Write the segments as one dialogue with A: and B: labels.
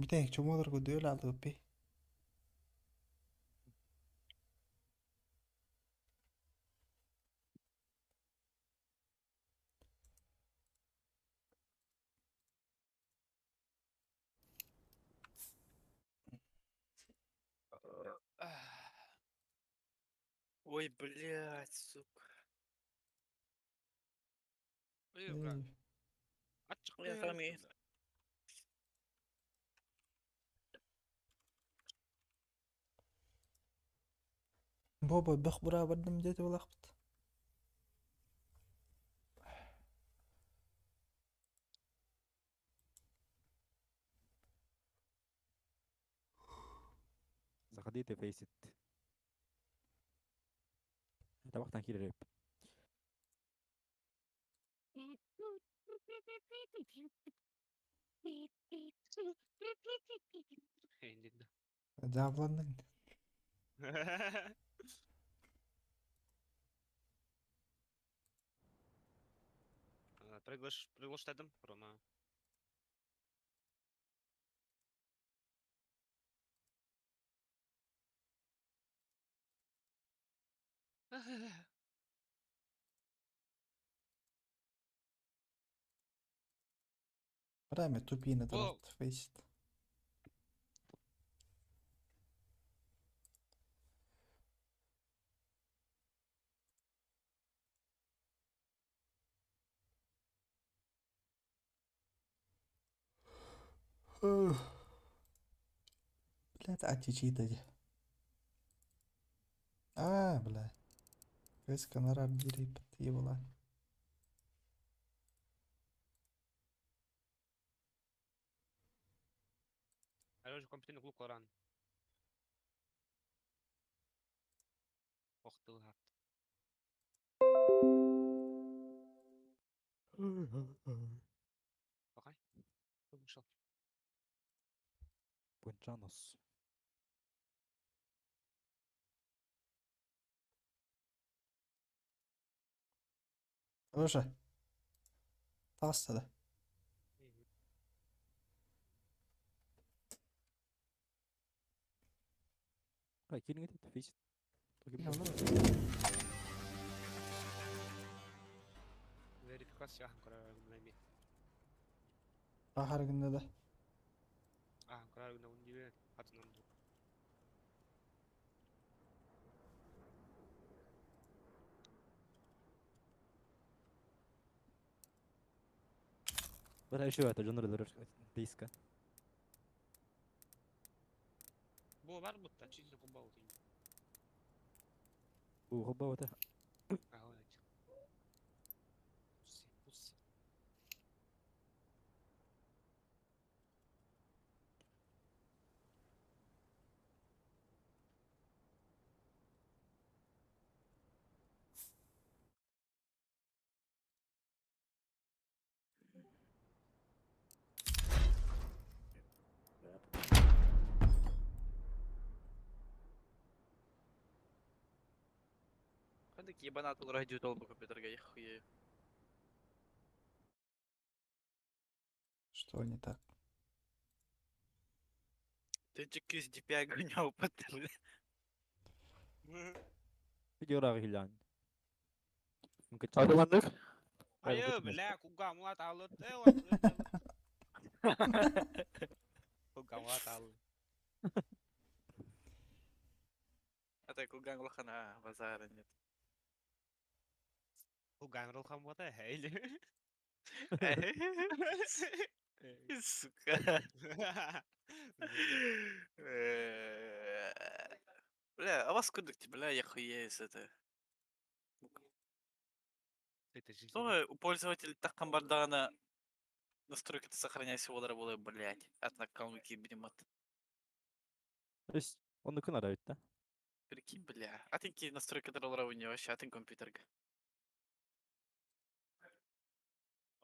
A: Бүтэһик чумуоларга үөл аалыппый.
B: Ой, блядь, сука. Я сами.
A: Боба бөх бураабардым диэти булахпыт.
C: Заходите, Faceit. Табахтан киирэр эбиппит.
A: Дьаабыланныҥ.
D: Приглашадым, Рома.
A: Время тупина тарат Faceit. Блядь, ачичита дии. Аа, бля. Кыыс канарар диириппит ебала.
D: Короче, компьютерный клуб Коран. Ох ты гад. Окей. Вышел.
C: Пунчанос.
A: Слушай. Таҕыста да.
C: А, киирин этот Faceit.
D: Верификация көрөр
A: Аһар гынна да.
D: Аа, көрөр гына ундибе хатынан ду.
C: Бара еще это дьоннор өлөрөр диска.
D: Бу бар бутта чизин кубау дейм.
C: Бу хобба это.
D: Аа, Пусси, пусси.
B: Хадык ебанат олорор долбу компьютерга, я хуею.
A: Что не так?
B: Ты чекис DPI гонял потом.
C: Видеорағы хиллян.
B: Адыландык?
D: Айы, бля, кугамла талы. Кугамла талы.
B: А так кулган улахана базара нет.
D: Куган ролхам бота хейли.
B: Сука. Бля, а вас кудык, бля, я хуею с это. Что у пользователя так бардана настройки сохраняйся олар болы, блядь. От аккаунт кибримат.
C: То есть он күн арабит да?
B: Прикинь, бля. А ты настройки доллара у него вообще, а ты компьютерга.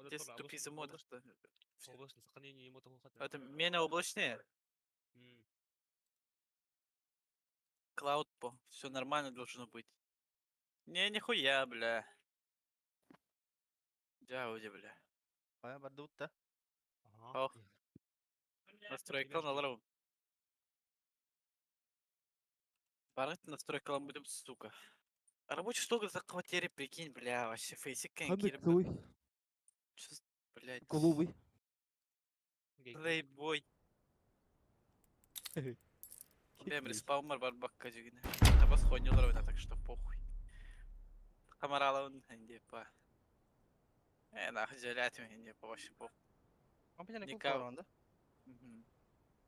B: Здесь тупизм мода, что.
D: Облачное сохранение ему того
B: Это меня облачные. Клауд по. Все нормально должно быть. Не, нихуя, бля. Дяуди, бля.
E: Хайа бардыбыт да?
D: Ага.
B: Ох. Настройкалан аларым. Барыт настройкалан будем, сука. Рабочий стол за квартире, прикинь, бля, вообще фейсик
C: Ханнык
B: кирб.
C: кылый?
B: Блядь.
C: Голубый.
B: Плейбой. Бэм респаунмар бар бакка дьигине. Табас хоньолор так что похуй. Камаралабын инде па. Э, нахуй жалятым инде па вообще похуй.
A: Никак.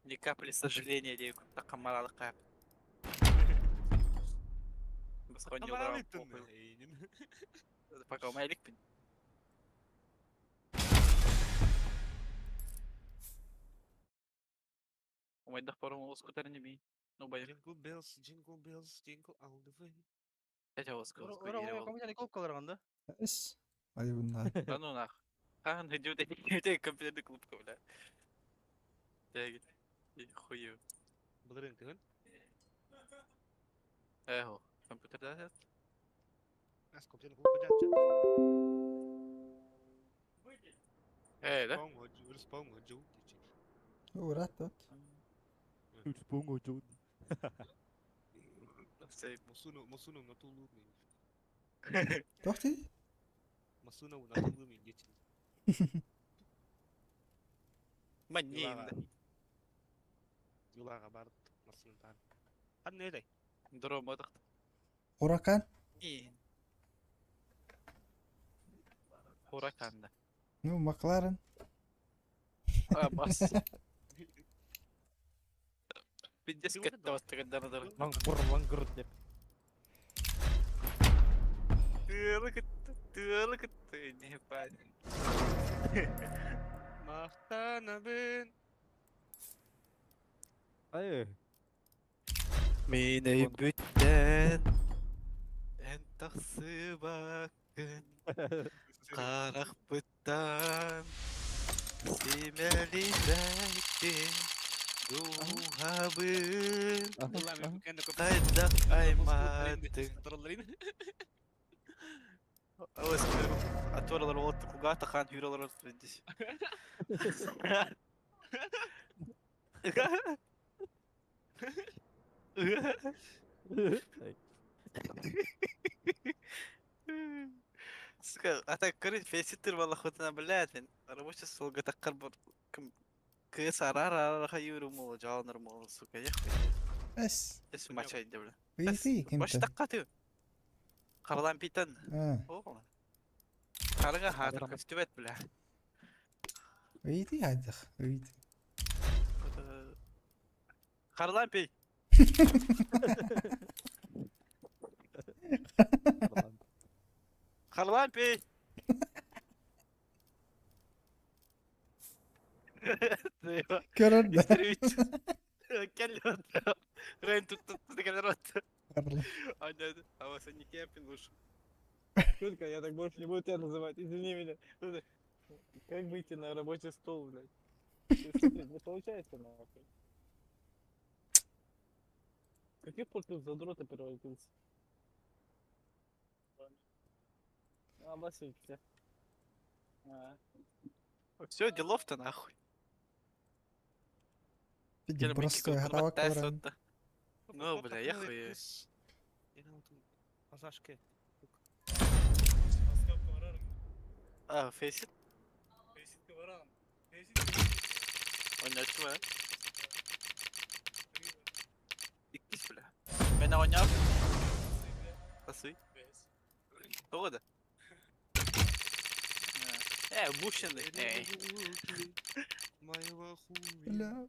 B: Ни капли сожаления дейк камаралы кап. Бас хоньолор похуй. Пока умайликпин. Умайдах пару олус кутар не би. Ну бай.
D: Jingle bells, jingle bells, jingle all the way.
B: Это олус
A: Ора Эс. Ай bunlar.
B: Да ну нах. Хаан хөдү дэ компьютер клубка бля. Дэгит. Хую.
D: Былырын тыгын.
B: Эхо. Компьютер да?
D: Ас компьютер клубка жатчы.
B: Э, да?
D: Респаун ходжу.
A: Урат тот.
C: Үч жуу.
D: Мосуну, мосуну натулу мен.
A: Тохти?
D: Масуна натулу мен дечи.
B: Манин.
D: Юлага барып масуну тар. Хан не дай?
B: Дро модах.
A: Хуракан?
B: Хуракан да.
A: Ну, Макларен.
B: А, бас. Пиздец кетті бастығындан.
C: Лаңгыр, лаңгыр деп.
B: Тылы күтті, тылы күтті, не пань.
D: Мақтанабын.
C: Ай.
B: Мені бүттен, ән тақсы бақын, қарақ бұттан, семәлі бәктен, духабын, қайдақ аймадың. Аторалар олотты кугата хан хүралар здесь. Сука, а так көрүн фейситтер бала хотына блядь, мен рабочий столга таккар бар ким кыс арар арар хайыру мол жаланыр мол, сука, я хуй.
A: Эс.
B: Эс мачай бля.
A: Вейти
B: Баш
A: кимте.
B: таккаты. Каралан питан.
A: А,
B: О. Карга хатыр көстүбет бля.
A: Вейти хайдах. Вейти.
B: Карлан пей. Карлан пей.
A: Көрөр да.
B: Келлер. Рейн тут тут келлер.
A: Карлан.
B: А нет, а вас не кепин лучше.
E: Шутка, я так больше не буду тебя называть, извини меня. Как выйти на рабочий стол, блядь? Ты смотри, не получается, нахуй. Каких пор ты в задрота превратился? А, басился. А.
B: Все, делов-то нахуй.
A: Пиди простой хатава көрөн.
B: Ну, бля, я хуй.
D: Азашке.
B: А, фейсит? Ойнатчы Иккис, бля. Мен ойнап. Тасы. Тоҕо да? Э, бушенный. Эй.
D: Моего хуя.
A: Бля.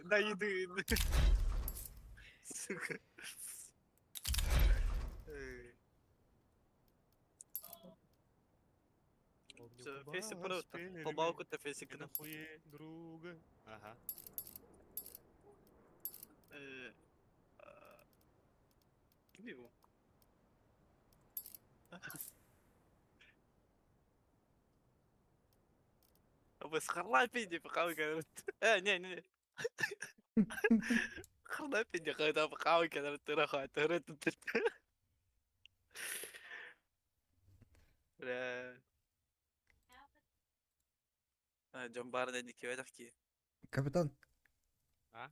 B: На еды. Сука. Фейси просто. Полбалку-то фейси
D: На хуе друга. Ага.
B: Ким Быс харлапи деп қауы. Э, не, не. Харлапи деп қайда қауы кәдір тұра тұра. Бля. Дьон баарына инникибэтэх кии.
A: Капитан.
D: А?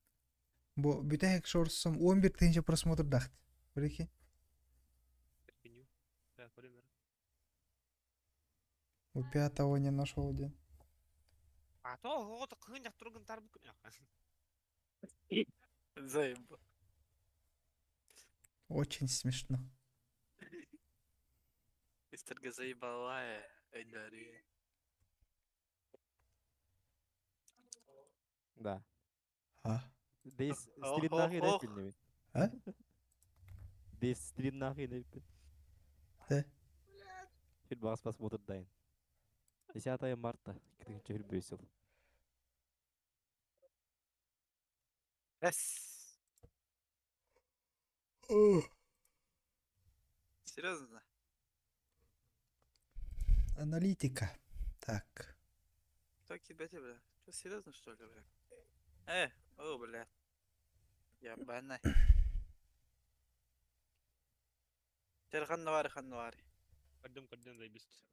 A: Бу бүтэһик шорсом 11 тысяча просмотрдаахт. Прикинь.
D: Прикинь. Да, пример.
A: У пятого не нашел один.
D: А то оҕото кыһын дьахтаргын тарбык.
B: Заебал.
A: Очень смешно.
B: Мистер заебала, өйдөөрү.
C: Да.
A: А?
C: Дейс
B: Ох,
C: стримнахы
B: ох,
C: инеп
B: ох.
C: билнебин.
A: А?
C: Дейс стримнахы инеп.
A: Да.
C: Хүл бағас просмотр дайын. 10 марта 2025 жыл.
B: Эс. Серьезно?
A: Аналитика. Так.
B: Кто кидайте, бля? Что, серьезно, что ли, бля? О, бля. Ебаный. Тер ханнавари ханнавари.
D: Кадым кадым заебись.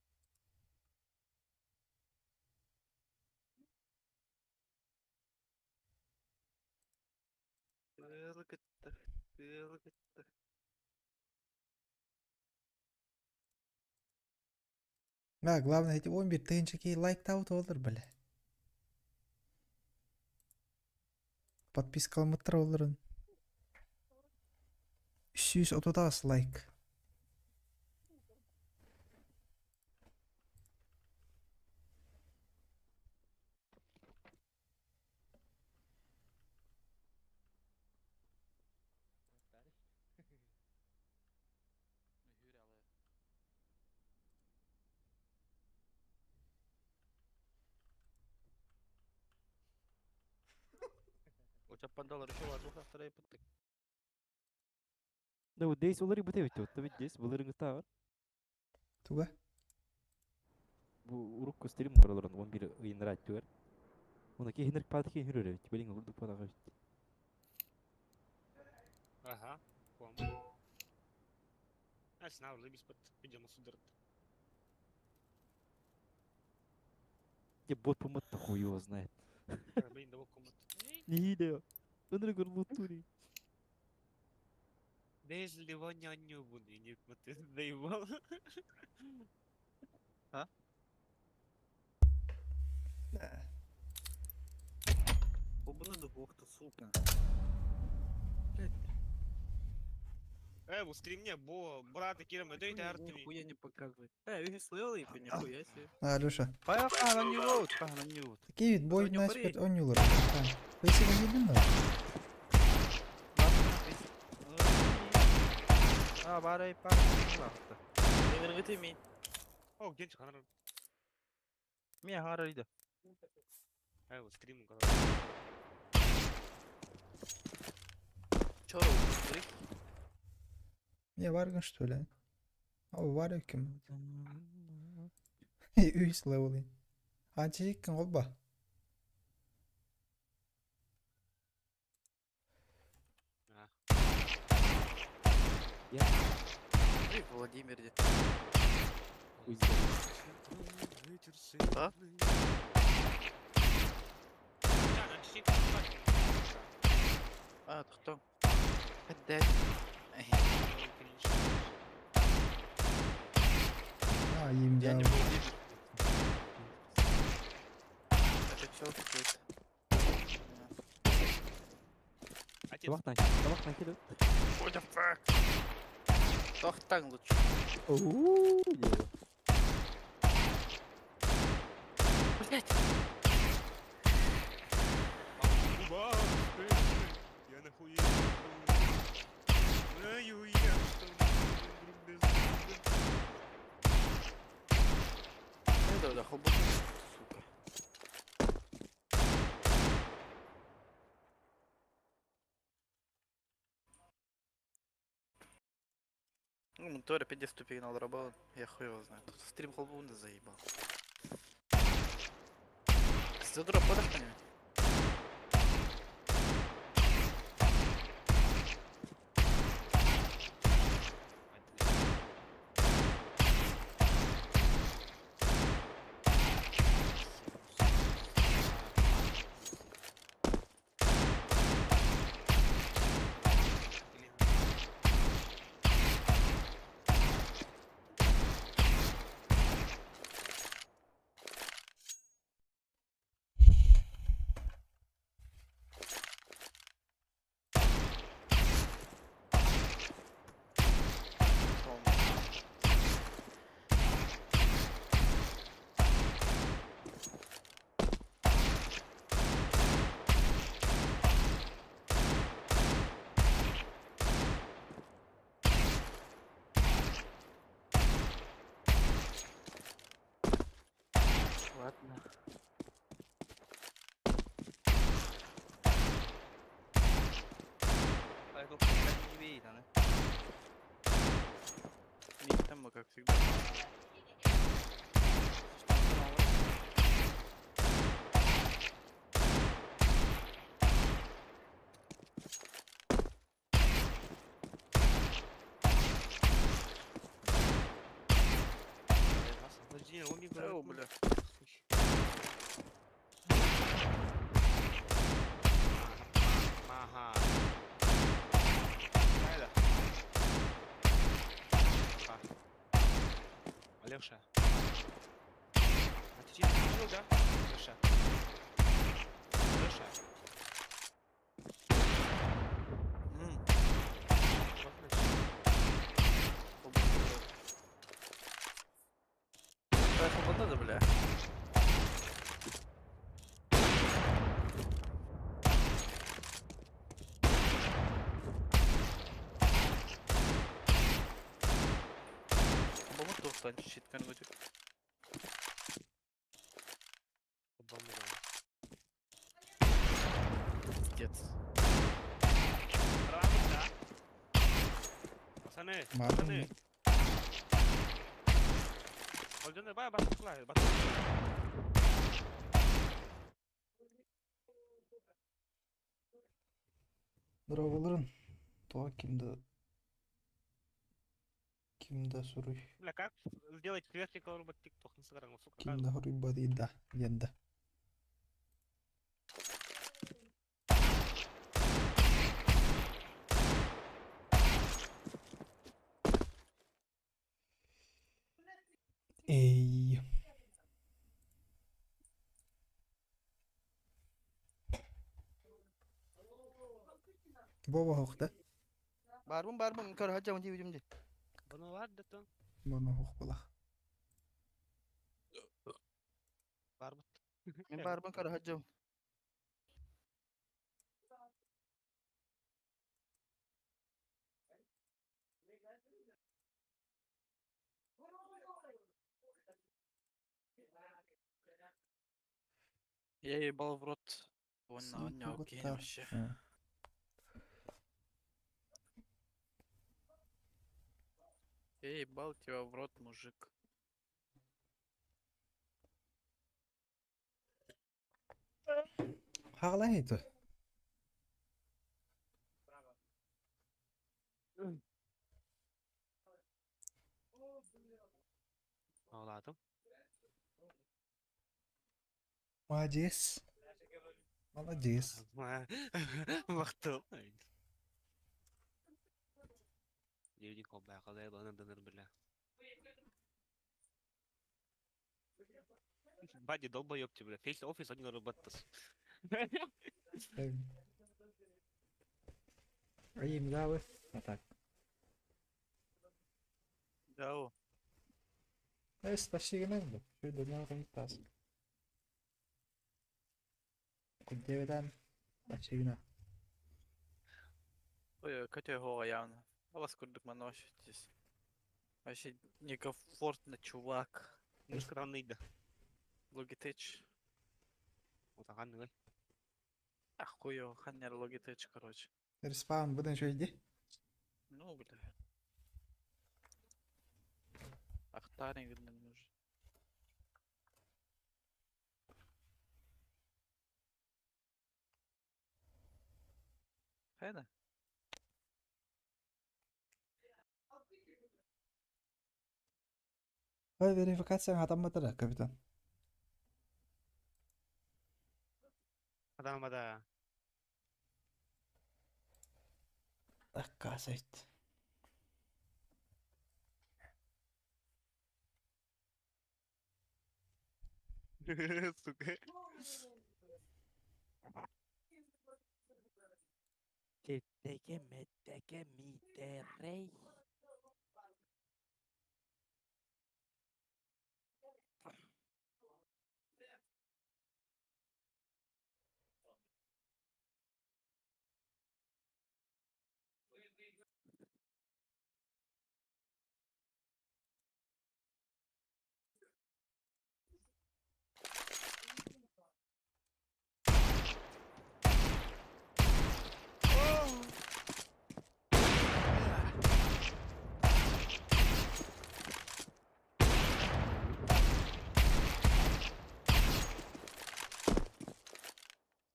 B: Тылгытта, тылгытта.
A: Да, главное, эти 11 тысяча лайк таут олар, бля. Подписка алмыттар оларын. 330 лайк.
C: Да, вот дейс олары бute бит. Отта бит дейс буларын гыта бар.
A: Туга.
C: Бу урукку стрим королорун 11 ыйыннар түгөр. Уна ки хинер пат ки хүрөр бит. Билин урдук патага бит.
D: Ага. Ком. А, снав заебись под видимо судырт.
C: Где бот помот хуй его знает.
D: Блин, да комат.
C: Не идео. Өнөр горлутури.
D: Десь ливоня нюбуны не ты заебал.
B: Обуна духовка, сука.
D: Э, стрим не, бо брат кирам, это это арты.
B: Нихуя не показывает. Видишь, слыл и нихуя себе.
A: А, Алеша.
B: Пахана не вот, пахана не вот.
A: Такие вид бой
B: У него
A: на
B: парень.
A: спит онюлар. Спасибо, не думаю.
B: А, барай пахана. Эвергыты ми.
D: О, где ханар?
B: Ми харайда.
D: Э, вот стрим короче.
B: Чоро,
A: Я варган, что ли? А, варю кем? Үс левелин. Анчиккин олба.
B: Владимир где? А? А, кто? Опять.
A: А, им
B: Я не
A: да.
B: Владимир. Это чё какой-то?
D: Отец,
C: Табактан, табактан келип.
B: What the fuck? Тохтаң лучше.
C: Оу, е.
B: Блять.
D: Я нахуй. Знаю я, что мы друг без друга.
B: Да, да, хобот, сука. Ну, монитор опять ступень надо работать. Я хуй его знаю. Тут стрим холбунда заебал. Задура подах на него? Там мы, как всегда. О, бля.
D: Алеша. А ты чисто видел, да? Алеша. Алеша.
B: Свобода, бля. Бомба тоқтан шиткен өте. Пиздец.
D: Пацаны, пацаны.
A: Дроваларын. То кимда суруй.
D: Бля, как сделать сверхикал робот TikTok, Instagram, сука?
A: Кимда хоруй бадыйда. Янда. Эй. Бова хохта.
E: Барбын барбын көр хаджам дии видим ди.
D: Бұны бар да то.
A: Боно хох булах.
D: Барбыт.
E: Мен барбын көр хаджам.
B: Я ебал в рот. Вон на он окей вообще. Я ебал тебя в рот, мужик.
A: Хагалай это.
D: Ağladım.
A: Молодец. Молодец.
D: Бақтым. Дневник обайқалай бананданыр бля. Бади долбоёб ты, бля. Фейс офис один работас.
A: Айым да А так.
B: Да, о.
A: Спасибо, Şu dönem тас. Кудеведан. Спасибо.
B: Ой, Катя Гора явно. А вас курдук вообще здесь. Вообще некомфортно, чувак.
D: Странный да.
B: Logitech.
D: Отаған
B: Ахуё, ханнер Logitech, короче.
A: Респаун будем еще иди.
B: Ну, бля. Ахтарин, видно, не нужен. Хайда?
A: Ой, верификация хатамматара, капитан.
D: Адамада.
A: Оказывается.
D: Сука.
C: Теке митерей.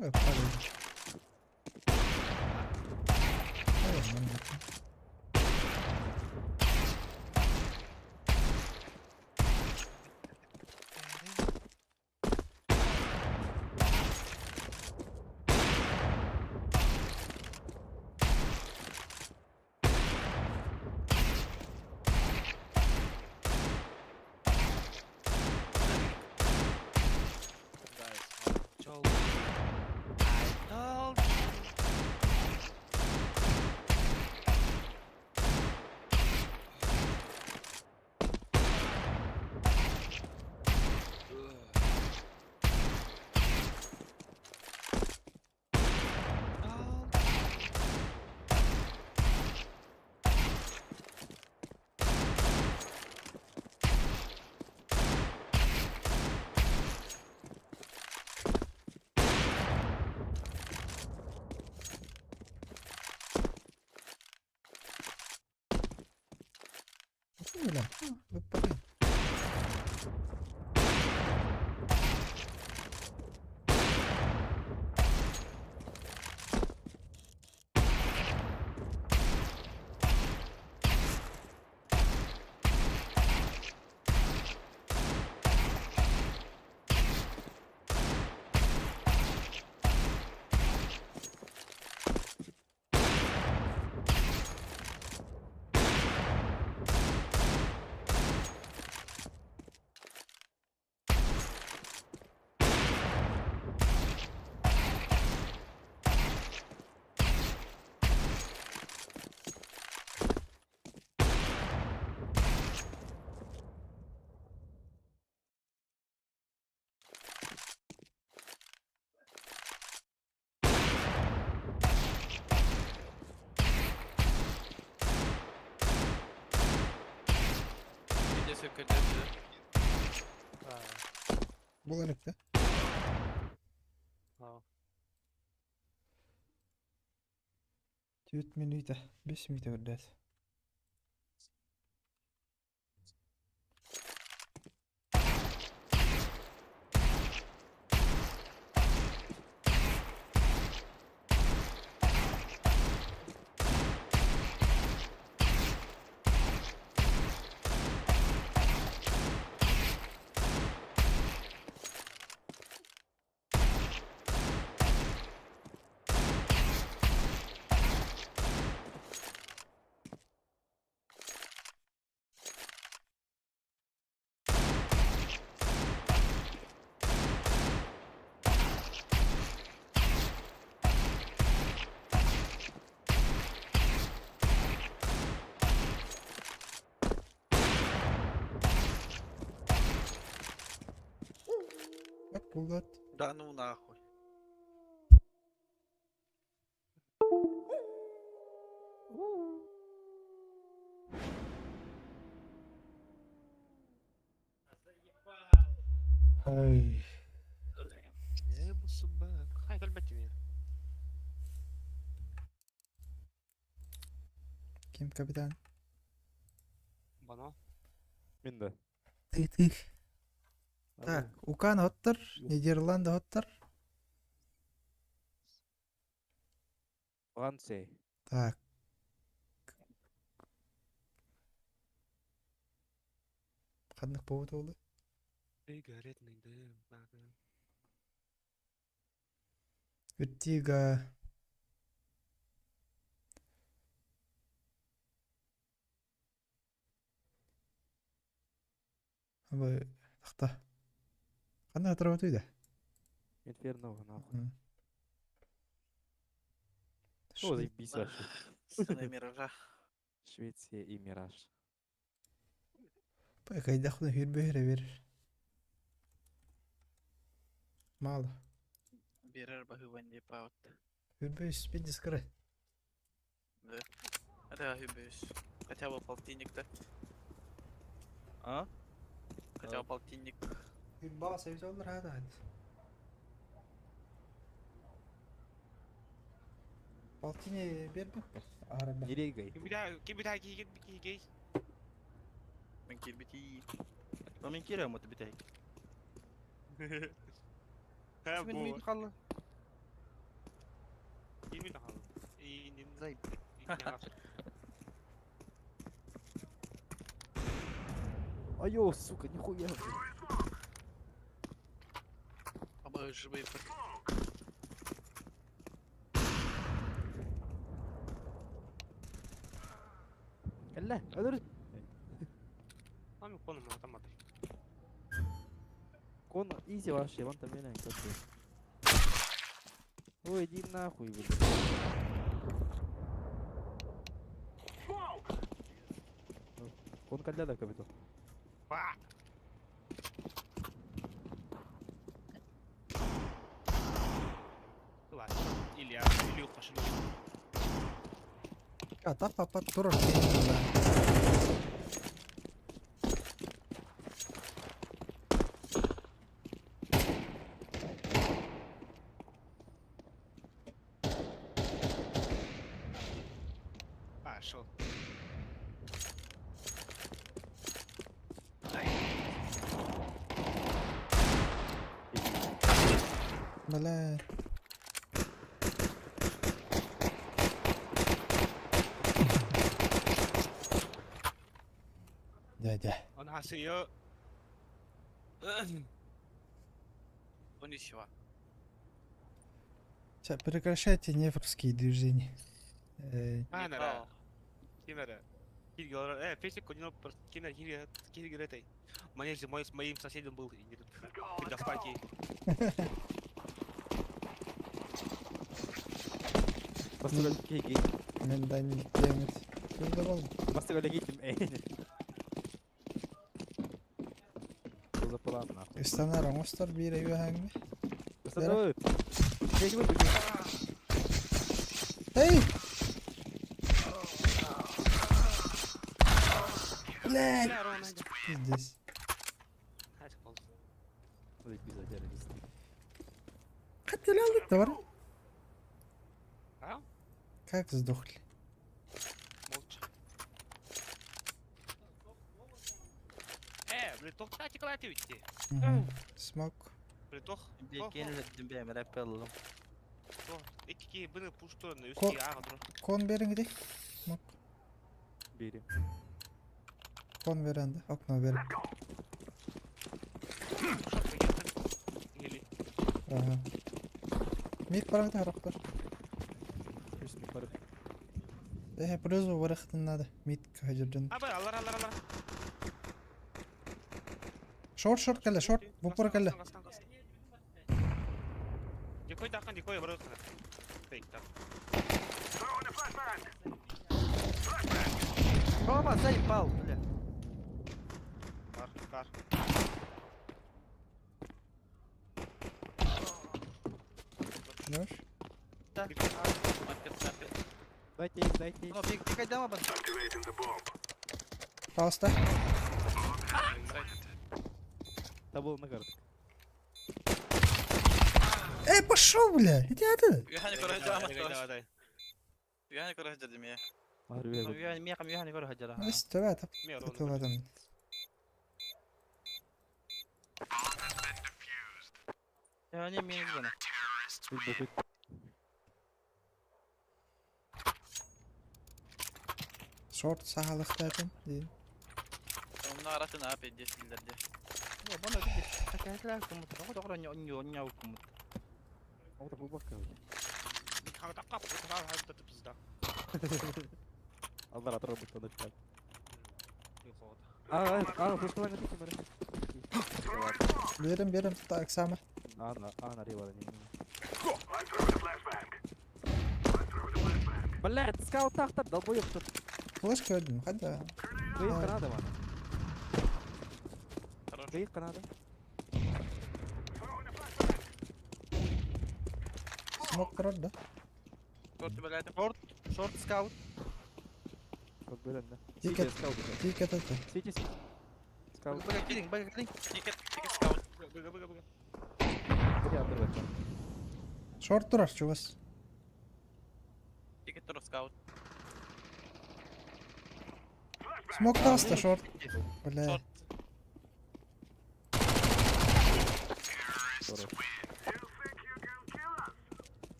A: Падает. Нормально.
D: Guys, I told you. I told you. Told
A: Wala. Ah, pa rin.
B: Видео сөккөрдөрдү.
A: Буолар эттэ.
D: Аа.
A: 4 минута, 5 минута көрдөөт. Так, булат.
B: Да ну нахуй.
A: Ай.
D: Небо собак. Хай төлбөт мен.
A: Ким капитан?
D: Бано.
C: Мин да.
A: Ты ты. Так, Укан хоттор, Нидерланды хоттор.
C: Франция.
A: Так. Ханнык повод олды.
D: Сигаретный дым. Ага.
A: Вертига. Абы тахта. Ханна отрабатывай да?
C: Инферно, нахуй.
A: М.
C: Что заебись вообще?
B: Сцена миража.
C: Швеция и Мираж.
A: Кайдахны хүрбөһөрө бер. Мало.
B: Берер баһыыбан дип аут.
A: Хүрбөс спидискары.
B: Да. Это гибись. Хотя бы полтинник-то.
E: А?
B: Хотя бы полтинник.
A: Хүрбаа севз олар хата. Полтини бербек. Араба.
C: Нерегай.
D: Ким битә киген кигей.
B: Мен кирбити.
E: Мен кире мот битәй.
D: Ха
E: Мен
D: бу.
E: мин қалла.
B: Зай.
C: Айо, сука, нихуя.
B: Обоживай.
C: Кэллэ, өлөр. Кон изи вообще, вон там меня как Ой, иди нахуй, блядь. Кон кэллэ да кабито.
D: Илья, Илюха, шлюха.
A: А, та папа турар.
D: Пошел.
A: Бля. Дядя.
D: Он хасыё.
B: Коничева.
A: Сейчас прекращайте нефрские движения.
D: Анара. Кимера. Мне зимой с моим соседом был педофаки.
A: Мен демет. Ким
C: нахуй.
A: Ыстанар оҥостор биир өйүөһэҥҥэ.
C: Бастыгы.
A: Эй! Блядь! Пиздец. Хотели давай.
D: А?
A: Как сдохли?
D: Молча. Блин, тох уйти.
A: Смок.
D: Блин, тох.
A: Кон бериң где? Смок.
C: Бери.
A: Кон беренде. Окно бер. Ага. Мид бараңда характар.
C: Плюс ми барып.
A: Плюс барахтын надо. Мид хажырдын.
D: Абы, алар, алар, алар.
A: Шорт, шорт кэллэ, шорт. Бупор кэллэ.
D: Дикой тахан, дикой, барык. Тей, так.
B: Рома, заебал, бля.
D: Бар, бар.
A: Знаешь?
C: Дайте, дайте.
B: Ну, пик, пикай дама, бан.
A: Пауста.
C: Табыл на карту.
A: Эй, пошел, бля! Иди отсюда! Шорт саһалыхтаатын диин.
B: Онно аратын ап эдде силлерде.
C: Вот глубоко. Алдар отрубит он опять. А, а, флешка на пике, бары.
A: Берем, берем, так само.
C: А, на, а, на рева, не. Блядь, скаут тахтар, долбоёб, что
A: Флешка один, хотя.
C: Выехка надо, ман. Выехка надо.
A: Смок крот, да?
B: Шорт, блядь. Шорт, шорт скаут.
C: Вот, блин, да.
A: Тикет, тикет это.
C: Сити, сити. Скаут.
B: Тикет, тикет скаут.
A: Шорт турар, чувас.
B: Тикет тур скаут.
A: Смок таста, шорт. Бля.
B: Шорт.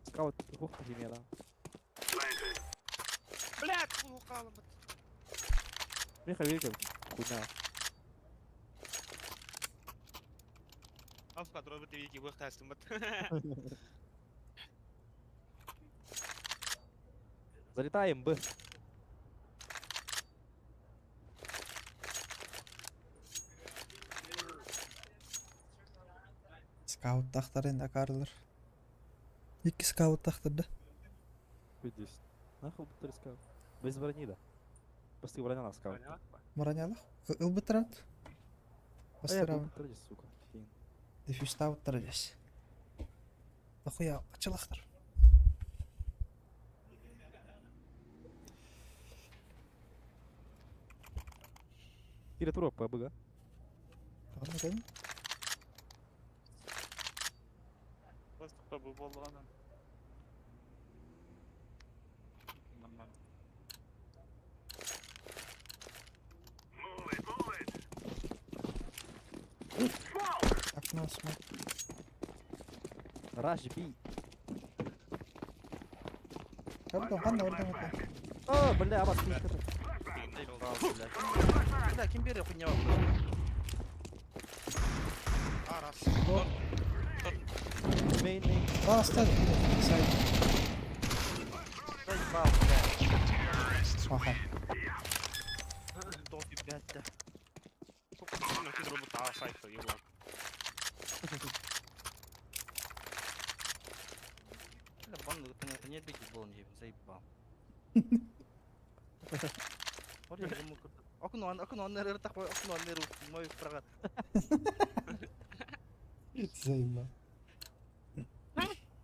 C: Скаут, ух, химера.
D: Блядь, улукалымыт.
C: Миха видите, хуйня.
D: Авка дробы тебе выхтастым.
C: Залетаем, Б.
A: Скауттахтарын акарылар. Икки скауттахтар да.
C: Здесь. Нахуй бутыр скаут. Без брони, да. Просто броня на скаут.
A: Маранялах. Ылбытрат.
C: А я
A: Бастырам.
C: бутыр здесь, сука. Фин.
A: Дефюстауттар здесь. Нахуя ачылахтар.
C: Кире туруп, БГ.
A: Ладно, кәйін.
B: Просто bu boldu. Нормально.
A: Окно смок.
C: Раш Би.
A: Кабдон, қандай ордан өте?
C: О, бля, абас,
B: Заебал, блядь. Бля, ким бере хуйня бар.
D: А, раз.
C: Мейн, мейн.
A: А, оставь. Сайт.
B: Заебал, блядь.
A: Аха.
B: Дофи, блядь, да.
D: Сука, ты дробы та сайта, еблан.
B: Бля, банду, понятно, не беги, был не заебал. Окно, окно,
A: Заебал.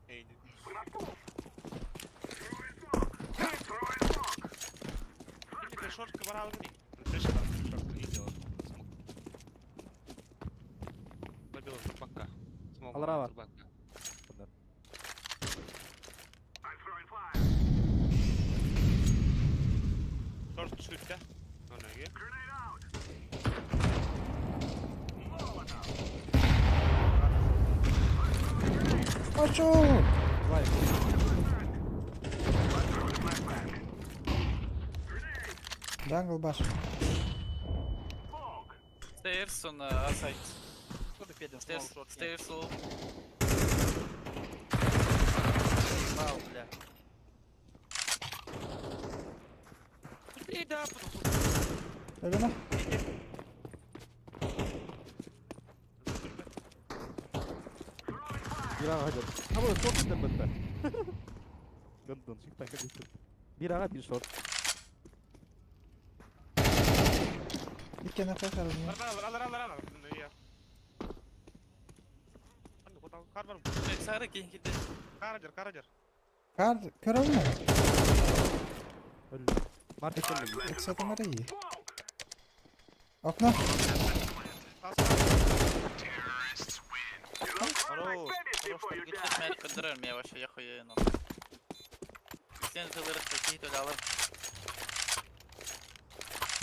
D: Эй, не. Или шортка барал гри. Шортка не делал. Смог. Забил трубака. Смог.
C: Алрава.
D: Трубака. Шорт түстэ. Оноги.
A: Ачу!
C: Давай.
A: Джангл баш.
B: Stairs on A side. Stairs, stairs low. Заебал, бля.
D: Эй, да,
A: Өлеме?
C: Бир ага жер. А бұл шорт деп бітті. Гандон, шықта как Бир ага, бир шорт.
A: Икки нахуй харызны.
D: Алар, алар, алар, алар. Я. Кар бар.
B: Блядь, Сара кинь киде.
D: Карадер, карадер.
A: Кар, көрөлмө?
C: Өлі. Маркет өлі.
A: Эксотомары iyi. Окно.
B: Хорош, хорош, гитlet мен көндөрөр, мен вообще я хуею нахуй. Сен зылырық какие-то алыр.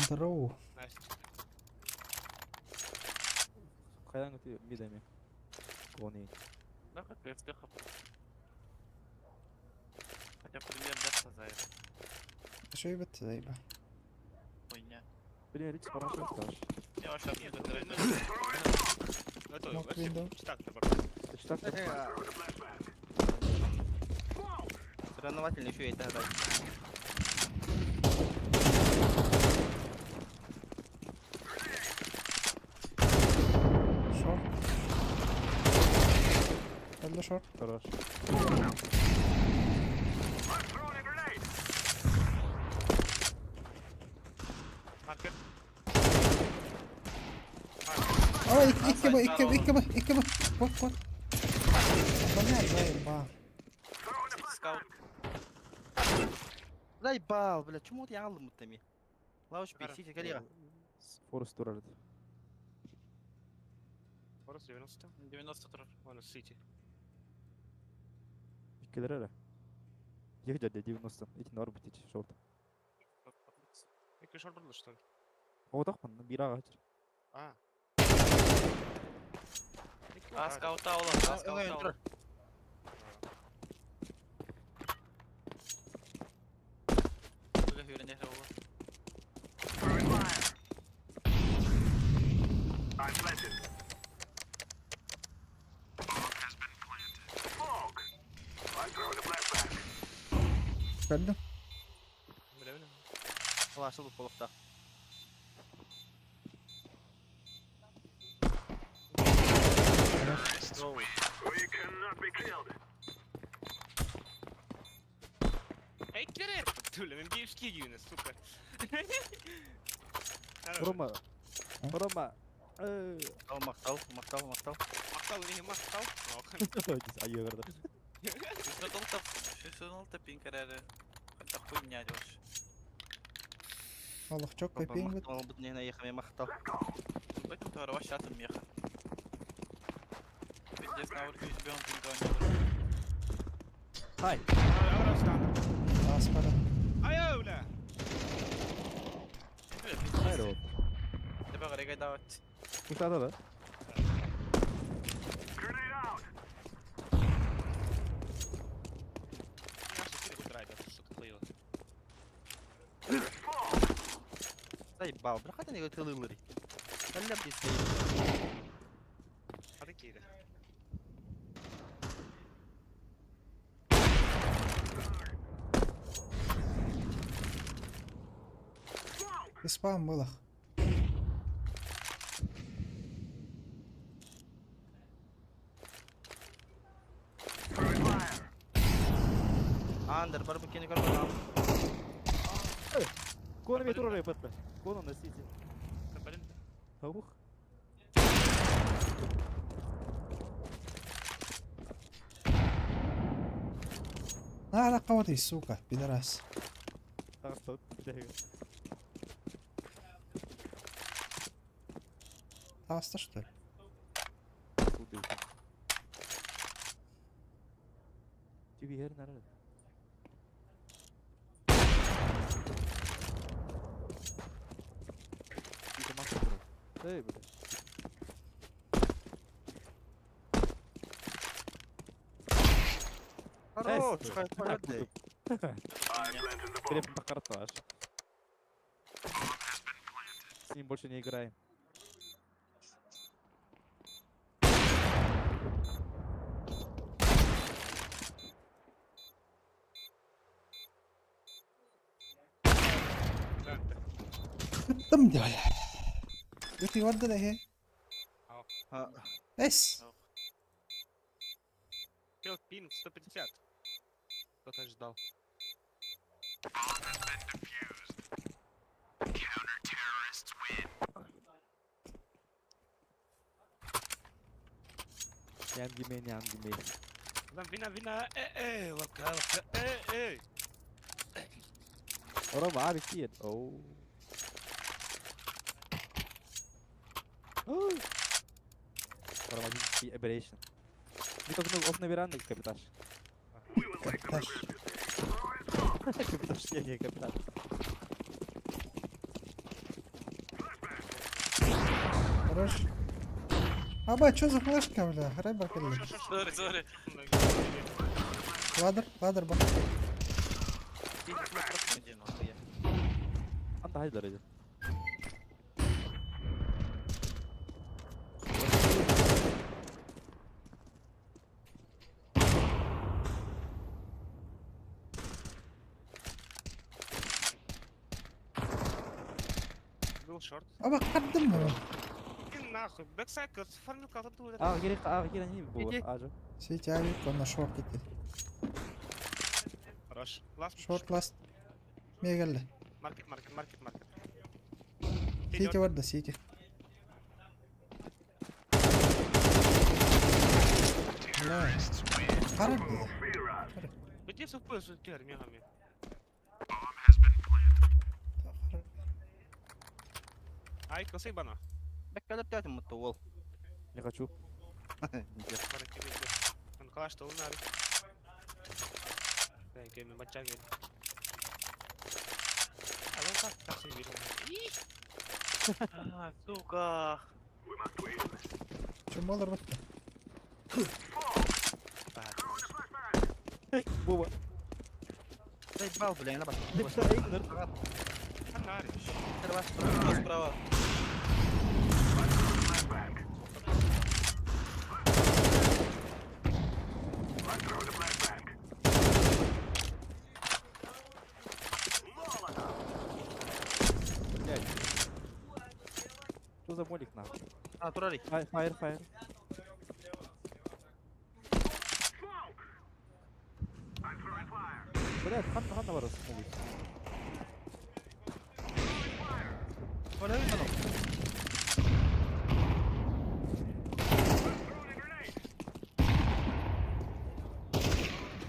A: Дроу.
D: Найс.
C: Қайдан өте мидами. Кони.
B: Да, как успехов. Хотя пример да сказать.
A: Шөй бітті заеба.
B: Хуйня.
C: Блин, рич хорошо скажешь.
B: Я вообще не көндөрөр.
D: Это
A: Мог
D: вообще
A: window.
D: так, наоборот.
C: Что так?
B: Соревновательный еще и тогда.
A: Шорт. Өлді шорт.
C: Хорош.
D: Маркет.
A: Ой, икки б, икки б, икки б, икки б. Вот, вот. Бля, заеба.
B: Скаут. Заебал, бля, чему вот я алым тами? Лауч
D: Кара.
B: пи, сити, коллега.
C: Форест туралит.
D: Форест 90.
B: 90 тоже.
D: Вон, Сити.
C: Иккилер әлі. Екі жерде 90. Эти нар бітет шорт.
D: Екі шорт было, что ли?
C: Отақпын, бир ага жер.
D: А.
B: А, скаута ола, а, скаута ола.
A: Көрдүм.
D: Билэбин.
B: Классы бу полохта.
D: Эй, кире! Туля, мен биевский дүйүнэ, сука.
C: Рома. Рома. Э,
B: Мактал, мактал, мактал, мактал.
D: Мактал, не мактал.
C: Айы көрдө.
B: 616 пинг эрээри. Хата хуйня делаешь.
A: Олох чок копейн бит.
B: Мактал бут не наехал, мактал. Поэтому ты вообще атом меха. Пиздец, на урке тебе он пинга не
C: Хай.
A: Аас бара.
D: Айа, бля!
C: Хайр ол.
B: Тебе гарыгай давать.
C: Куда да?
B: Заебал, бля, не тылылыры. Бля, пиздец.
D: Hadi кире.
A: Спам было.
B: Андер, бар букени көрбөтам.
C: Кона мен турар бытты. Кона на сити.
D: Блин.
C: Аух.
A: На, кого ты, сука, пидорас.
C: Тагыстап.
A: Таста, что ли?
C: Тебе хер надо. Эй, бля.
B: Хорош, хай погоди.
C: Крепко карташ. С ним больше не играем.
A: Там делали. Ты вот да he. Эс.
D: Пил пинг 150. Кто-то ждал.
C: Нямгиме, нямгиме.
D: Там вина, вина, э, э, лапка, лапка, э, э.
C: Рома, а, кид. Оу. Рома, один aberration. Не только на веранды, капиташ.
A: Капиташ.
C: Капиташ, не, не, капиташ.
A: Хорош. Аба, что за флешка, бля? Рыба кэллэ.
B: Сори, сори.
A: Ладер, ладер ба.
C: Анда хайдар иди.
D: Был шорт.
A: Аба, каттым мı?
D: И нахуй, бэксайд, фармил кого-то тут.
C: А, кири, а, кири, не бу. А, жо.
A: Сити авик, он на шорт идти.
D: Хорош. Ласт.
A: Шорт ласт. Мегелли.
D: Маркет, маркет, маркет, маркет.
A: Сити бар да, сити. Бля. Харап dedi.
D: Где все пояс кер мегами? Ай, косой бана.
B: Бэк кәлеп тәтім мұтты ол.
C: Не хочу.
D: Он калаш то унар. Дай, кеме бачами. А, ну так, так себе вижу.
B: А, сука.
A: Чем болар бітті?
C: Буба.
B: Заебал, бля, на бас.
D: Справа,
B: Справа.
C: за молик нахуй?
B: А, турарый.
C: Фаер, фаер, фаер. Блядь, ханна ханна барар молик.
B: Барар мана.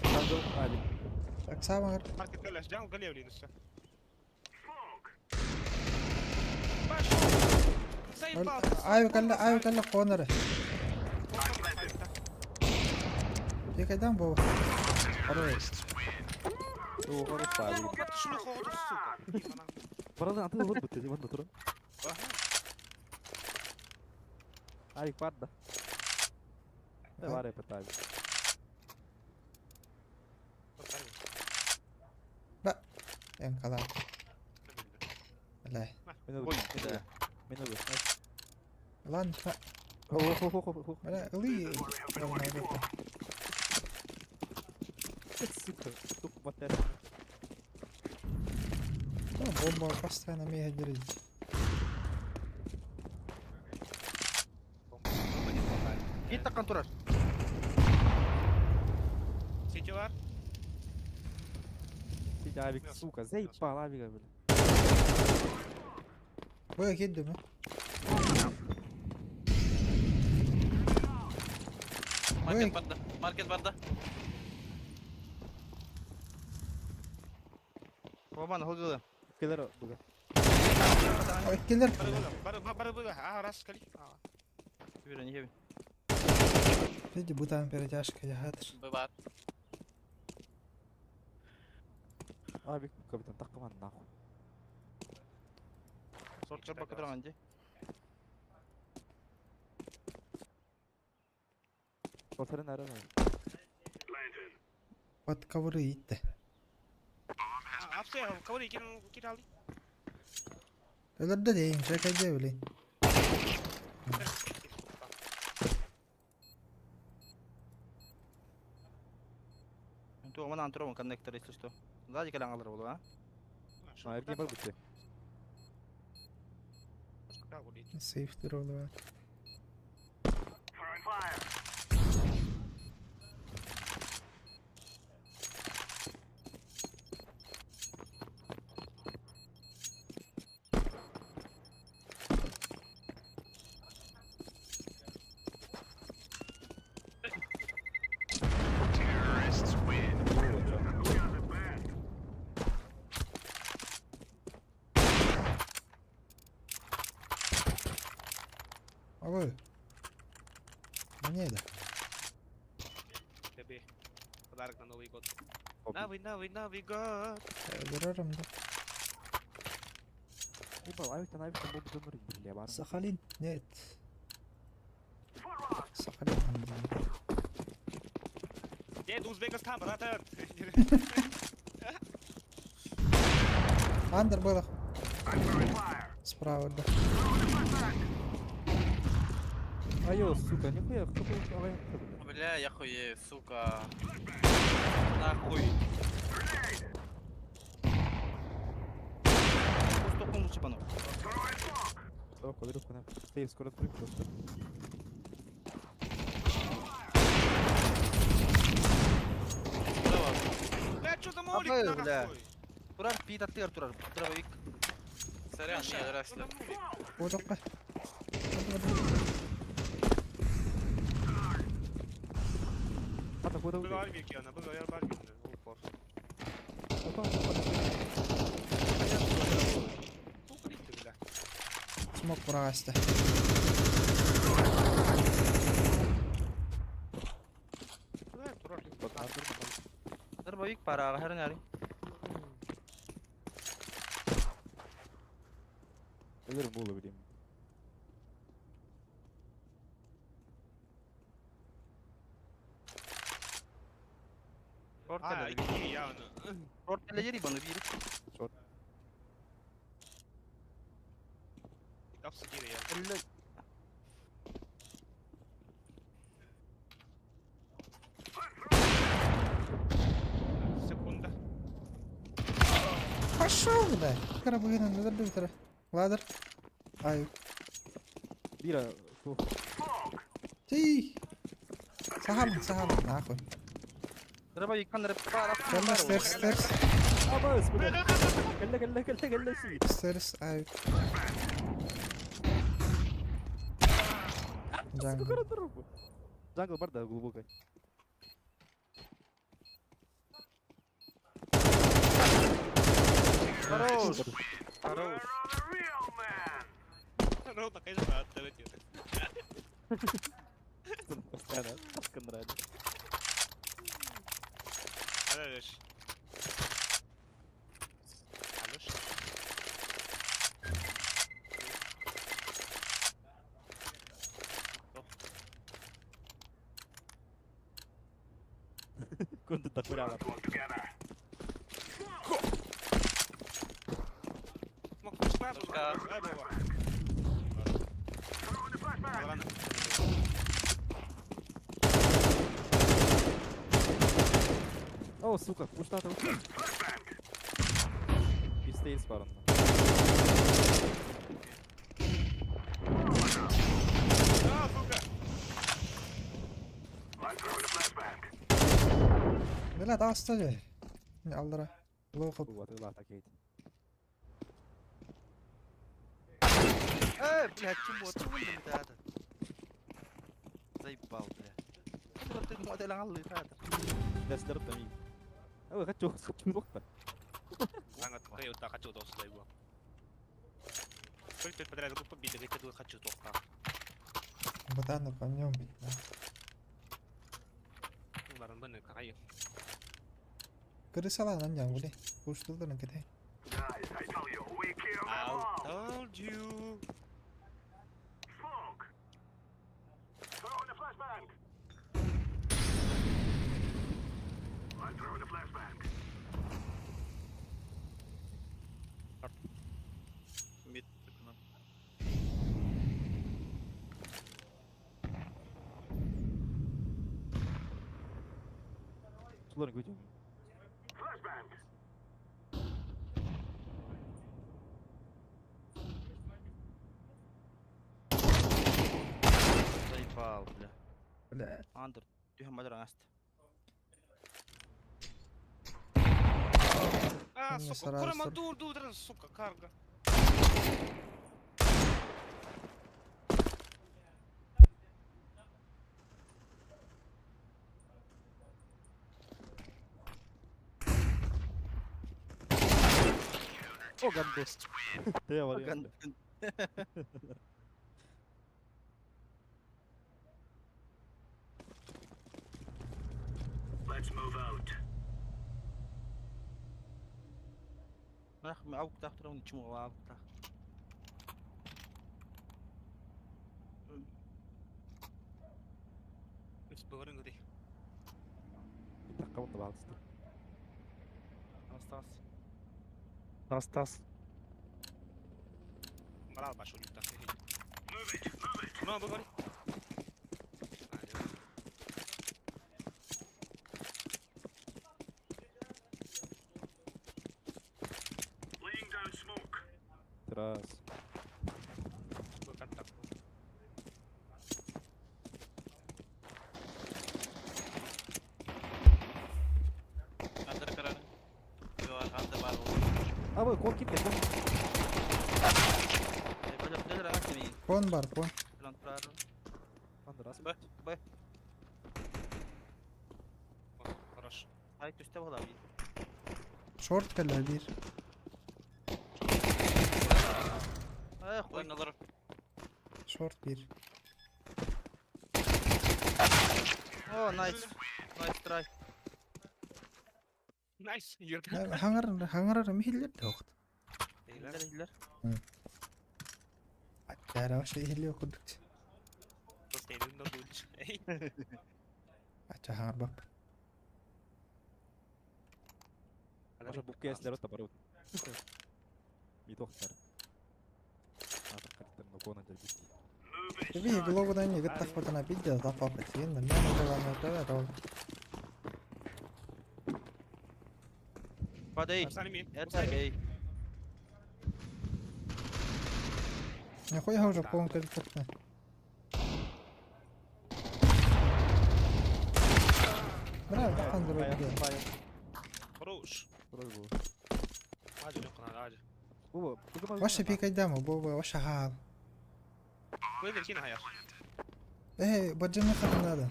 C: Jungle, Алик.
A: Так само
D: Маркет кэллэ, jungle галевли нусса. Пошел! Заебал!
A: Ай кэллэ, ай кэллэ corner. Кайдан бу?
C: Хорош. О, хорош, Алик.
D: Вот шлюха, вот сука.
C: Баралын аты олор бутты, манна турар. Алик барда. Давай, пытаюсь.
A: Эн калаа. Бля.
C: Минуту,
B: Ой,
C: минуту,
B: да.
C: минуту.
A: Ладно,
C: Ох, ох, ох, ох, ох.
A: бля, ылы.
C: Сука, сука, батарейка.
A: Ну, бомба постоянно мега дерет.
B: Биир таккан турар.
D: Сити бар.
C: Сидя, Авик,
D: Мясо,
C: сука,
D: мясо.
C: заебал Авика, бля.
A: Б киддим.
B: Маркет барда. Маркет барда. Бабан, ходу.
C: Кэлэр буга.
A: Ой, киллер.
D: Бары бары бары а раз кали.
B: Бирен, ебень.
A: Види, бутан перетяжка, я хатыр.
B: Бывает.
C: Авик, капитан, таккаман нахуй.
B: Сорт бака туран ди.
C: Шортерин ары.
A: Под ковры итте.
D: Апсы, кого кир кир алды.
A: Өлөрдө дейин, чекайде блин.
B: Ту мана антурон коннектор, если что. Сзади кэлэн алар болу, а?
C: А, эрге бар бутты.
A: Сейф туролу. Ой. Мне да.
D: Тебе подарок на Новый год.
C: Оп.
D: Новый, новый, Новый год.
A: Өлөрөрүм да.
C: Ебал, Авиктан, Авиктан бомба донор, бля, бар.
A: Сахалин. Нет. Сахалин.
D: Дед Узбекистан, братан.
A: Андер было. Справа, да.
C: Айо, сука, нихуя, кто был Авик, бля.
B: Бля, я хуею, сука. Нахуй. Пусть лучше пану.
C: О, квадруха, на. Сейф, скоро открою просто.
D: Бля, что за молик
B: Абы, бля.
D: нахуй?
B: Турар пит аттыгар турар. Дробовик. Сорян, не драсля.
A: Отокка.
C: А, так вот,
D: Был армия, она была армия, упор. Укрытие, бля.
A: Смок браста.
D: Бля, турар.
B: Дробовик пара, херняри.
C: Өлөр болу билем.
B: Шорт
D: А,
B: эле.
D: иди, я, ну.
B: Шорт эле жери баны бир.
C: Шорт.
D: Апсы, гири, я.
B: Эле.
D: Секунда.
A: Пошел, бля. Карабына, ладер. Ладер. Ай.
C: Бира, фу.
A: Ти! Сахам, сахам, нахуй. Кэллэ stairs, stairs,
C: Абас, бля. Кэллэ, кэллэ, кэллэ, кэллэ, си.
A: stairs, ай. Jungle.
C: Скоро дорогу. Jungle бар да глубокой.
B: Хорош! Хорош!
D: Ну, такая же надо,
C: Постоянно. Таска нравится.
D: Алеш. Алеш.
C: Кунда дохуя.
D: Мог пошла, пошла.
C: О, сука, пуштата. Bir stairs var onda.
D: А, сука!
A: Бля, таҕыста дьэ. Аллара. Лоу хоп.
C: Вот, ла, так едет.
B: Эй, блядь, чему? Чему не это? Заебал, бля. Ты модель аллы, это.
C: Дастер там. Ой, хочу, хочу лохта.
D: Хочу толстая его. Только подряд группу побили, говорит, хочу толстая.
A: Ботаны по нем.
D: Баран баны кайы.
A: Крысалан анжан гуле. Куштулдун кете.
D: I told you.
B: Мид.
C: Сулар гүтүм.
B: Заебал, бля.
A: Бля.
B: Андер, ты мадра аст.
D: А,
A: Не,
D: сука,
A: сразу.
D: курама дур, дур, сука, карга.
C: О, гандос. Ты вариант.
B: Нах, мы аук тах трон чему аук тах.
D: Говорю, говори.
C: Так, кого-то балдысты.
B: Астас. Астас.
D: Морал пошел не так. Ну, говори.
C: Раз.
B: Андер карар. Андер бар.
C: А, вы, кон кипет, кон.
A: Кон бар, кон.
C: Андер, раз.
B: Б, Б.
D: Хорош.
B: Ай, түстэ була бит.
A: Шорт кэллэ биир.
B: Эх, ойналар.
A: Шорт биир.
B: О, nice. Nice try.
D: Nice. Юрка.
A: Хаңар хаңарар михиллер тоқт.
B: Хиллер, хиллер.
A: Аттара вообще ихиллер курдук.
D: Просто я не лучше.
A: Ача хаңар бап.
C: Может, букка если рот оборот. И доктор. А, так как-то много надо бить.
A: Биһи глобудан егит тахпатына бидде тапап этин. Мен одан өтө
B: Падай. Это эй.
A: Нихуя уже кон кэлбэт. андыр
C: Фаер,
A: да.
C: фаер.
D: Хорош.
C: Вроде было.
D: Аджа, лёг, аджа.
C: Бу, бу
A: Ваша пикайдама, бу ваша хал.
D: Көйдер кин хаяр.
A: Эй, баджаны хатын надо.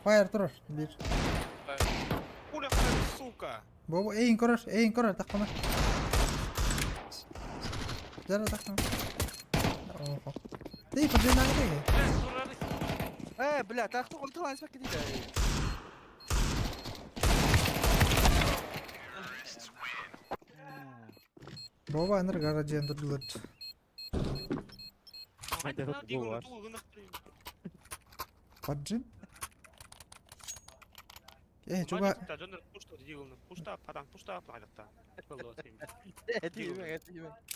A: Фаер турар, бир.
D: Пуля хаяр, сука.
A: Бу эйин көрөр, эйин көрөр, таққама. Жара таққама. Охо. Эй, баджаны надо.
B: Э, бля, так кто он талант спак дида.
A: Баба аныр гаражы андырдылар. Баджин? Э, чуга.
D: Пушта, падан, пушта, пладата.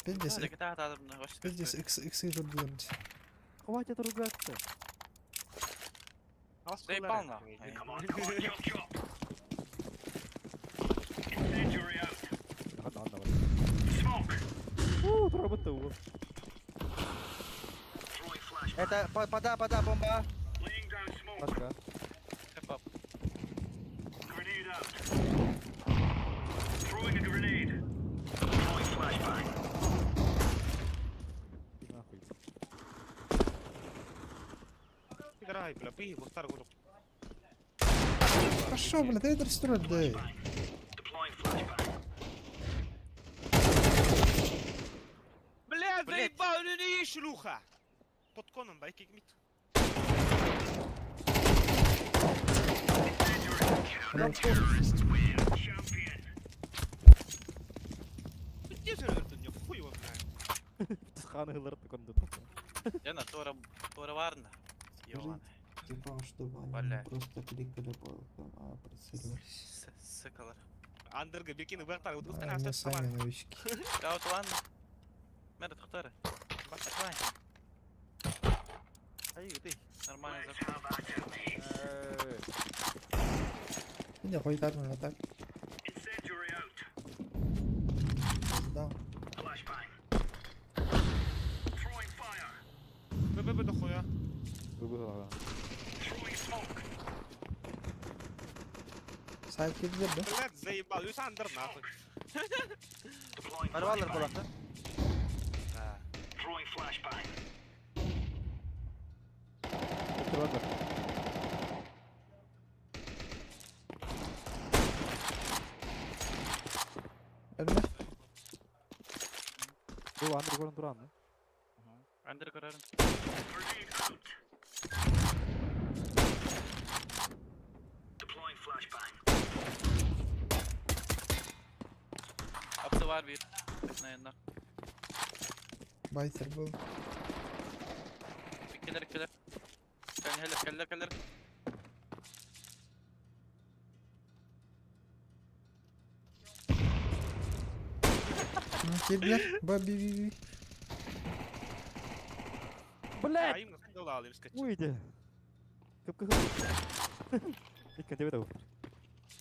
A: Пиздец, пиздец, икс иксы турдулар.
C: Хватит ругаться.
B: Заебал нахуй.
C: Ладно, ладно, ладно. О, работа угол.
B: Это пода, пода, бомба.
C: Пашка. Нахуй.
D: Играй, бля, пей, вот старый гуру.
A: Пошел, блядь, это строит, да.
D: Бля,
B: Блядь.
D: заебал, ну не шлюха. Под коном, байки гмит. Где же это не хуй его знает.
C: Ханы лырты конду.
B: Лена, Тора, Тора Варна. Ёбаный.
A: Типа, чтобы они
B: Бля.
A: просто кликали по а прицеливались.
B: Сыкалар.
D: Андерга бекин бактар, вот
A: Они сами новички.
B: Каут ладно. Мэр, тохтары. Давай.
E: Ай, ты.
B: Нормально зашел.
A: Иди, хуй так, на так. Да.
D: ББ дохуя.
C: Бу-бу-ла.
A: Сайт кирдер, да?
D: Блядь, заебал, юс андер нахуй.
B: Арвалар болақты.
C: Ладно.
A: Әлме?
C: Бу андыр көрін туран.
B: Андер көрөрүм. Апсы бар бир. Наянна.
A: Байтер был.
B: Келер, келер. Келер, келер, келер.
A: Кирдер, ба би би би.
C: Блядь!
D: Айым насындала алып скачи.
C: Уйди. Кып-кып. Иккен тебе табу.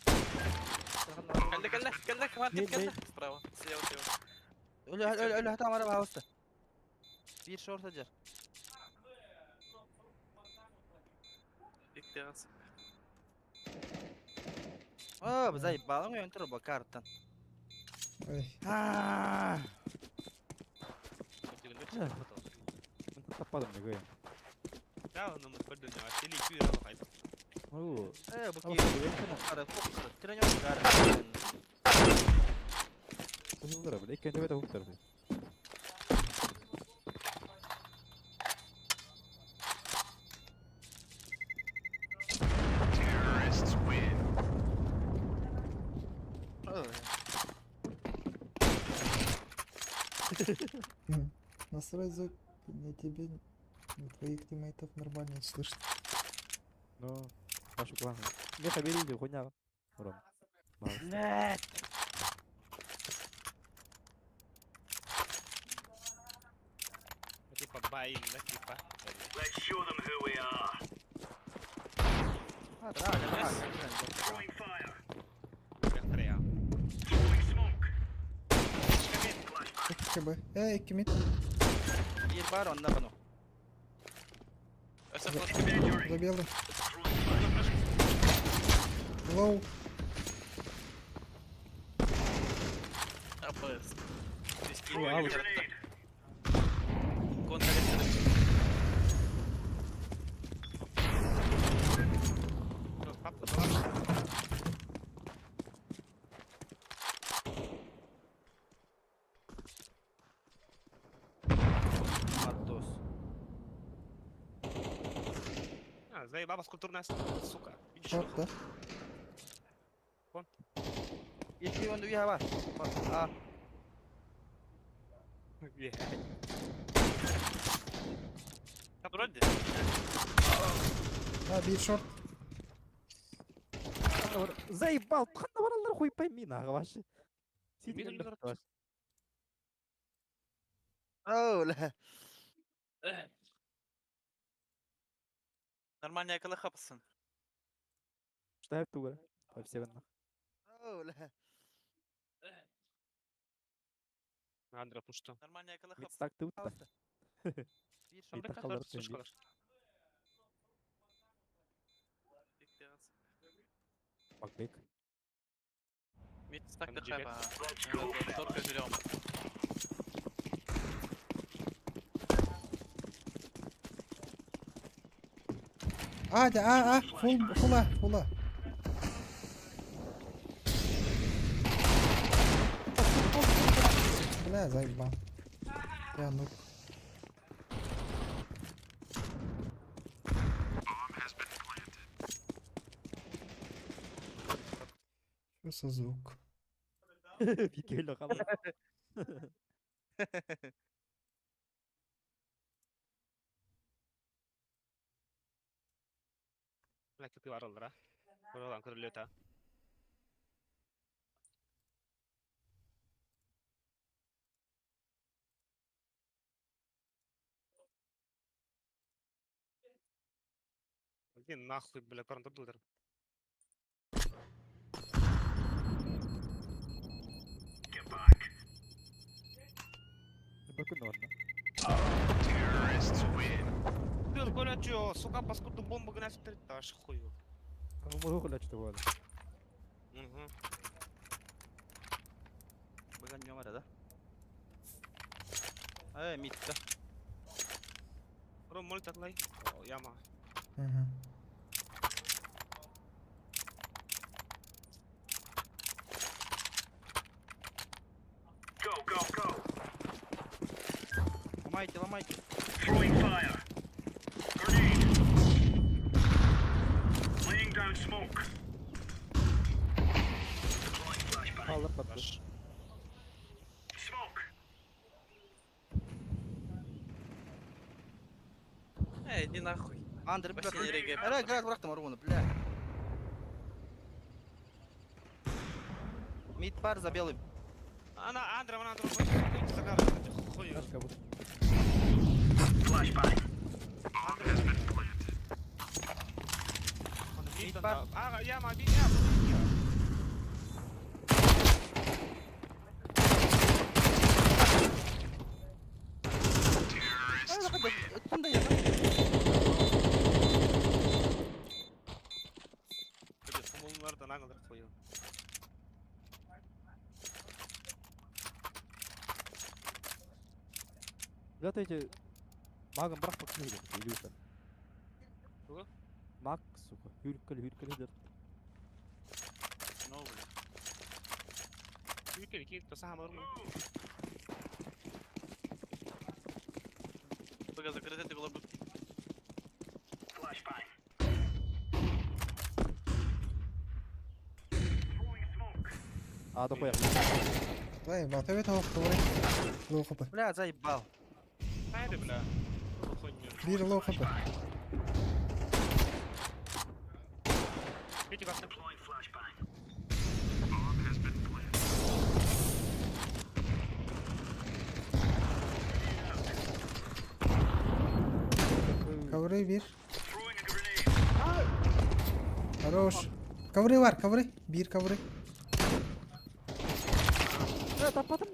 B: Келер, келер, келер,
C: Не,
B: келер, келер. Справа, слева, слева.
E: Өлі, өлі, өлі, там арaba алысты. Bir short acar.
B: Икки ағасы.
E: О, заебал, он тур картан.
A: Ой.
C: Таппадым не гой.
D: Да, ну мы көрдүн я, сели күйрө алып
C: Ну,
E: Э, бу
C: Алып
E: ки.
C: күйрө.
E: Кара, фокус, тренер кара.
C: Кызылдыр, бля, иккен тебе табу.
A: Насрать звук на тебе, на твоих тиммейтов нормально слышно.
C: Ну, вашу клан. Меха берите, хуйня. Урон.
E: Блядь.
D: Типа баин, да, типа.
E: А, да, да,
D: Бехтрея.
A: КБ. Эй, кимит.
E: Bir бар онда бұны.
B: Өсіп
A: За белый. Low.
B: АПС.
C: Ой,
D: Папка была.
F: Матос.
D: А, заебала скульптурная сука. Видишь,
A: Short да.
F: Икки онду уяха бар. А,
B: Вроде.
A: А, bir short.
C: Заебал, ханна баралар хуй пойми нахуй вообще.
D: Мид өлдөрөр.
F: оу, ла.
B: Нормально якала хапасын.
C: Что я тугара? По все нахуй.
F: Оу, ла.
D: Андра, ну что?
B: Нормально якала
C: Мид
B: хапасын.
C: стак ты утта.
F: Bir
C: Мид
F: short.
D: Бека
C: халар
D: төр сушкалар.
C: Бакбек.
B: Мид стак
D: Ана жебе.
B: хаба. Только берем.
A: А, да, а, а, full, full A, full A. Бля, заебал. Я нуб. Что за звук?
C: Викелі қалар.
D: Бля, кипи баралар, а. Көрөлөн көрүлөт, а. Иди нахуй, бля, көрөн турду.
C: Бакын орна.
D: Ты көрөчү, сука, паскудну бомбу гына сиптер, аш хую.
C: Умуру хулачты болады.
D: Угу.
F: Быган ньомара да. Э, мидта.
D: Ром молит атлай. Яма.
A: Угу.
F: Ломайте, ломайте.
C: Халар патты.
D: Аш.
B: Эй, иди нахуй.
F: Андр, бля.
B: Вообще не реагируй.
F: Ара, град бырактым Аргуну, бля. Мид пар за белым.
D: Ана, Андра, ана, Андра, загар, хую.
C: Как будто.
D: Мид
F: пар.
D: А, яма, мид, яма.
F: Тунда я.
D: Сомоллардан аңылыр хую.
C: Ребята эти магом брак покинули, Илюша.
D: Кого?
C: Маг, сука. Хүркіл, хүркіл дер.
B: Ну, блин.
D: Үкел, кийин то сахам орун.
B: Только закрыто ты было бы.
C: А, да хуя.
A: Заебал, ты это ковры. Low HP.
F: Бля, заебал.
D: Хайде, бля. Хуйню.
A: Bir low HP.
D: Видите, как
A: Ковры bir. Хорош. Ковры var, ковры. Bir ковры.
C: Э, таппадым.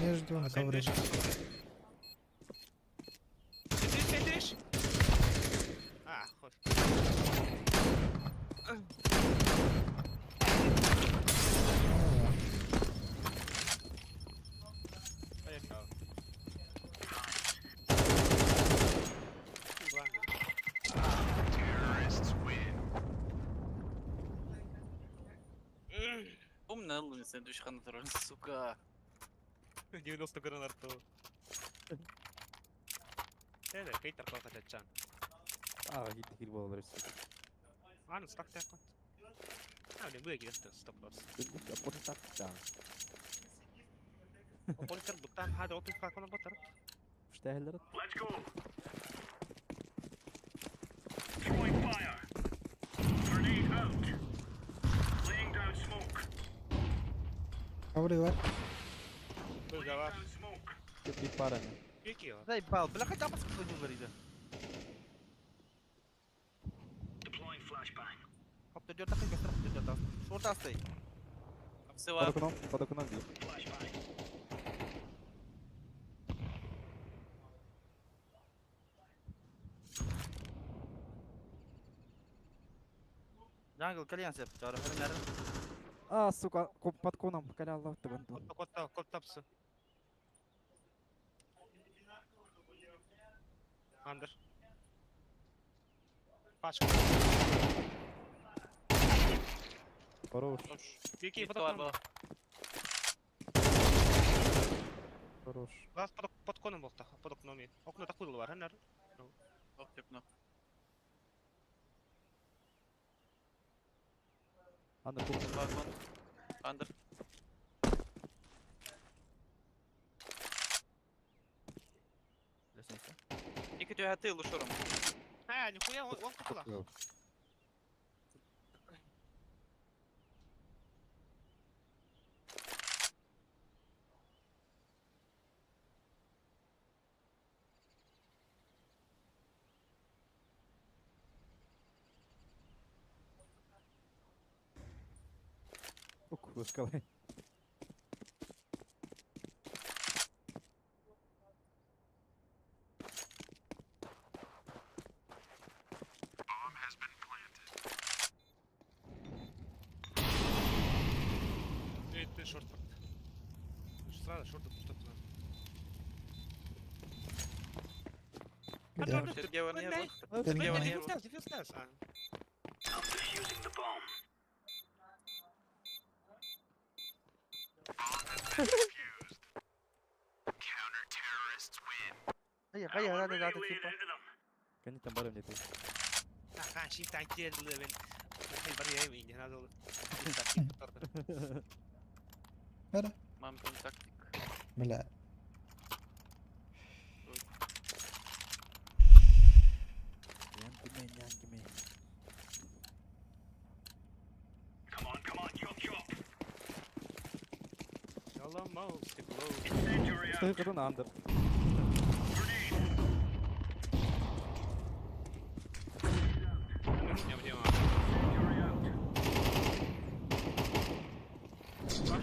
A: Между на ковры.
D: Сендиш, сендиш. А, хуй.
B: Умный лысый душхан тролль, сука.
D: 90 гранат. Эде, кейтер калка чан.
C: Ага, гитти кил болалар өссө.
D: Аны стак тәкъ. А, не буя кирәк стоп лорс.
C: Аппорт тапта.
D: Политер буттан хада отур какона ботар.
C: Штәһелләр.
A: Кавры бар.
D: Бу гава.
C: Бит бар әне.
D: Пеки.
F: Заебал, бля, хотя бы сколько не говорит. Хоп, ты дёрта, хоть быстро, ты дёрта. Шорта стой.
B: Обсыла.
C: Под окном, под окном бит.
F: Джангл, кальян сеп, чара, хәрен,
C: А, сука, под коном, каля Аллах ты банду.
D: Кот кот тапсы. Андер. Пачка.
C: Хорош,
D: Пеки под
B: Бар
D: окном.
B: была.
C: хорош.
D: Лас под под коном был под окном. Окно такое было, хәннәр.
B: Ох, типно.
C: Аны куп.
B: Вагон. Андер.
F: Лестница.
B: Ики тюгаты лушуром.
D: А, нихуя, он он купила.
C: Ук, вышкалай.
D: Ты ты шорт. Сразу шорт что-то.
A: Где?
B: Сергей Варньер.
A: Сергей
B: Варньер.
D: Дефьюз нас.
F: Хая, хая, да, да, да, типа.
C: Кани там барым не ты.
D: Аха, шин танкер левен. Хай бар я имени, надо.
A: Бара.
B: Мамкин тактик.
A: Бля.
C: Янгиме, янгиме.
D: Ялам стекло.
C: Стой, кырын андыр.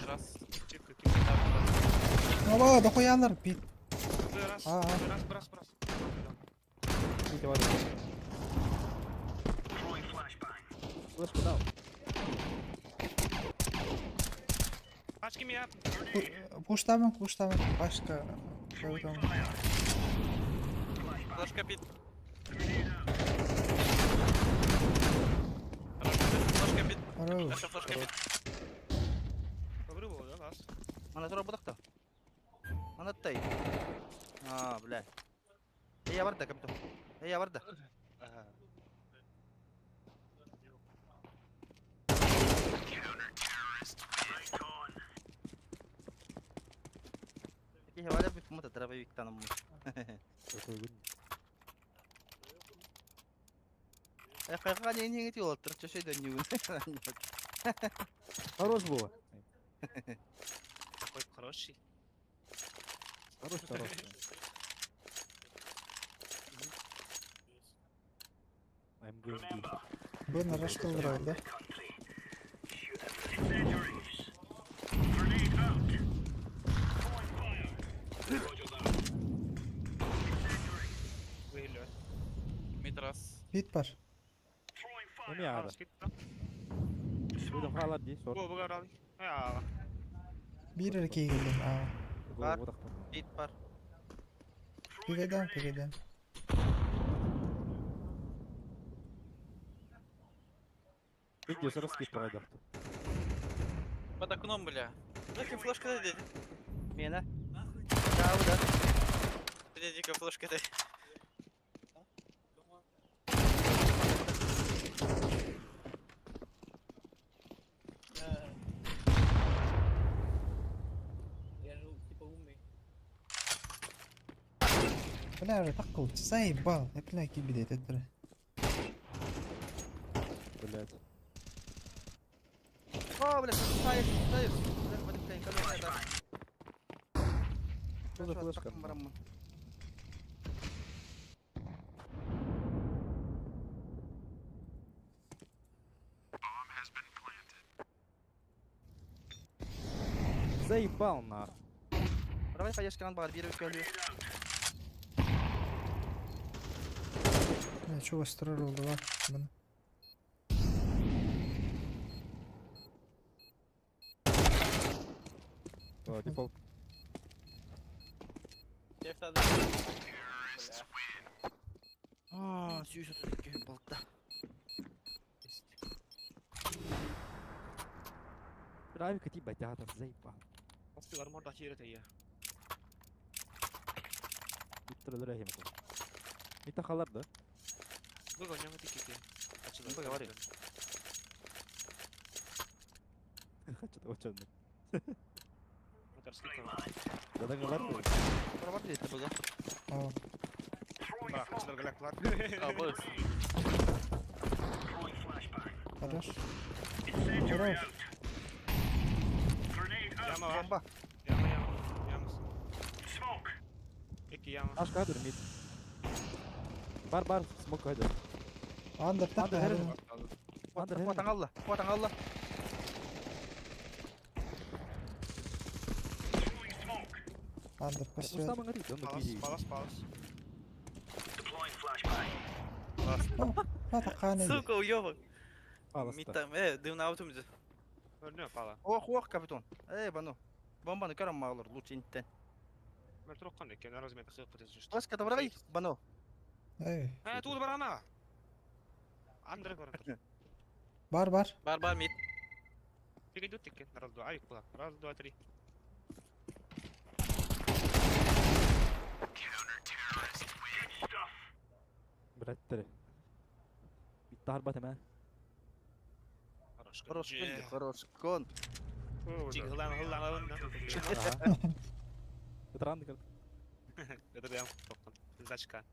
B: Раз.
D: Тихо, тихо.
A: Ава, дохуялар бит.
D: Раз,
A: А, а.
D: раз, раз, раз.
C: Ките бар. Флешку дал.
D: Пачки меня.
A: Пуштамын, пуштамын. Башка. Көрдім.
B: Флешка пит. Хорошо, флешка пит.
A: Хорош.
B: Хорошо, флешка пит.
D: Говорю, да, раз.
F: Ана тура бодакта. Ана тай. А, бля. Эй, я барда, кем-то. Эй, я барда.
D: Ага.
F: Ки хаваля бит мута дробовик танам.
C: Такой гүн.
F: Э, кайга не не ти олтыр, чөшөй да не.
C: Хорош было.
D: Такой хороший.
C: Хорош, хорош. I'm going B.
A: Бұны раш қылдырады, да?
D: Выелет.
B: Мид раз.
A: Бит бар.
C: Эми ара. Буйдам халар ди, сор.
D: Бу буга рали. А,
A: Бир эркей келдим. А.
F: Бар.
C: Бодактан.
F: Бит бар.
A: Пигедем, пигедем.
C: Видео сразу скип пройдет.
B: Под окном, бля. Нахуй флешка дай, дядя.
F: Миэнэ. Да, да.
B: Бля, дико флешка дай.
A: Бля, уже так кол, заебал. Я бля, кибидет это.
C: Блять.
F: О, бля, ставишь, ставишь. Бля, вот это, когда это.
C: Что за флешка? Заебал нахуй.
F: Давай хаешканан баар биир көрү.
A: Бля, чего строил два? Бана.
C: О, дефолт.
F: Аа, сүүс 32 болта.
C: Равика типа театр, заебал.
D: Остыгар морда киирэ тэйэ.
C: Биттер өлөр эһим. Мита халар да.
D: Быга няма тикити.
F: Быга говори.
C: Что-то очень.
D: Моторскика.
C: Да да бар.
F: Бар дейт быга.
A: О,
D: Бра, хачылар галаклар.
B: А, быс.
A: хорош. Хорош.
D: Яма бар.
F: Бомба.
D: Яма яма. Ямас. Икки яма.
C: Аш кадр мид. Бар бар смок кадр.
A: Андер так.
C: Андер,
A: Андер.
C: Андер
F: Куатан алла. Куатан алла.
A: Андер посвет.
C: Устама говорит, он
D: Палас,
C: кири.
D: палас, палас.
A: Хата каны.
B: Сука, уёбок.
C: Палас.
B: Митам, дым на аутумзе.
D: Өрнө пала.
F: Ох, ох, капитан. Эй, бану. Бомбаны көрөм маалар, лучше интен.
D: Мөртүрөк кан экен, размер кыйып кетесиң.
F: Флешка табарай, бану.
A: Эй,
D: Э, туу барана. Андре бар.
A: бар бар.
B: Бар, бар, мид.
D: Тиги дут экен. Раз, два, ай, кула. Раз, два, три.
C: Блять, три. Битта харба теме.
D: Хорош.
F: Хорош кон, хорош кон.
D: Тиги хылан, хылан, хылан.
C: Это рано как.
D: Это прям токтон. Зачка.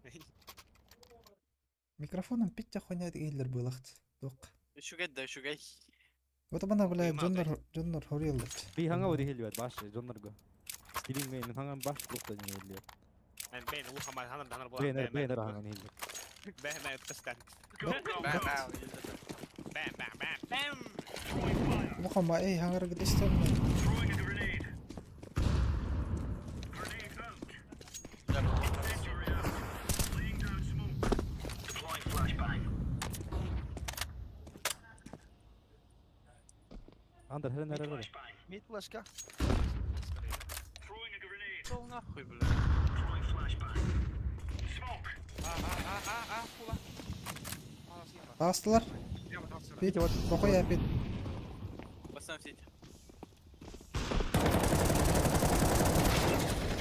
A: Микрофоном питте хуйня дегелер булахт. Док.
B: Шугай, да, шугай.
A: Вот бана бля
D: Хуйма,
A: Джоннор Джоннор хорилдет.
C: Би ханга оди хелиот баш Джоннорго. Стилинг мен ханга баш лукта не хелиот.
D: Мен бен ухама ханар данар була.
C: Бенер бенер ханга не хелиот.
D: Бен мен кыстан.
B: Бам, бам.
D: Бам бам бам бам.
A: Мухама эй хангар гдестем.
C: Андер херен херен херен.
F: Мид флешка.
B: Шел нахуй, бля.
D: А а а а кула. А,
A: Астылар.
D: Яма тасыра.
A: Пит, Токой пит.
B: Поставь сеть.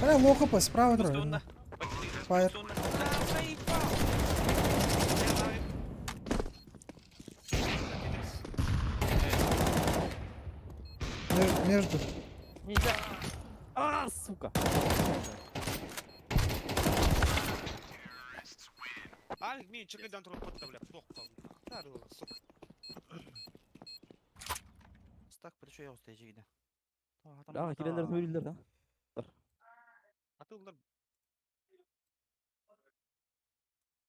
A: Бля, лоха по справа
B: Пустунно.
A: дро. Фаер.
B: Пустунно.
A: Между.
F: Нельзя.
C: А, сука.
D: Ай, мен чыгыдан туруп кетти, бля. Токтон. Сука.
F: Стак причем я устаю жигиде.
C: Да, кирелер хөрүллер да.
D: Атылдар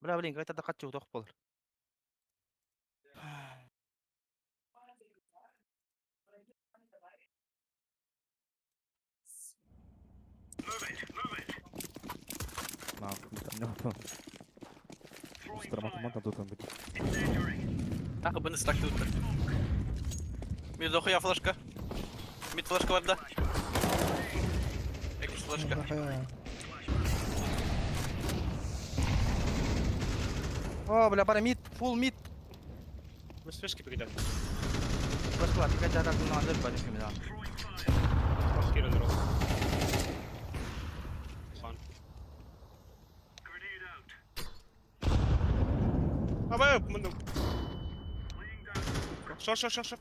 F: Бля, блин, кайта да катчы уток болор.
C: Нахуй там не Устраматыман там тут быть.
B: Нахуй бы стак тут. Мид дохуя флешка. Мид флешка бар да. Экс флешка.
F: О, бля, бара мид, фул мид.
D: Мы свежки передали.
F: Флешка бар, тика жадар күн андыр бар ким да.
D: Кирен рол. Хан. Абай, мында. Шор, шор, шор, шор.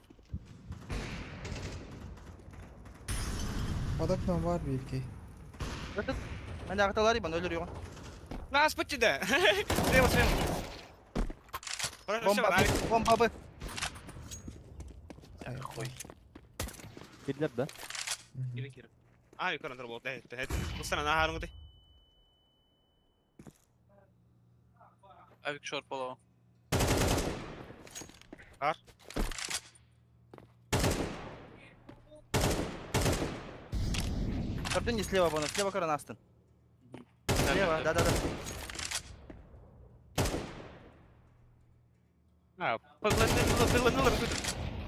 A: Под окном var bir iki.
F: Мен агаталар ибан өлөр юган.
D: Нас пытчы да. Слева, слева. Хорошо,
F: Бомба,
D: авик.
F: бомба б.
A: Хуй.
C: Кирлер да?
D: Кирен, кирен. Авик көрөн бол. Э, э, Бустана на харыңды.
B: Авик шорт болова.
D: Ар.
F: Көрдүн не слева буну, слева көрөн астын. Слева, да, да, да.
D: А, подланил,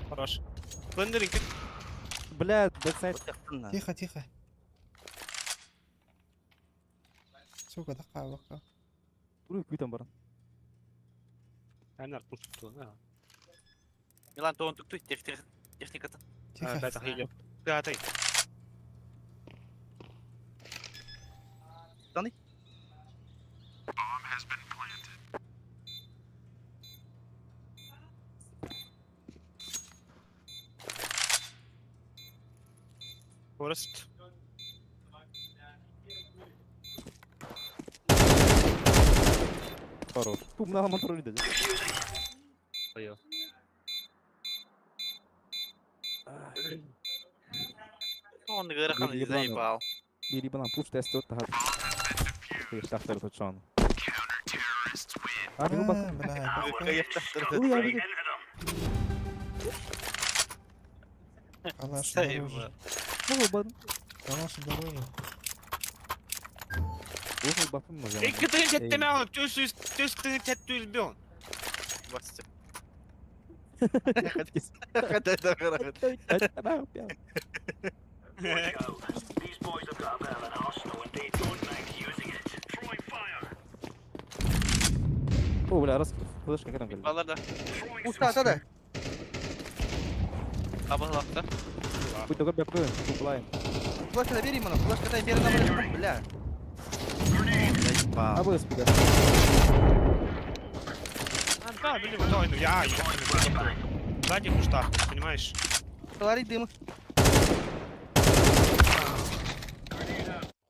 D: Хорош. Блендеринг.
C: Бля, бэксайд.
A: Тихо, тихо. Сука, такая бака.
C: Туруй күтен баран.
D: Анар пусту.
B: Милан тоон түктүй, техниката.
A: Тихо.
D: Да, да, Да, ты.
F: Таны.
D: Форест.
C: Хорош. Ту мына контроль деди.
D: Ой.
B: Тоон гырхан
C: Били
B: заебал.
C: Бири банан пуш тест от тахат. Тахтар точон.
A: А,
C: А, бак.
A: бля, бака.
C: Ой, я видел.
A: Калаш дороже.
B: Заебал.
C: Ну, бан.
A: Калаш дороже.
C: Ой, бапым мı?
D: Икки тыгын четтеме алып, төс төс тыгын четтүз бион.
B: Басты. Хата
C: О, бля, раз флешка кирен келди.
B: Балар да.
F: Уста, да.
B: Абалакта.
C: Буй догор беп кой, туплайм.
F: Флешка бери муну, флешка дай бери на бля. Заебал.
C: А bu спига.
D: Да, блин, вот ну я, я. Сзади в кустах, понимаешь?
F: Талари дым.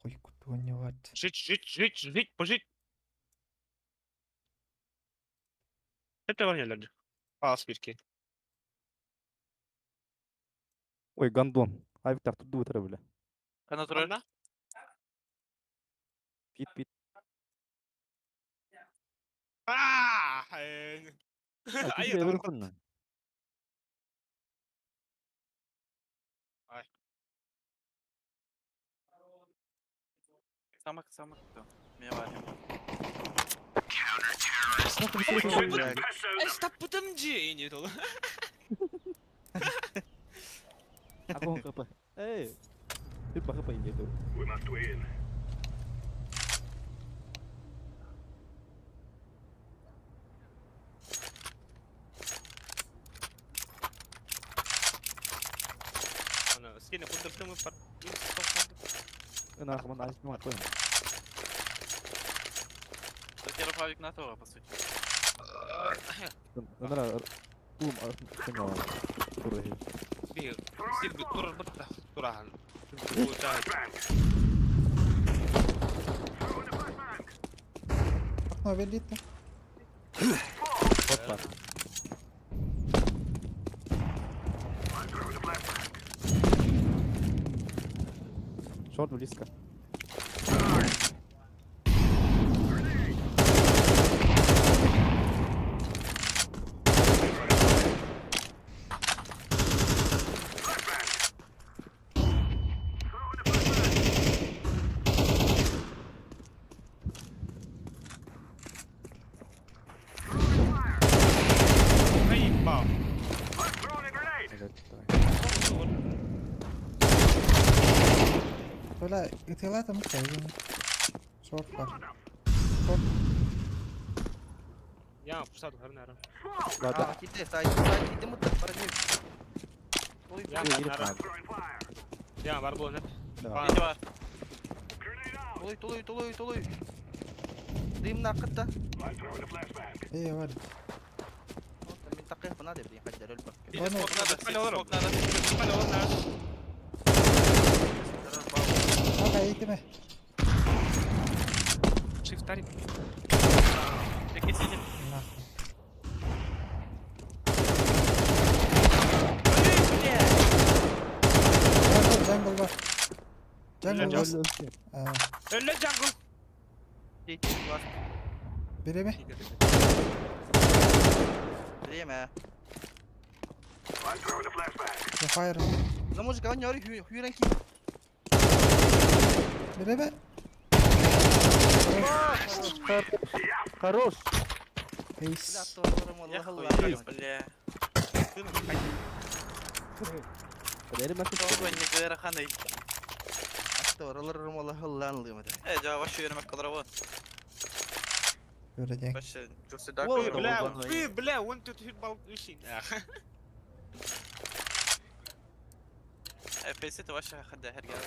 A: Хуй кутуанивать.
D: Жить, жить, жить, жить, пожить. Это ванилерди. А, спирки.
C: Ой, гандон. Авик так тут дутра, бля.
B: Кана турар.
C: Пит, пит.
D: А,
C: А,
D: Ай,
B: Самак, самак. Меня варим.
D: Стап путамджи, не то.
C: Ako kapa. Эй. Ты баха по индиду.
D: Скины кудыртымы пар.
C: Ына хман ачма той.
B: Закеров авик на то, по сути.
C: Ына ум сыңа. Туры.
D: Би, сил би тур бытта турахан.
A: Окно велит.
C: Вот так. Шорт близко.
D: Ай, бам.
A: Бля, ытыла там кайын. Шорт бар. Шорт.
D: Я пусаду харнара.
C: Ладно.
F: А, китте, сай, сай, китте мутта, парни.
D: Я
C: Кирип
D: Я бар буолан.
C: Да.
B: Ити бар.
F: Толуй, толуй, толуй, толуй. Дымна кытта.
A: Эй, бар.
F: Мин такых бына деп хаддар өлбөк.
B: Или
A: Ладно.
B: смок надо,
D: Алло, алло.
B: смок надо.
A: Ага, этиме.
D: Shift тарик.
B: Таки сидит.
A: Нахуй. Jungle, jungle бар. Jungle бар. А,
D: Өллө jungle.
A: Биреме?
F: Время.
A: The fire.
F: За мужика он ёри хюрен ки.
A: Биреме?
E: Хорош.
A: Эйс.
B: Я хуй, бля. Тоҕо не гыраханый. Э, жа вообще yürümek kadar bu.
A: Көрөдең.
B: Вообще, чувствую
F: Ой,
B: да.
D: Бля,
F: Долбаный.
D: ты, бля, он тут бал үсин.
B: Фейсит вообще хадда hergel.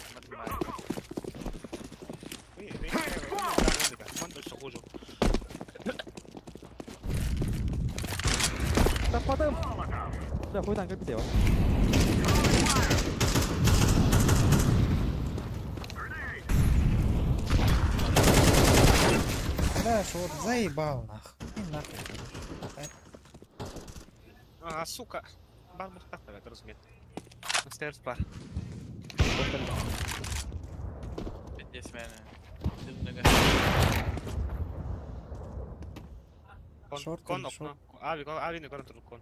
C: Таппатым. Бля, хуй там как дело.
A: Бля, шор, заебал нахуй. И нахуй. короче.
D: А, сука. Бар бухтах давай, разумеет. Стерс бар.
B: Пиздец мене.
D: Кон,
A: Шорт
D: кон
A: или
D: окно. Ави, кон, ави не кон кон.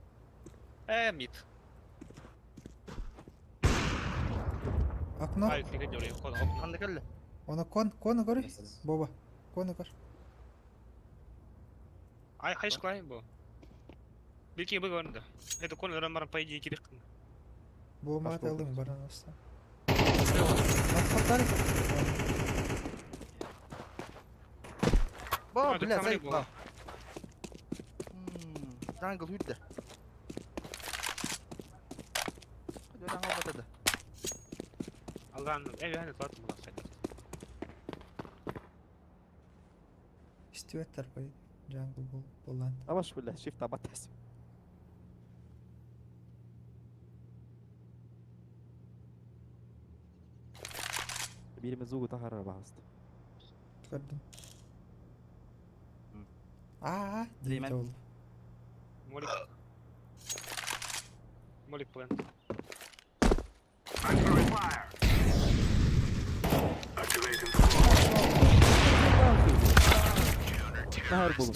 D: Э, мид.
A: Окно.
D: Ави клик делаю, кон окно.
F: Ханды келли.
A: Оны кон, коны көр. Боба. Коны көр.
D: Ай, хайш клай бу. Билки бы горында. Это кон рамар по идее кирик.
A: Болма
C: Пошел.
A: алдым баран оста. Нахуй.
F: Бо,
D: А,
F: бля,
D: тут камри
F: заебал. Jungle hüdde. Hadi ölen olmadı da.
D: Алган, э, я не плату була сайда.
A: Стюарттар бой. Jungle бол болан.
C: Абаш, бля, shift абат. Бириме зугу тахарар багыст.
A: Көрдүм. А,
F: Деймен.
A: дейді ол.
D: Молик. Молик план.
C: Нахар болум.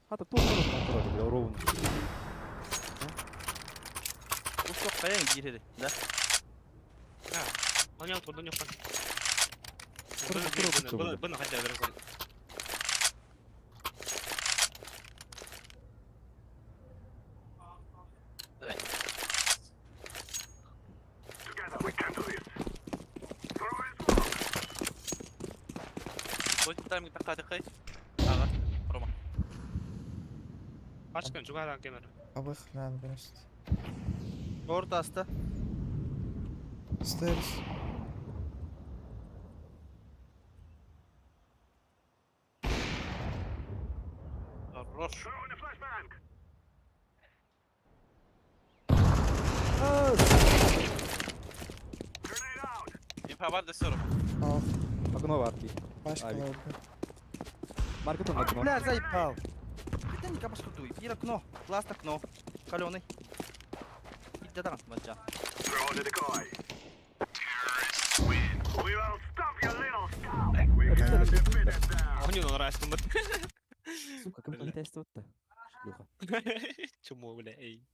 C: Хата туох контроль, бля, ровно.
F: Усток каян кирери, да?
D: Оня турду не кон.
C: Тур, тур, тур.
D: Бына хайда бер кон.
B: Будет там такая. Ага. Рома.
D: Башкан жугаран кемер.
A: Абых надо просто.
F: Орта аста.
A: Stairs.
B: Хорош. Инфа бар десе Рома.
A: Ал,
C: Окно варки.
A: башка
C: Авик.
A: алды.
C: Маркетон окно.
F: Бля, заебал. Хотя не кабашка дуй. Бир окно. Ласт окно. Каленый. Иди да баджа.
D: Оня нравится бат.
C: Сука, кем
D: Бля.
C: тест вот Шлюха.
D: Чему, бля, эй.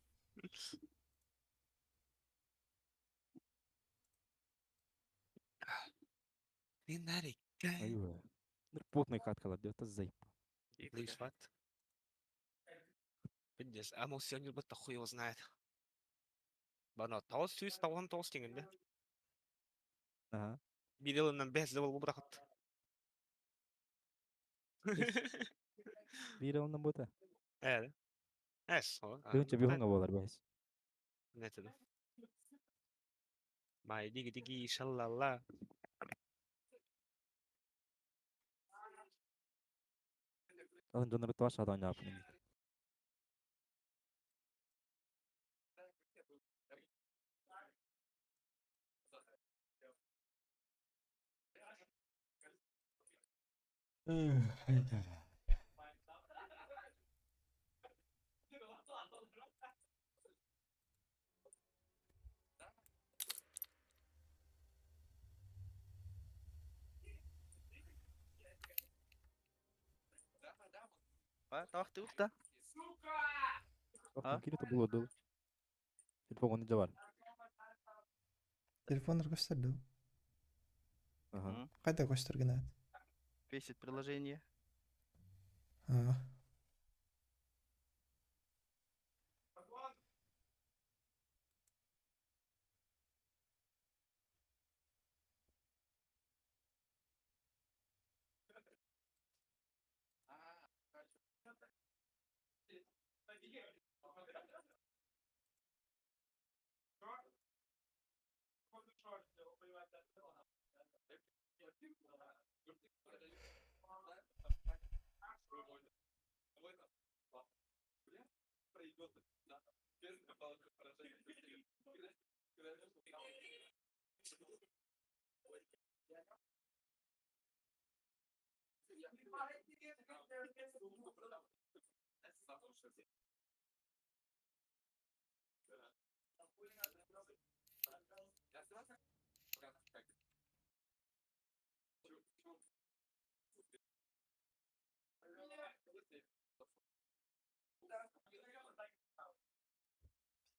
C: Айва. Потный каткалар, это заеб.
D: Лишь ват. Пиздец, а мол сегодня будто хуй его знает. Бана, таус сүйіс тауған тоғыз теңгенде.
C: Ага.
D: Билелінен бәс левел болып рахат.
C: Бире ондан бота.
D: Ә. Эс,
C: Тыынча биһуҥа буолар бэһис.
D: Не да. Май диги диги шаллалла.
C: Атын дьоннор туас саатан дьааппын.
F: А, тавах ты А?
C: Кири тобулу дыл. Телефон онно бар.
A: Телефон көстөр
C: Аха.
A: Қайда көстөр генат?
F: Фейсит приложение.
A: А.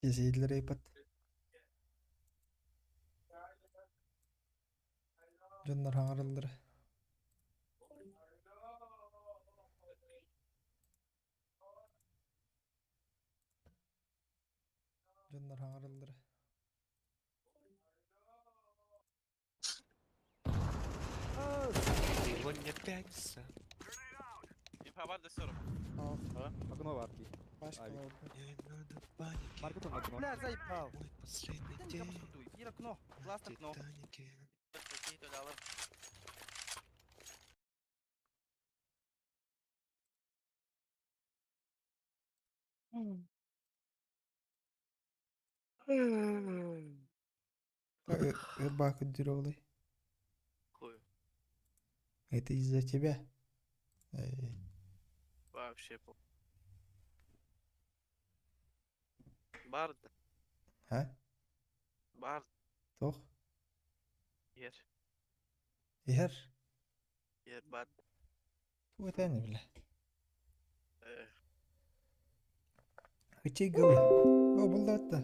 A: Езейлер iPad. Дьоннор хаҥараллара. Дьоннор хаҥараллара.
D: Сегодня пятница.
B: Инфа бар да сорок.
C: Окно бар ди.
A: Пашка
C: Авик.
A: oldu.
D: Не надо паники.
C: Маркет он окно.
F: Бля, заебал.
D: Мой последний
F: Да
D: день.
F: никому скудуй. Бир окно. Классно окно.
D: в Титанике.
B: Какие-то далы.
A: Рыбак дюролый.
B: Хуй.
A: Это из-за тебя. Эй.
B: Вообще пол. Бард.
A: А?
B: Бард.
A: Тох?
B: Ер.
A: Ер.
B: Ер бард.
A: Туэтәне биле.
B: Э,
A: Хычей гылы. О, булды атта.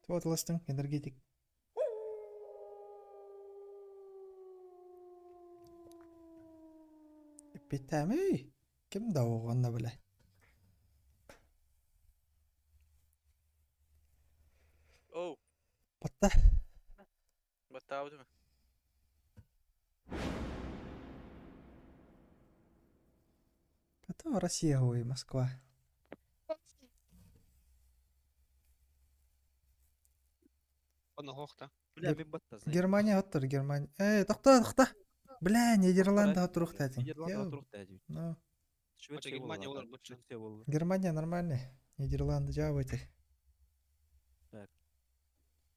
A: Туатластың, энергетик. Питәме? Кем да оғанна биле.
B: Оу,
A: Батта.
B: баттаабытым.
A: Потом Россия, ой, Москва.
D: Онно хохта.
C: Бля, мен батта.
A: Германия оттор, Германия. Эй, тоқта, тоқта. Бля, Нидерланды отурух тәтин.
C: Нидерланды отурух тәтин.
A: Ну,
C: Швеция
D: Германия
C: болла.
D: олар бутча.
C: Швеция болла.
A: Германия нормальный. Нидерланды жабыты.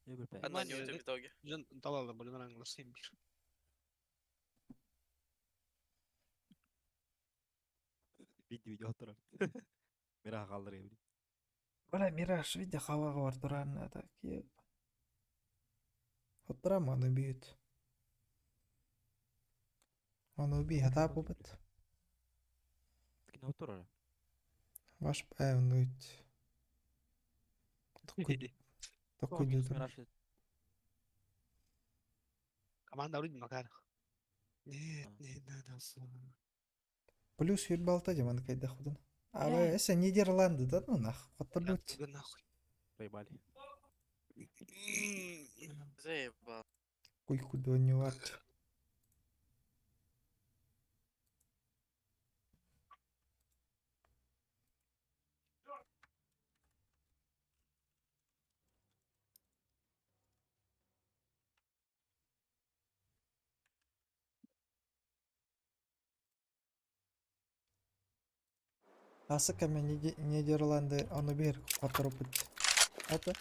C: Европа.
B: Одна не
D: Германия,
B: в итоге.
D: Жан талалар булар англасым бир.
C: Видео видео отурар. Мира қалдыр ебри.
A: Бля, Мираж, видя хаваға бар туран, так, еп. Оттырам, оны бүйт. Оны убей, хата бубыт.
C: Кин отурар.
A: Ваш пай, оны үт. Токуй, токуй
C: Мираж.
D: Команда вроде Макар. Нет, не надо.
A: Плюс футболта демон кайда худан. А вы, если Нидерланды, да ну нах, оттырбут.
D: Нахуй.
C: Проебали.
B: Заебал.
A: Куйку донюват. Асы кэмэ Нидерланды ону биир хотторбут. Это?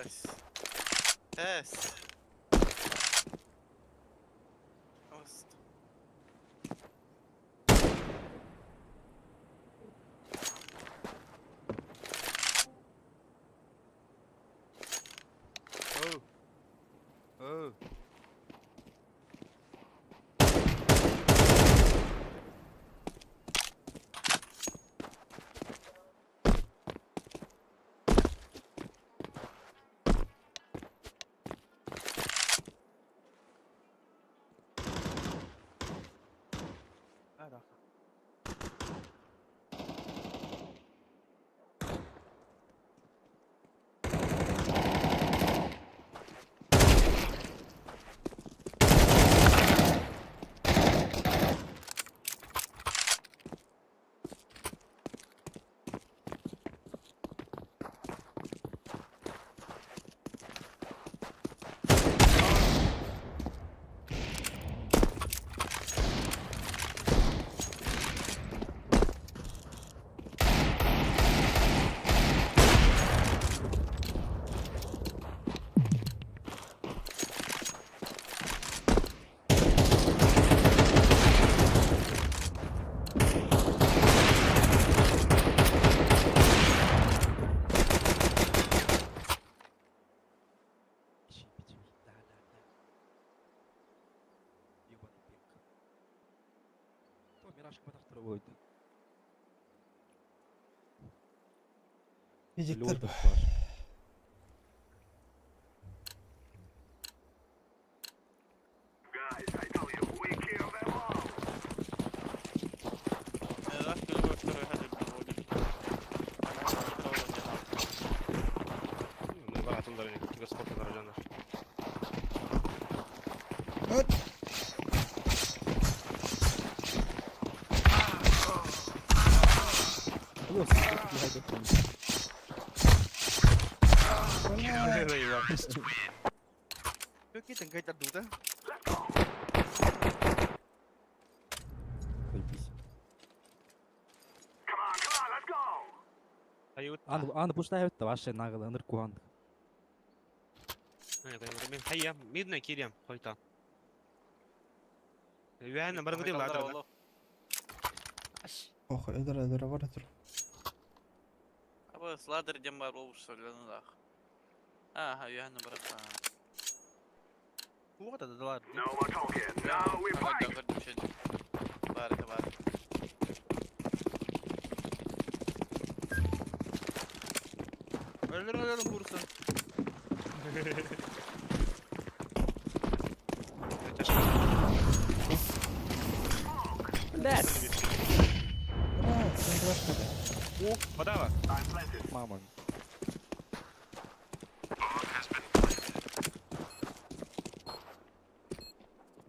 B: Эс. Эс. Ост.
F: Оу. Оу.
C: Пичи, пичи. Да, да, да. Ебаный пинг. То Мираж батахтар будет.
A: Видиктер.
C: Лёд ваш.
A: Вот. Бля.
F: Trước cái từng cây chặt đủ đó.
C: Заебись. Аны аны пуштайбыт да вообще нагло ынырк куган.
D: Хайя, мидно кирем, хойта. Үәнә баргы дип ладыр.
A: Ох, эдер, эдер, бар, эдер.
B: Абы сладыр дем бар болуш сөйлөнү дах. Ага, юханы барат.
F: Вот это да.
B: Бар, это бар.
F: Ölür ölür vursun.
C: Блядь!
A: Бля, сен флешка.
D: О, подава.
C: Мама.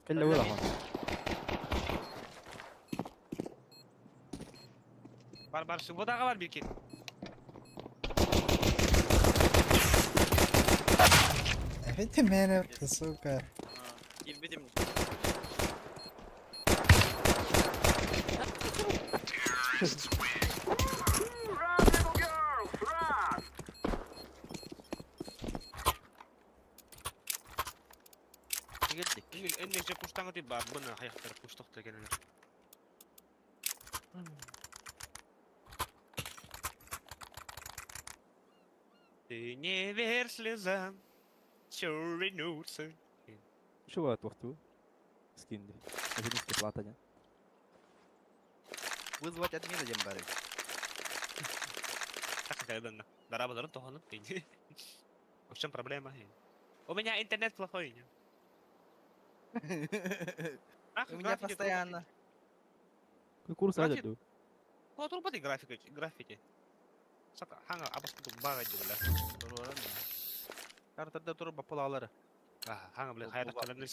C: Кэллэ ула.
D: Бар бар, свободага бар бир кит.
A: Опять ты меня, ты, сука.
B: Килбедим.
F: Кирдик.
D: Эннеже куштаңы дип бар, буны хаяктар куштыкты генелер. Ты не верь слезам, чуринуться.
C: Чего туохту? Скинди. Ажинский плата, не?
F: Вызвать админа дем бары.
D: Так, да, Дарабадарын тоханып дейди. В чем проблема? У меня интернет плохой.
F: У меня постоянно.
C: Курс
D: График.
C: ажаду.
D: Ну, турбати графика, граффити. Сака, ханга абас бага дибла.
F: Картада туруп бапалалары.
D: Ханга, бля, хайра календарь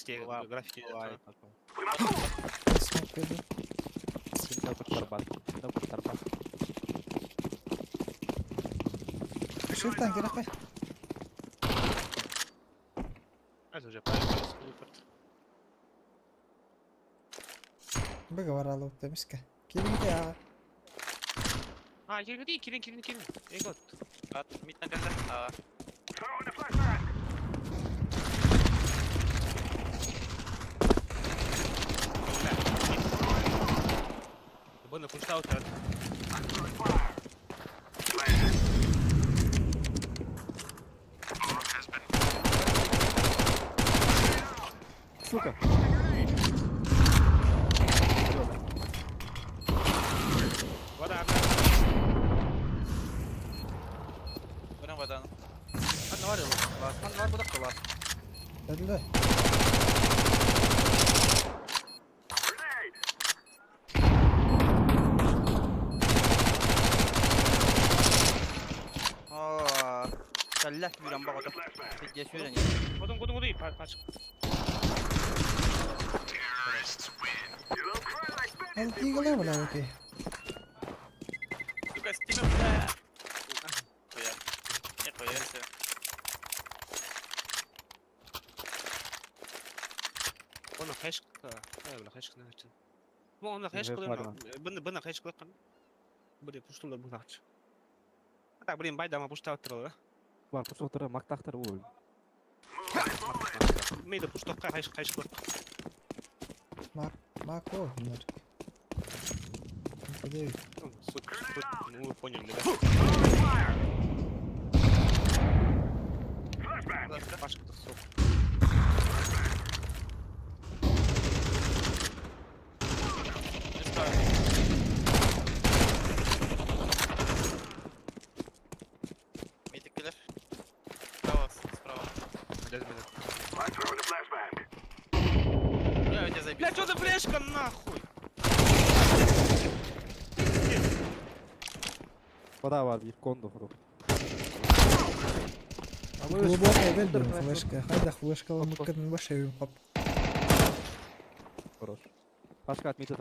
D: граффити.
A: Смок иду.
C: Син тарбат. Тарбат.
A: Шифтан кирэххэ.
D: Это уже правильно.
A: Быга баралы темиске. Киринге а.
D: А, кирин, кирин, кирин, кирин. Эй, вот.
B: Мид на кафе. А,
D: Бына пуштау тарат.
C: Сука.
D: Вода,
B: Бына вода.
F: Ханна бар бар. Ханна бар будак бар.
A: Öldü.
F: Аа. Каллах бүрэн багада. Пиздец бүрэн.
D: Годун, годун, годун, пач.
A: Ал тигале бала окей.
B: Сука, стига, бля. Хуя. Нихуя себе.
D: Оны хайш, бля, хайш кына. Бу оны хайш
C: Evet,
D: кылып,
C: var
D: быны быны хайш кылып. Бу пуштулар бу нач. Так, блин, байдама пуштау туралы.
C: Бар пуштоктары мактактар ол.
D: Мейді пуштокка хайш хайш кылып.
A: Мак мак о bunlar. Девять.
D: Супер, ну вы поняли, да? Пашка-то сок.
B: Мид киллер. Справа, справа.
D: Блядь, блядь.
B: Бля, у тебя забил.
D: Бля, что за флешка нахуй?
C: Вода бар bir кондо ходу.
A: Глубокая белдим флешка. Хайда флешка мыккын башайым хоп.
C: Хорош. Пашка отметит.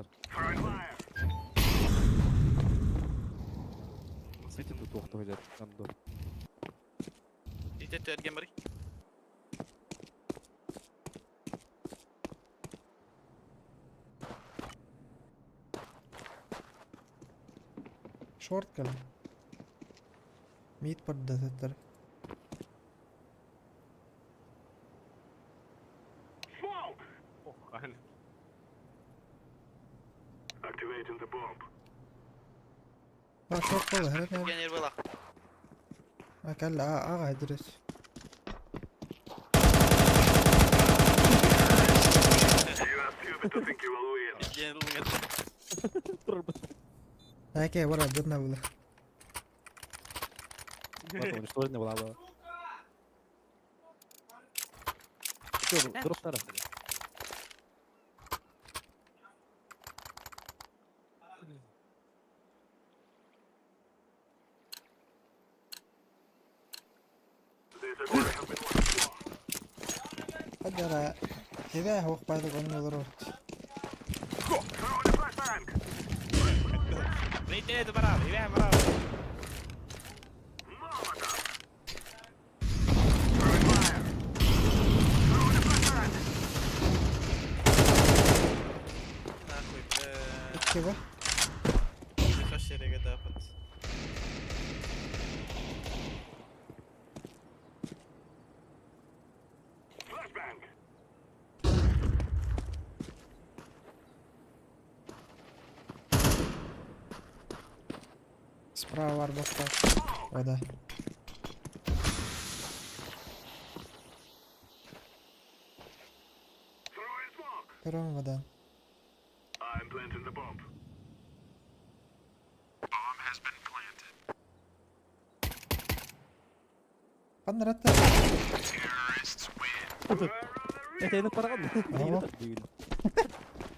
C: Светин тут тухту хотят. Там до.
B: Ите терген бар.
A: Шорт кал. Мид поддататтар.
D: Ох, аны.
A: А шорт кал хәрәт.
B: Генер была.
A: А кал а ага дирес.
B: Генер лугат.
A: Әке бара дырна була.
C: Ладно, уничтоженный была бы. Чё, дроп тара.
A: Хадара. Хебе хок байдык onun olur ort.
D: Блядь, это бара, бля, бара.
B: Нахуй, бля.
A: Икки ба.
B: Хашереге дапат.
A: Справа бар бокта. Вода. Көрөм вода. Панратта.
C: Это я на парагон.
A: Ага.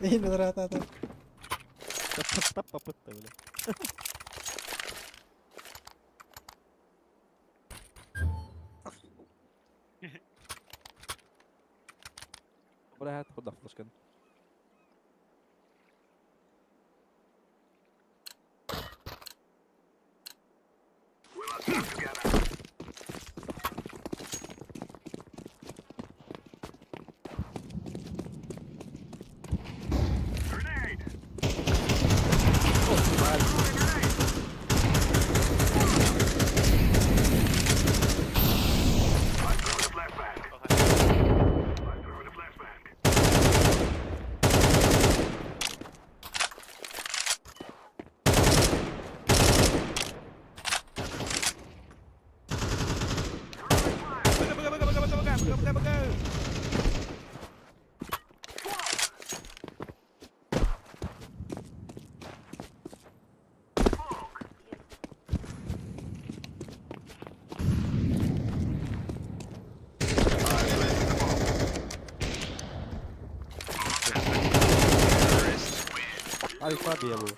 A: Эйн ратата.
C: Тап попытка, бля. Бля, куда флешка?
F: Пока, пока, пока.
C: Ай, Фаби я был.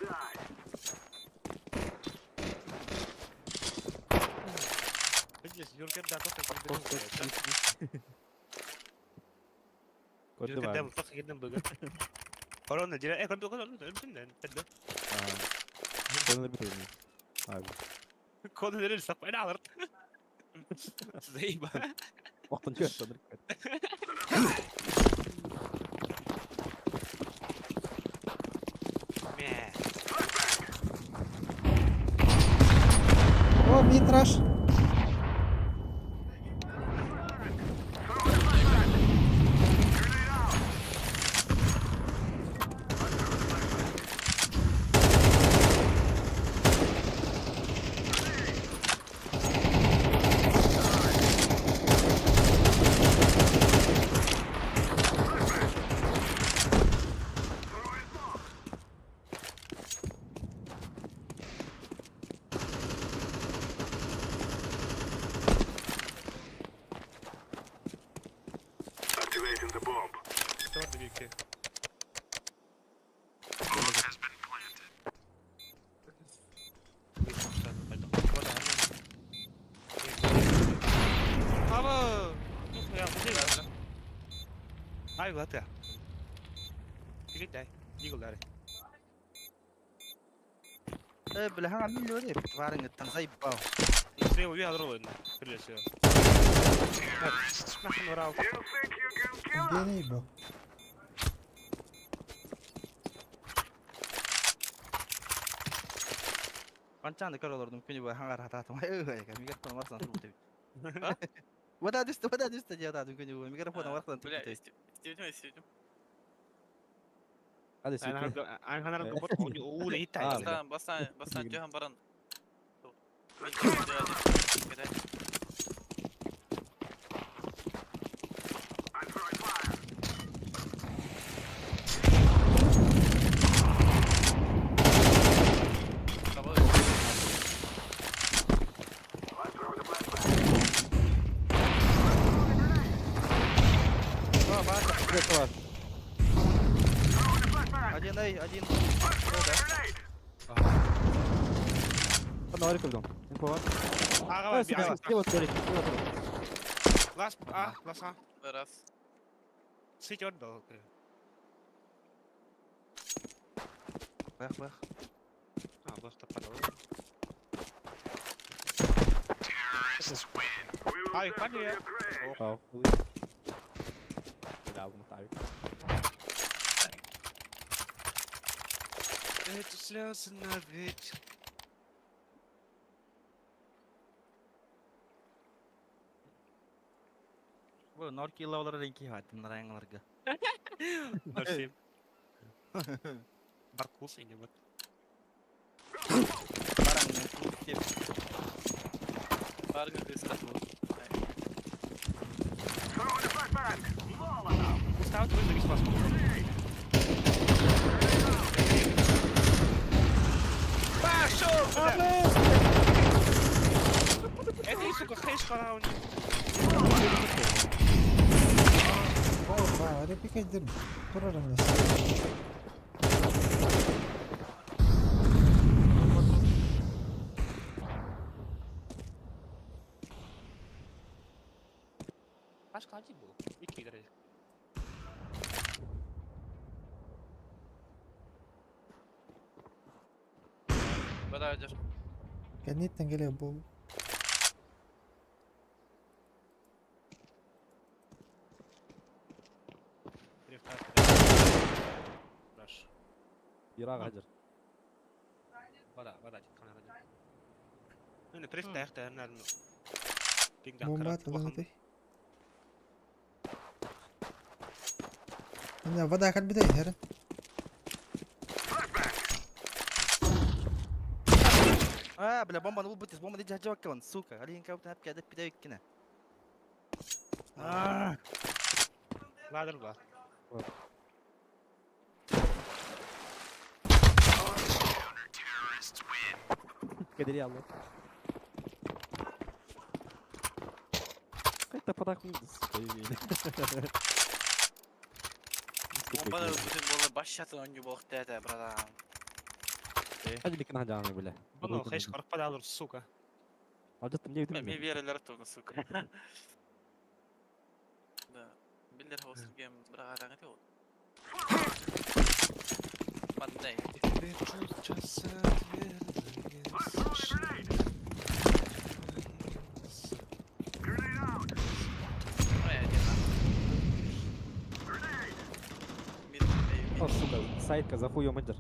D: Видишь, Юрген да тоже
C: Көрдүм
D: Юрген
C: аҕай.
D: да фах جدا بجد. كورونا دي ايه كنت كنت كنت
C: Көрүнөр бүтүн. Ай.
D: كورونا دي لسه انا عذرت. زي ما
C: Вақтын чөт
A: О, митраж.
F: Э, бля, ха, миллионер. Варинг, там заебал.
A: Гений был.
F: Канчаны көрөлөрдүм күнү бою хаңар хатаатым. Ой, микрофон барсан туруп. Вода түстү, вода түстү деп ататым күнү бою. Микрофон барсан
B: Бля,
F: туруп.
B: истебитим, истебитим.
C: Hadi siktir.
B: Бастан, бастан, бастан жахан баран.
F: Один эй, один.
C: Хана барып көрдүм. Инфо бар. Слева смотри, слева смотри.
B: Раз.
F: Бах, бах.
C: Ау. Бля, умытаю.
D: Эти слезы на ветер.
F: Бу норки лавлар ренки хаттым нарайыңларга.
D: Баркус и не вот.
F: Бараң.
B: Баргы кыста.
D: Ставь твой завис вас. Пошел! Это, сука, хейш парауни.
A: Ба, репикайдер турар эмес.
D: Пашка один был. И кидали.
B: Бада жаш.
A: Кенеттен келе бул.
D: Раш.
C: Ирак ажыр.
D: Вода, вода, камера. Ну, не прифтах, да, наверное.
A: Бомба атылды. Мына вода калбиде хер.
F: А, бля, бомбаны бул бутис, бомба дижа жабак калан, сука. Алин кабыт хап кәдеп пидә кине.
D: Ladder бар.
C: Кэдири алла. Қайта падақ
B: Бомбаны ылбытын буолла бас шатын оонньуу буолуохтаа этэ, братан.
C: Хадиликин хаджааны биле.
D: Бұны хэш қорықпа да алыр, сука.
C: Алжаттым не
B: Мен
C: өтүм.
B: берелер тугу, сука. Да. Биллер хаусыргем брагараҥа те ол. Маннай. Ой, один Мид, эй,
C: О,
B: мид.
C: сука, сайтка за хуем менеджер.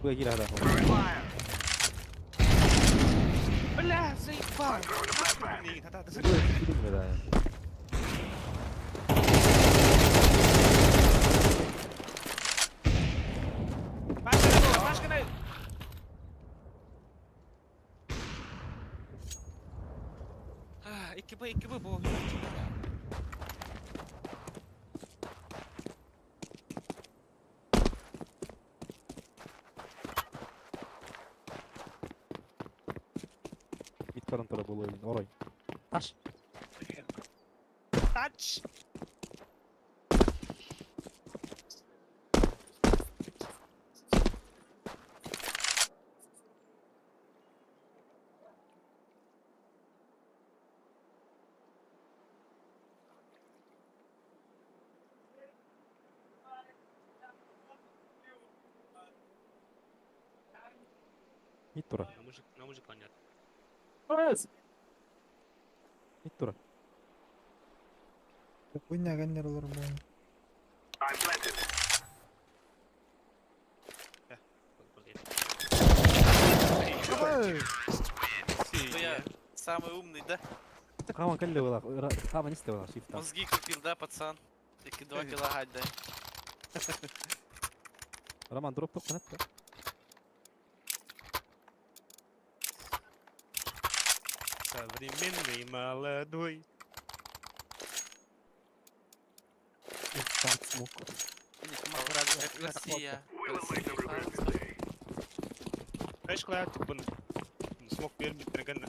C: Куя кире хада.
D: Бля, заебал!
C: Кире да.
D: Машка на! 2Б, 2Б бу.
C: Мид каран тура болу орой. Таш.
D: Тач!
C: Мид тура.
D: На мужик, на мужик нет.
C: Мид тура.
A: Хуйня ганнер олар буолла.
B: Ну я самый умный, да?
C: Хама калли была. Хама не стела шифта.
B: Мозги купил, да, пацан? Таки 2 кила гать, да.
C: Роман дроп тоқ канатта.
D: Современный молодой.
C: Старт смок.
B: Россия.
D: Хэш кылаят бұны. Смок беріп бітірген.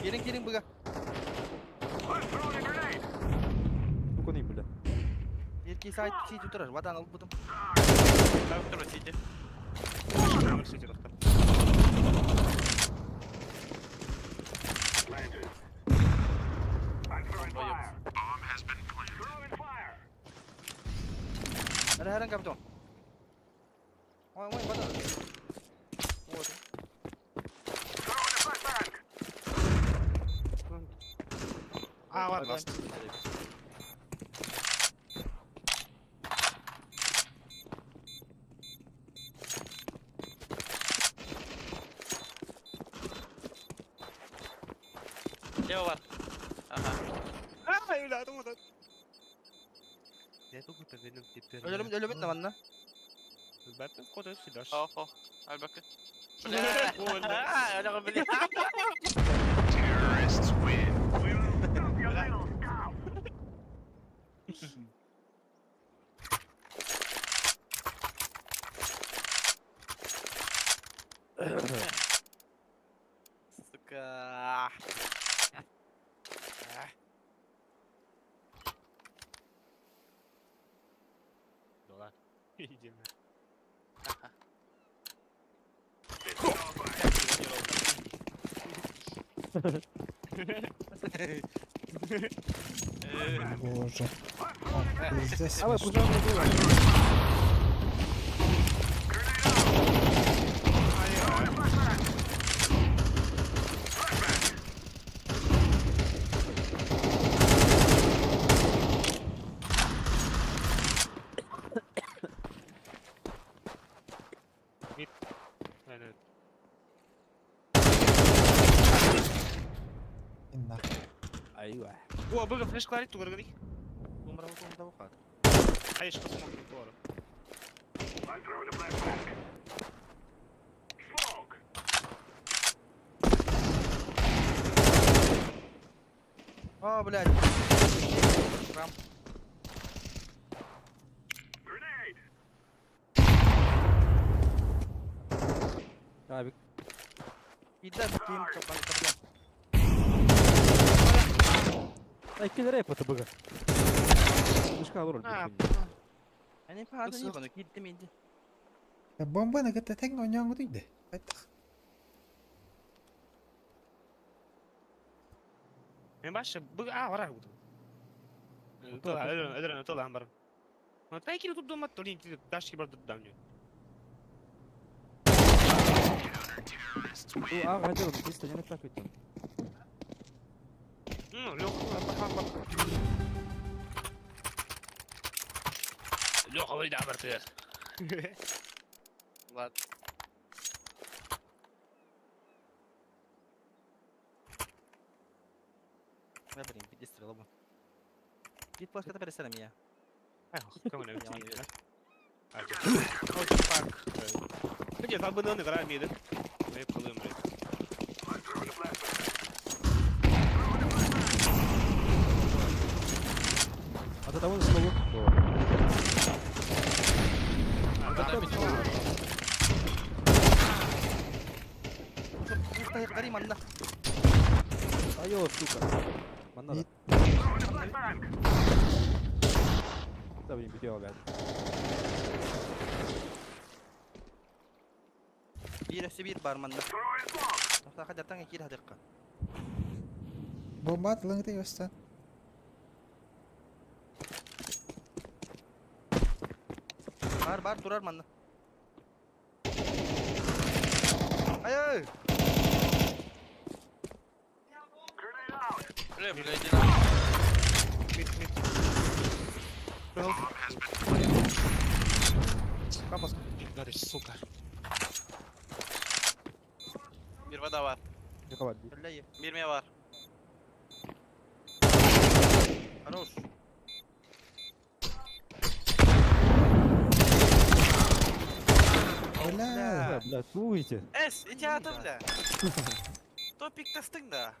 F: Кириҥ кириҥ быга.
C: Туку ней бля.
F: Ерки сайт сити турар. Вадан алып бутым.
B: Сити.
D: Сити доктор.
B: Вдвоем.
F: Ара капитан. Ой, ой, вадан. Вот.
D: А, ладно.
B: Лево бар. Ага.
D: А, бля, думаю, Я тут benim теперь.
F: Өлөрүм өлөбүт на манна.
D: Бәппен кодо сидаш.
B: О, о. Альбакы. Бля.
D: Больно.
B: Бля, бля. Сука.
D: Да. Иди на.
A: Боже. О, пиздец
C: Давай,
A: смешно.
C: пожалуйста.
D: Aynen.
A: И нахуй.
C: Айва.
D: О, быга флеш кларит тугыргыны.
F: Умра вот он хат.
D: Айш космок тугары.
F: А, блядь. Рам.
C: Abi
F: Ида ким капан капан.
C: Иккилere yapatı bıga. Dışka alır
D: А,
F: Они паада не бану кидди минди.
A: Бомбаны кытта тең ойноңу дүйдө. Айттык.
D: Мен башы быга а вара буду. Тыла, ödөрөн тыла бар. Ну тай кили тут дома то ли дашки бар дамню.
C: Bu ağa hadi oğlum biz de yine tak ettim.
D: Ну, Леха, паха, Леха, выйди, аборты.
B: Ладно.
F: Я блин, биди стрела бу. Git başka da пересерем я.
D: Кому не Где там бы на игра миды? Мы полым, блядь.
C: Ата tamam slow.
F: Ух ты, манна.
C: Айо сука. Manna da. Tabii bitiyor abi.
F: Bir өсі bir бар манна. Тоқта қадартан кир хадыққа.
A: Бомба атылың өстен.
F: Бар бар турар манна. Ай ай.
B: Бля, бля, иди нахуй.
D: Мид, мид.
F: Капас.
D: Дариш, сука.
B: Bir vada var.
C: Ne kadar
F: Бля.
B: Bir me var.
F: Хорош.
A: Бля.
C: Бля, слушайте.
B: Эс, иди ата, бля. Топик тастың да.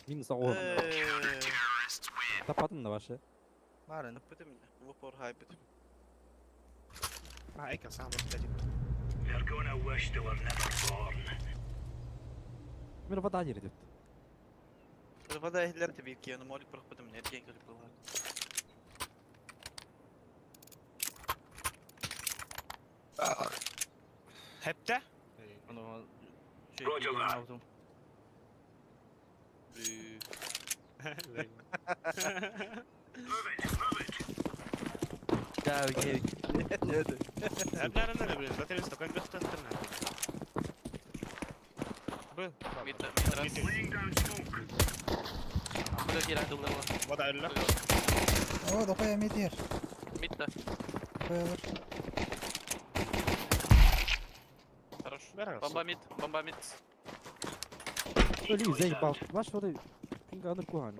C: Минус оğlum. Tapadın da başı.
F: Барын.
B: Бүтүм, в упор хай бүтүм.
D: А, экен сам блядь.
C: Bir vada yeri dedi.
B: Bir vada ehliler tabii ki, onu molik bırakmadım, nereye gelip dolar.
D: Хепте?
F: Аны Roger. Да, окей.
D: Әбнәрен әле блин, затерес такой бөхтән Б.
B: Мид, мид раз. Бля, кир хадылар.
D: Вода әллә.
A: О, дохуя метер.
B: Мид да.
A: Дохуя бар.
B: Хорош. Бомба мид, бомба мид.
C: Öyle zey bal. Baş orada pinga anır kuhan.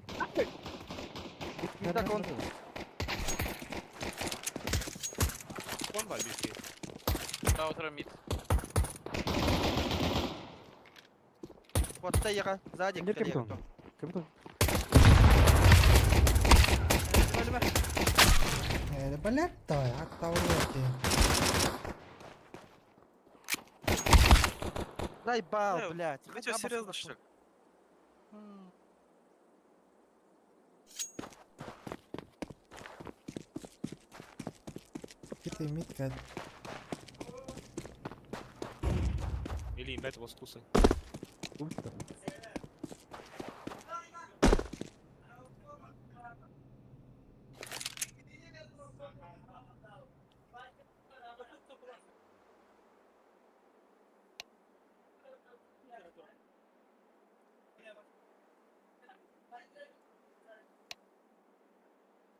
F: Так он.
D: Кон бар бити.
B: Аутро мид.
F: Вот яга, сзади.
C: Эмир капитан. Капитан.
A: Э, блядь, давай, аттауы.
F: Дай бал,
B: Э,
F: блядь.
B: Вы что, серьезно, что ли?
A: Китай мид,
D: Или имбет воскусы.
C: Ulti.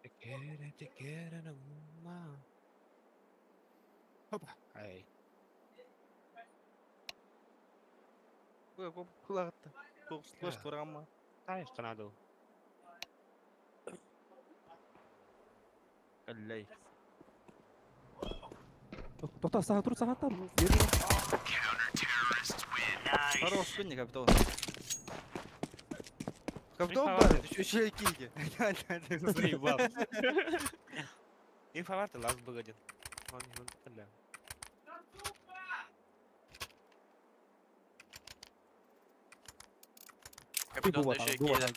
D: Te quiere, te quiere, no más. Опа. Ай.
F: Кулағытта. Тоғыз тұрған ма?
D: Тай қанады.
F: Әлләй.
C: Тоқта, саға тұр, саға тұр.
F: Хорош күн капитал. Капитал бар, еще киги.
D: Заебал. Инфоварты лаз был один. Он не бля.
B: Капитан еще кида.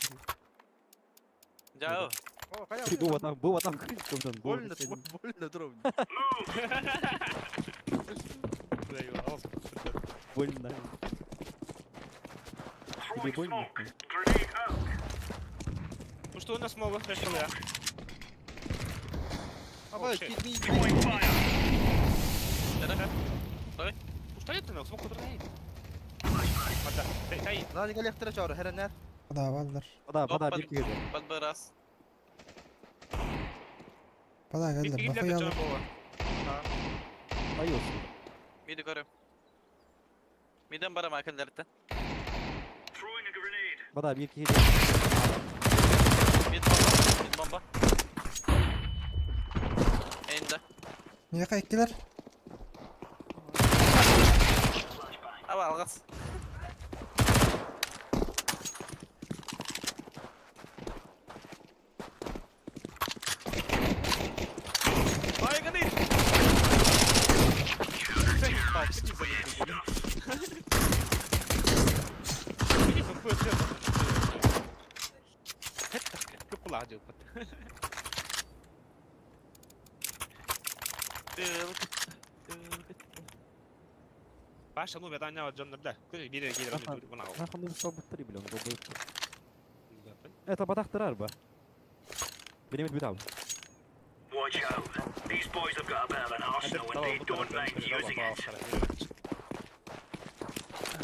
B: Жау.
C: Бу там, капитан, бу.
F: Больно, больно дробь.
D: Заебал.
C: Больно. Тебе больно?
D: Ну что у нас много решил я?
F: Абай,
D: shit.
F: кит ми.
D: Ну что это, смог ударить? Пода, тай, тай.
F: Надо коллектора чары, херенер.
A: Бада балдар.
C: Бада, бада,
B: Опа.
C: bir киге.
B: Под Б раз.
A: Бада келдер. Бахуя.
C: Айос.
B: Миди көрөм. Миден барам акелдерте.
C: Бада, bir киге.
B: Мид бомба. Мид бомба. Эйнде.
A: Мияка иккилер.
B: Аба алгас.
D: Байганы! Паша, ну, я не Джон да. Бире келер мына.
C: Рахым сабыттыр билем, добы. Это батақтыр арба. Билемет бит ал.
G: Watch out. These boys have got a bit of an arsenal and they don't mind using it.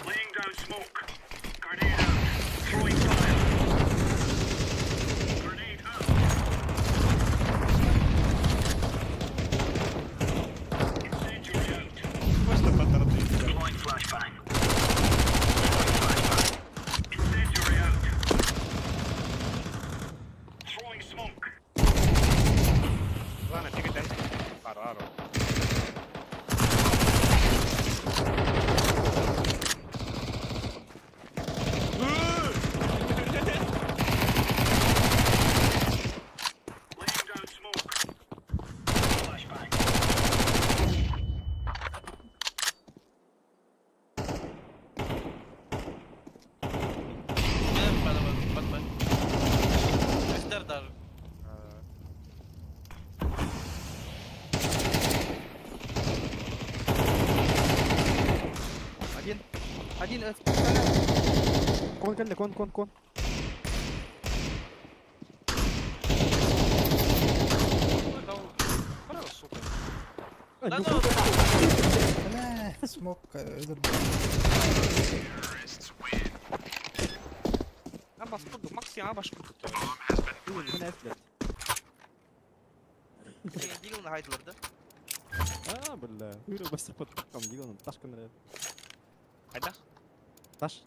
G: Laying down smoke. Grenade out. Throwing fire. Grenade out. Incendiary out. Deploying flashbang. Throwing flashbang. Incendiary out. Throwing smoke.
D: Ладно, тигай. Аро, аро.
G: Laying down smoke. Flashbang.
B: Gel bana bak bak bak. Göster dar.
F: Один. Один.
C: Кон келді, кон, кон, кон.
D: Сука.
B: Да ну.
A: Бля, смок өлөр.
D: Абас курду, Максим абаш курду.
C: Міне әсілет.
F: Дигл хайдылар да.
C: А, бля. Үйрө басып қам, дигл таш көнөр.
D: Қайда?
C: Таш.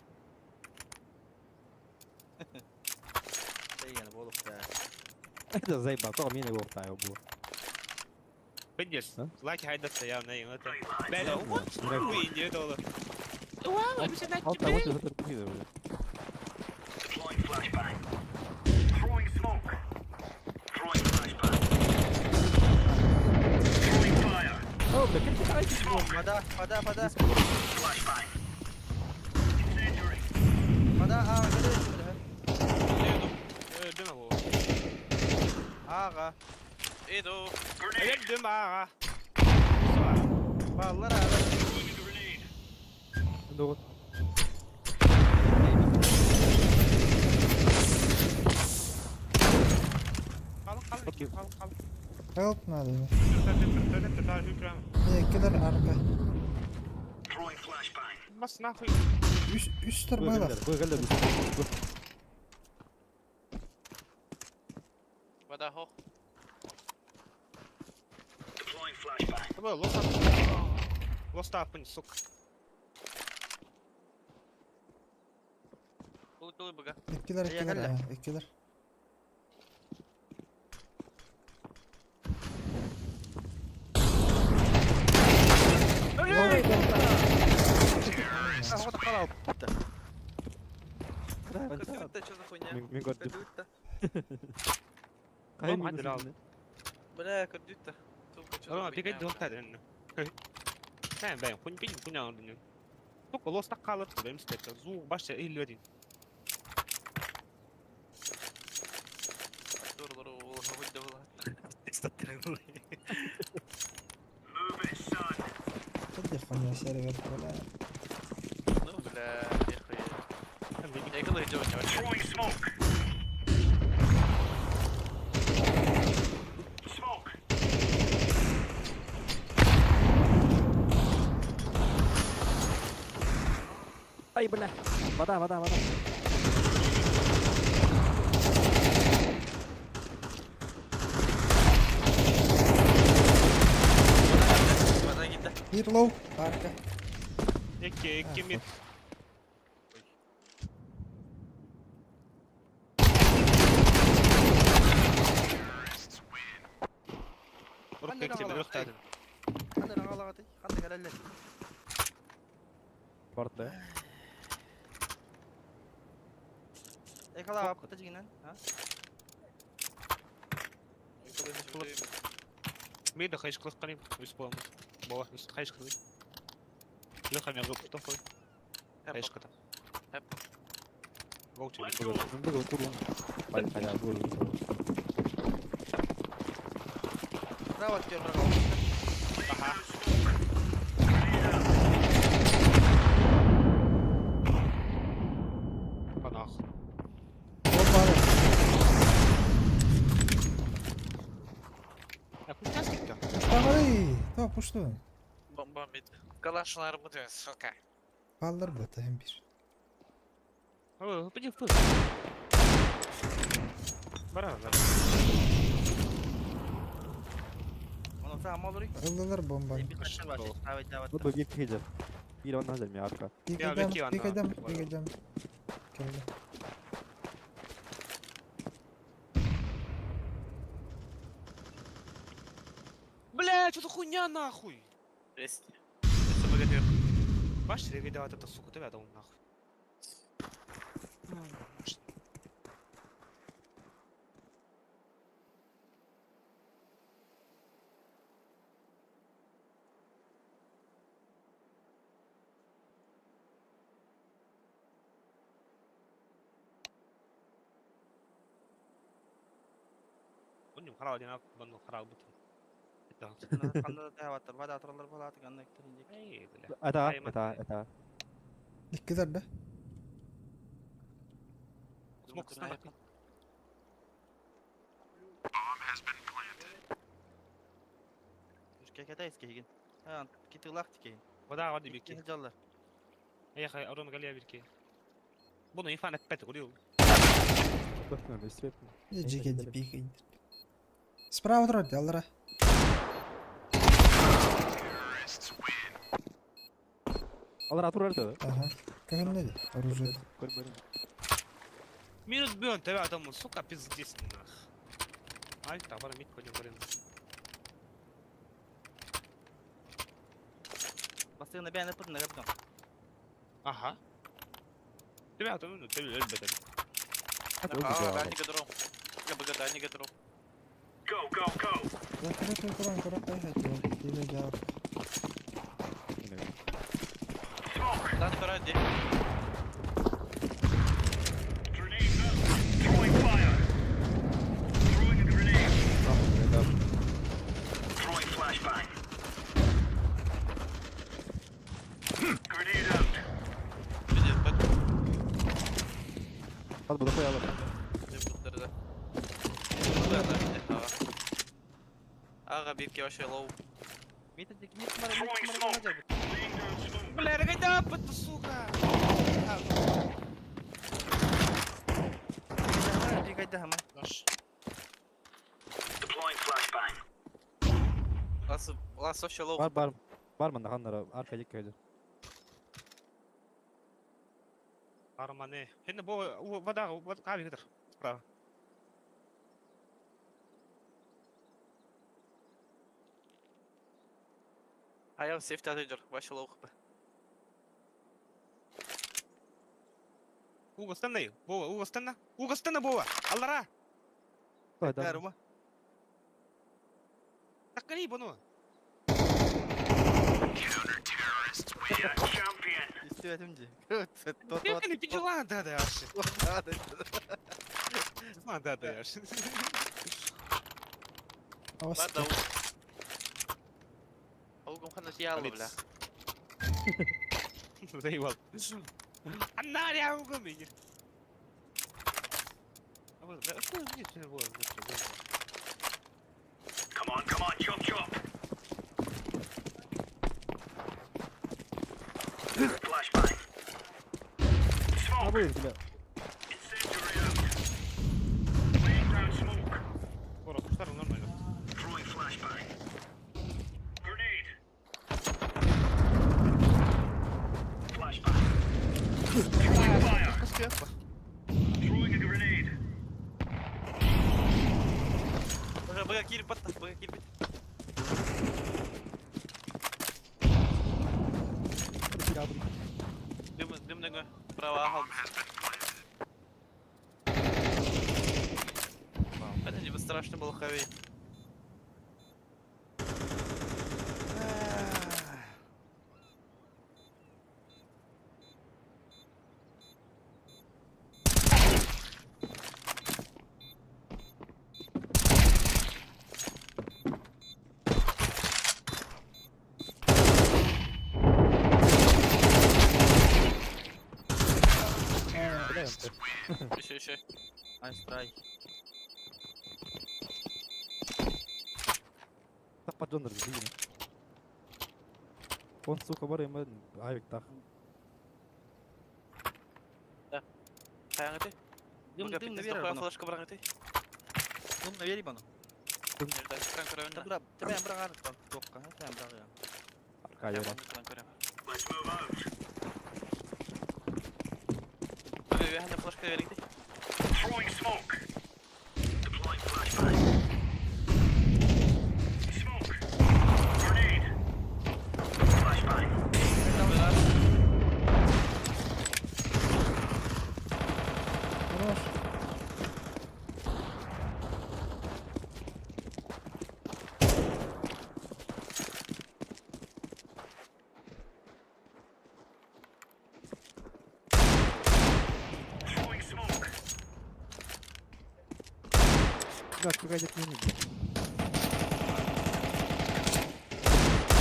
F: Дегені болып та.
C: Это заебал, тоға мені болып бу.
D: Видишь,
C: А?
D: лайки хайдатса явно им это. Бля, вот хуй не это. Вау,
C: Алта, вот это бля.
G: Deploying flashbang. Throwing smoke. Throwing flashbang. Throwing fire.
C: О, бля, как ты
F: Вода, вода, вода.
G: Flashbang. Incendiary.
F: Вода, а,
D: Дөмө бу.
F: Аға.
B: Иду.
G: Grenade.
D: Дөмө ага.
F: Баллар аға.
G: Throwing a grenade.
C: Doğru.
D: Кал, кал, кал, кал.
A: Help надо.
D: Бас
A: Иккилер арка.
G: Throwing flashbang.
D: нахуй.
A: Үс үстер байлар.
C: Бу келді.
B: Вода хох.
G: Deploying flashbang.
D: Бу лоста. Лоста апын, сука.
B: Тулы быга.
A: Иккилэр,
F: Я
A: иккилэр,
F: кэллэ.
A: а, иккилэр.
F: Вот халал.
B: Кырдыбытта, что за хуйня?
C: Мин көрдүм.
B: Кырдыбытта.
C: Кайын
D: Мам,
C: минус.
B: Бля, кырдыбытта. Сука, что за
D: Роман,
B: хуйня,
D: бегать
B: бля?
D: дылтар энне. Sen ben kun bin kun aldın. Çok losta kalır benim stepte. Zu başta 50
B: Турлар, ол, хуйда была.
G: Move it, son.
A: Тут хуйня сервер, бля.
B: Ну, бля, нихуя. Я когда идём, не вообще.
G: Throwing smoke. Smoke.
C: Ай, бля. Вода, вода, вода.
B: Вода гида.
A: Bir low, arka.
D: 2 2 mid. Рук к тебе, рук тадым.
F: Ханды агалагаты, ханды калаллар.
C: Барда.
F: Эй, халаа апта жигинен, а?
D: Мид хайш класс каним, үс боламыз. Бола, үс хайш кылы. Леха мен гоп тоқой. Хайш ката. Гоу тебе.
C: Бүгін курун. Бай, хайда, курун.
F: Право актер рагал.
D: Аха. Панах.
A: Bomba
D: Я кустас кетті.
A: Пуштагары. То пушту.
B: Бомба мид. Калашнар будет, сука.
A: Баллар бата hem bir.
D: О, пойди в пыл. Бара, бара.
F: Оны саа молорик.
A: Ыллылар бомбаны.
F: Bir kaçar var. Evet, evet.
C: Bu bölge kıyıcı. Bir ondan hazır mı arka?
A: Bir
D: Ya,
A: gidem,
D: беки
A: bir
D: анда.
A: gidem, bir gidem. Geldi.
D: Бля, что за хуйня нахуй?
B: Жесть. Это богатырь.
D: Баш регайдават это сука, ты дал нахуй. Оннум харал дена банну харал бутун.
F: Ханды да вада атыралар болат, ганна ктеринде.
D: Эй, бля.
C: Ата,
D: Ай,
C: ата, ата.
A: Иккилер да.
D: Смок снайпер.
F: Кекетайс кейген. Ha, китилак тикейин.
D: Вода воды бики.
F: Жаллар.
D: Эх, аром галия бирки. Буну инфан эппет гулил.
C: Бөхнө, свет.
A: Жеке пик Справа тұрады, аллара.
C: Алар атыр өрді.
A: Ага. Көһүннө оружие.
C: Көрмөдүм.
D: Минус бьон тебя там, сука, пиздец нах. Ай, табара мид пойдем, блин.
F: Бастыгына бәне пытына каптым.
D: Ага. Тебя там, ну, ты лебедь.
B: А, да, не гадром. Я богата, не гадром.
G: Go, go, go.
A: Закрытый туран туран кайхат. Диде жаап.
G: Smoke.
B: Да, вторая дверь.
G: Grenade out. Throwing fire. Throwing a grenade. Throwing flashbang. Grenade out.
B: Видит, б,
C: Hadi bunu koyalım.
B: да, да. Да, да, ага. Ага, бирки вообще лоу.
F: Мит мит мара мит мара мара.
G: Laying down smoke.
D: Бля, регайда, сука.
F: Бигайда хама.
D: Наш.
G: Deploying flashbang.
B: Лас, лас вообще лоу.
C: Бар бар. Бар мында ханнара арка жек кайды.
D: Арманы. Хенне бу вода каби кытыр. Справа.
B: А я в сейф тятыдер, Вася лоу хп.
D: Угостанна, Бова, угостанна. Угостанна, Бова. Аллара.
C: Да,
F: Рома.
D: Таккани бону.
G: Champion.
F: Истебетим ди.
D: Кемни пижалан да да яшы. Да да яшы.
B: Ладно, Аугум хана сиялы, бля.
D: Заебал. Аннар я угум иги.
G: Come on, come on, chop chop. Flashbang. Smoke.
C: Набыл, бля.
G: Incendiary out. Laying down smoke.
D: Скоро куштар нормально.
G: Throwing flashbang. Grenade. Flashbang. Throwing fire. Throwing a grenade.
B: Бага, бага, киир патта, бага, киир бит. Дым, дым нога. Право, ага. Это не страшно было хавей. Еще, еще.
F: Nice try.
C: Таппа Джондер, видимо. Он, сука, бар эме авик тах.
B: Хайаңы ты?
F: Дым,
B: Бага,
F: дым,
B: пиздец,
F: наверх,
B: дохуя
F: бано.
B: флешка бараңы ты?
F: Дым, наверх, бано.
B: Нерде, кран көрөмүн да.
F: Табра, тебен бирак ар токка, тебен бирак я.
C: Арка
B: Я кран көрөм.
G: Let's move out.
B: Бага, бэхэнэ флешка бериң ты.
G: Throwing smoke. Deploying flashbang. Smoke. Grenade. Flashbang.
A: Хорош.
G: Throwing smoke.
C: Да, какая-то не бля.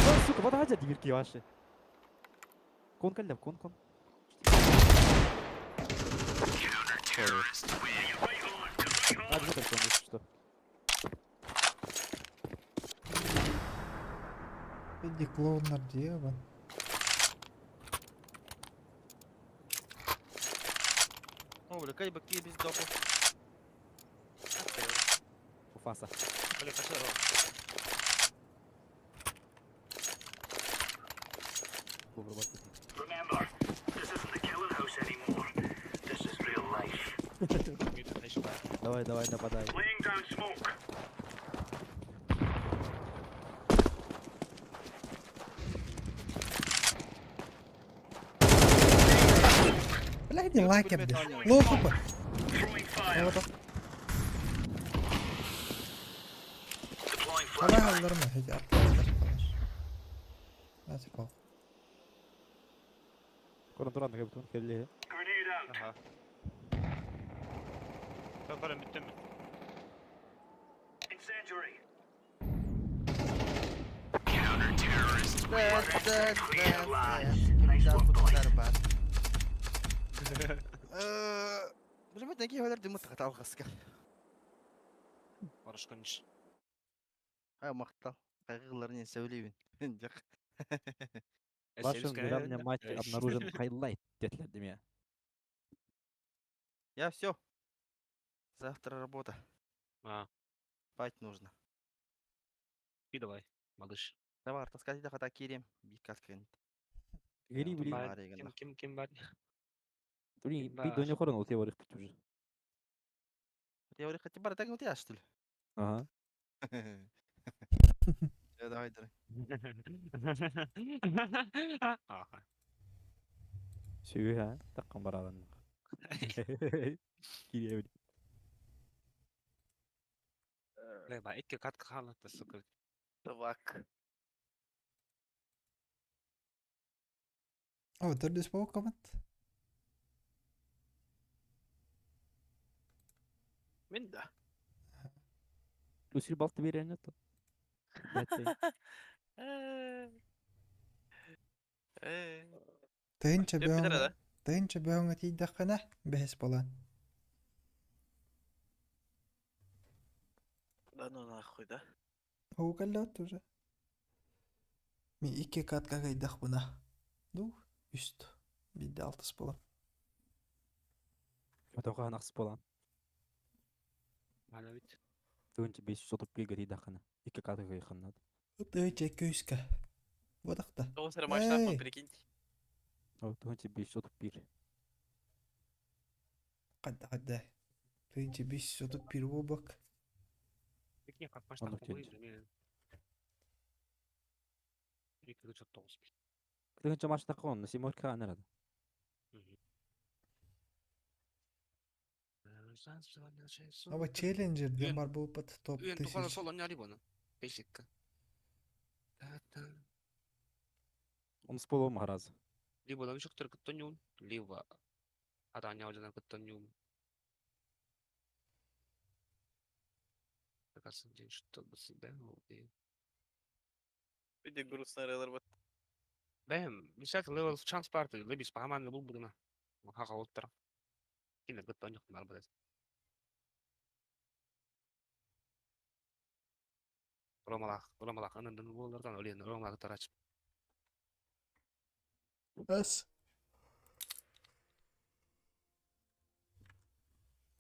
C: Да, сука, вот адя дверки ваши. Кон калля, кон кон. А, где там если что.
A: Иди клоун нардеба.
F: О, бля, кай баки без допу.
C: Уфаса.
D: Бля, пошел.
G: Remember, this isn't the killing house anymore. This is real life.
C: Давай, давай, нападай.
G: Laying down smoke.
A: Бля, не лаки, бля. Лоу хп.
G: Throwing fire.
A: Вот.
G: Deploying
A: Ала
G: flashbang.
A: алларма, хеди аттар Нафиг.
C: Корон туран кебит келли.
G: Grenade out.
D: Ага. Барам бүттүм.
G: Incendiary.
F: Да, да,
G: Clear,
F: да.
G: lads. Nice work, boys.
F: Бля, такие говорят, дымы тахталгаска.
D: Барышкынч.
F: Ай, мактал. Кайгыларын сөйлейбин. Жак.
C: В вашем недавнем матче обнаружен хайлайт, детлер деме.
F: Я все. Завтра работа.
D: А,
F: Спать нужно.
D: и давай, малыш.
F: Давай, таскать да хата кирем. Бикат кен.
C: Гри,
F: Ким
C: блин.
F: бар
D: Ким ким ким бар?
C: Блин, би донё хорон ол теория уже.
F: Теория хотя бы так вот я что ли?
C: Ага.
F: Э, Давай, давай.
D: Ага.
C: Сүүһэ, таккан баралан. Кириэбит.
D: Бля, ба, икки катка хаалла, сука.
B: Тавак.
A: О, төрдүс буолбат.
B: Мин да.
C: Үсүр балты берен это.
A: Тыһынча
B: Деп битер
A: бөҕөҥө
B: да.
A: тыһынча бөҕөҥө тиийдэххинэ бэһис буолан.
B: Да ну нахуй, да.
A: Уу кэллэбит уже. Мин икки катка кыйдахпына. Ду, үст. Биирдэ алтыс буолан.
C: Отоқаан ахс болан.
D: Ана бит.
C: Тыынча 531 гатидахана. Икки каты кыйханнат.
A: Тыһынча 200-ка. Бодахта.
B: Тоғыз сыра маштаб,
A: Эй!
B: прикиньте.
C: О, тыынча 531.
A: Хадда хадда. Тыһынча 531 буолбак.
D: Прикинь, как
C: Оннук
D: масштаб
C: тиэнчи.
D: буолуй, 209.
C: Тыынча маштаққа онны семерка анарады.
A: Аба челленджер диэн бар буолбат топ
D: Үйен тухана
A: тысяч.
D: сол оняри бону. Бешикка. Та-та.
C: Онус болуым харазы.
D: Либо да үшөктөр кыттон либо аданя кыттон юун. Такасын день чтобы себя
B: Види грустно релер бат.
D: Бэм, мисат левел шанс парты, лебис паман бул бугуна. Хака оттар. Кине кыттон жок бар билет. Ромалах, ромалах анын болардан олен ромалах тарач.
A: Ас.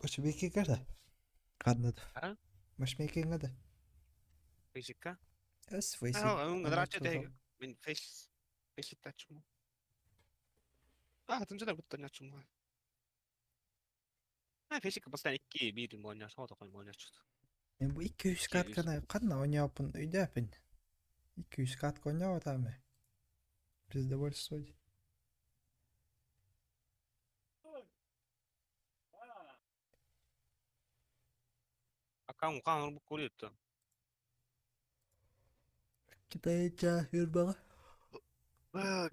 A: Матчмейкинг да. Ханнад.
D: А?
A: Матчмейкинг да.
D: Фейсикка.
A: Эс фейсик.
D: Аа, өнгө тег. Мен фейс фейс тачму. Аа, тынчада кыттон жачму. Аа, фейсик бастан 2 1 моня, соо токой моня чут.
A: Мен бу 200 катканы ханна оñооппун өйдөөпүн. 200 катка оñообатаамы. Пиздовольствовать.
D: Аккаунт хаан бу көрүттө.
A: Китайча үрбаҕа.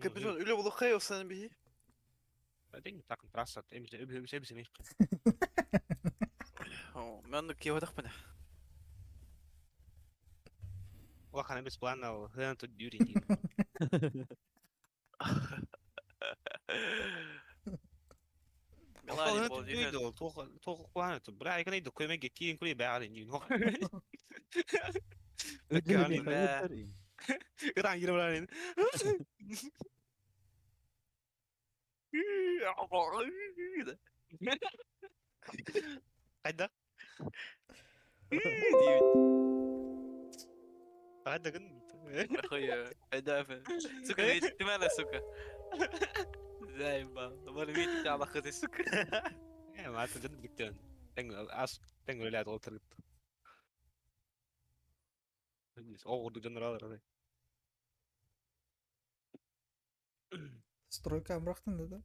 B: Капитан, үле болу хай осан бихи.
D: Бәдең такын трасса, эмсе эмсе эмсе мих.
B: Мен киотах пана.
D: Улахан эмес плана, хыан тут дюри дин.
B: Милани бол дүйен.
D: Тох тох плана ту. Бра, икон иду көмө гекин кули баары дин. Гран гире бран. Кайда? Кайда гын?
B: Ахуя, айдафа. Сука, ты мала, сука. Заебал. Бар видите, Аллах ты, сука.
D: Э, мата жын биктен. Тең ас тең өлөт олтырып. Оғырды жонуралар.
A: Стройка амрахтын да да.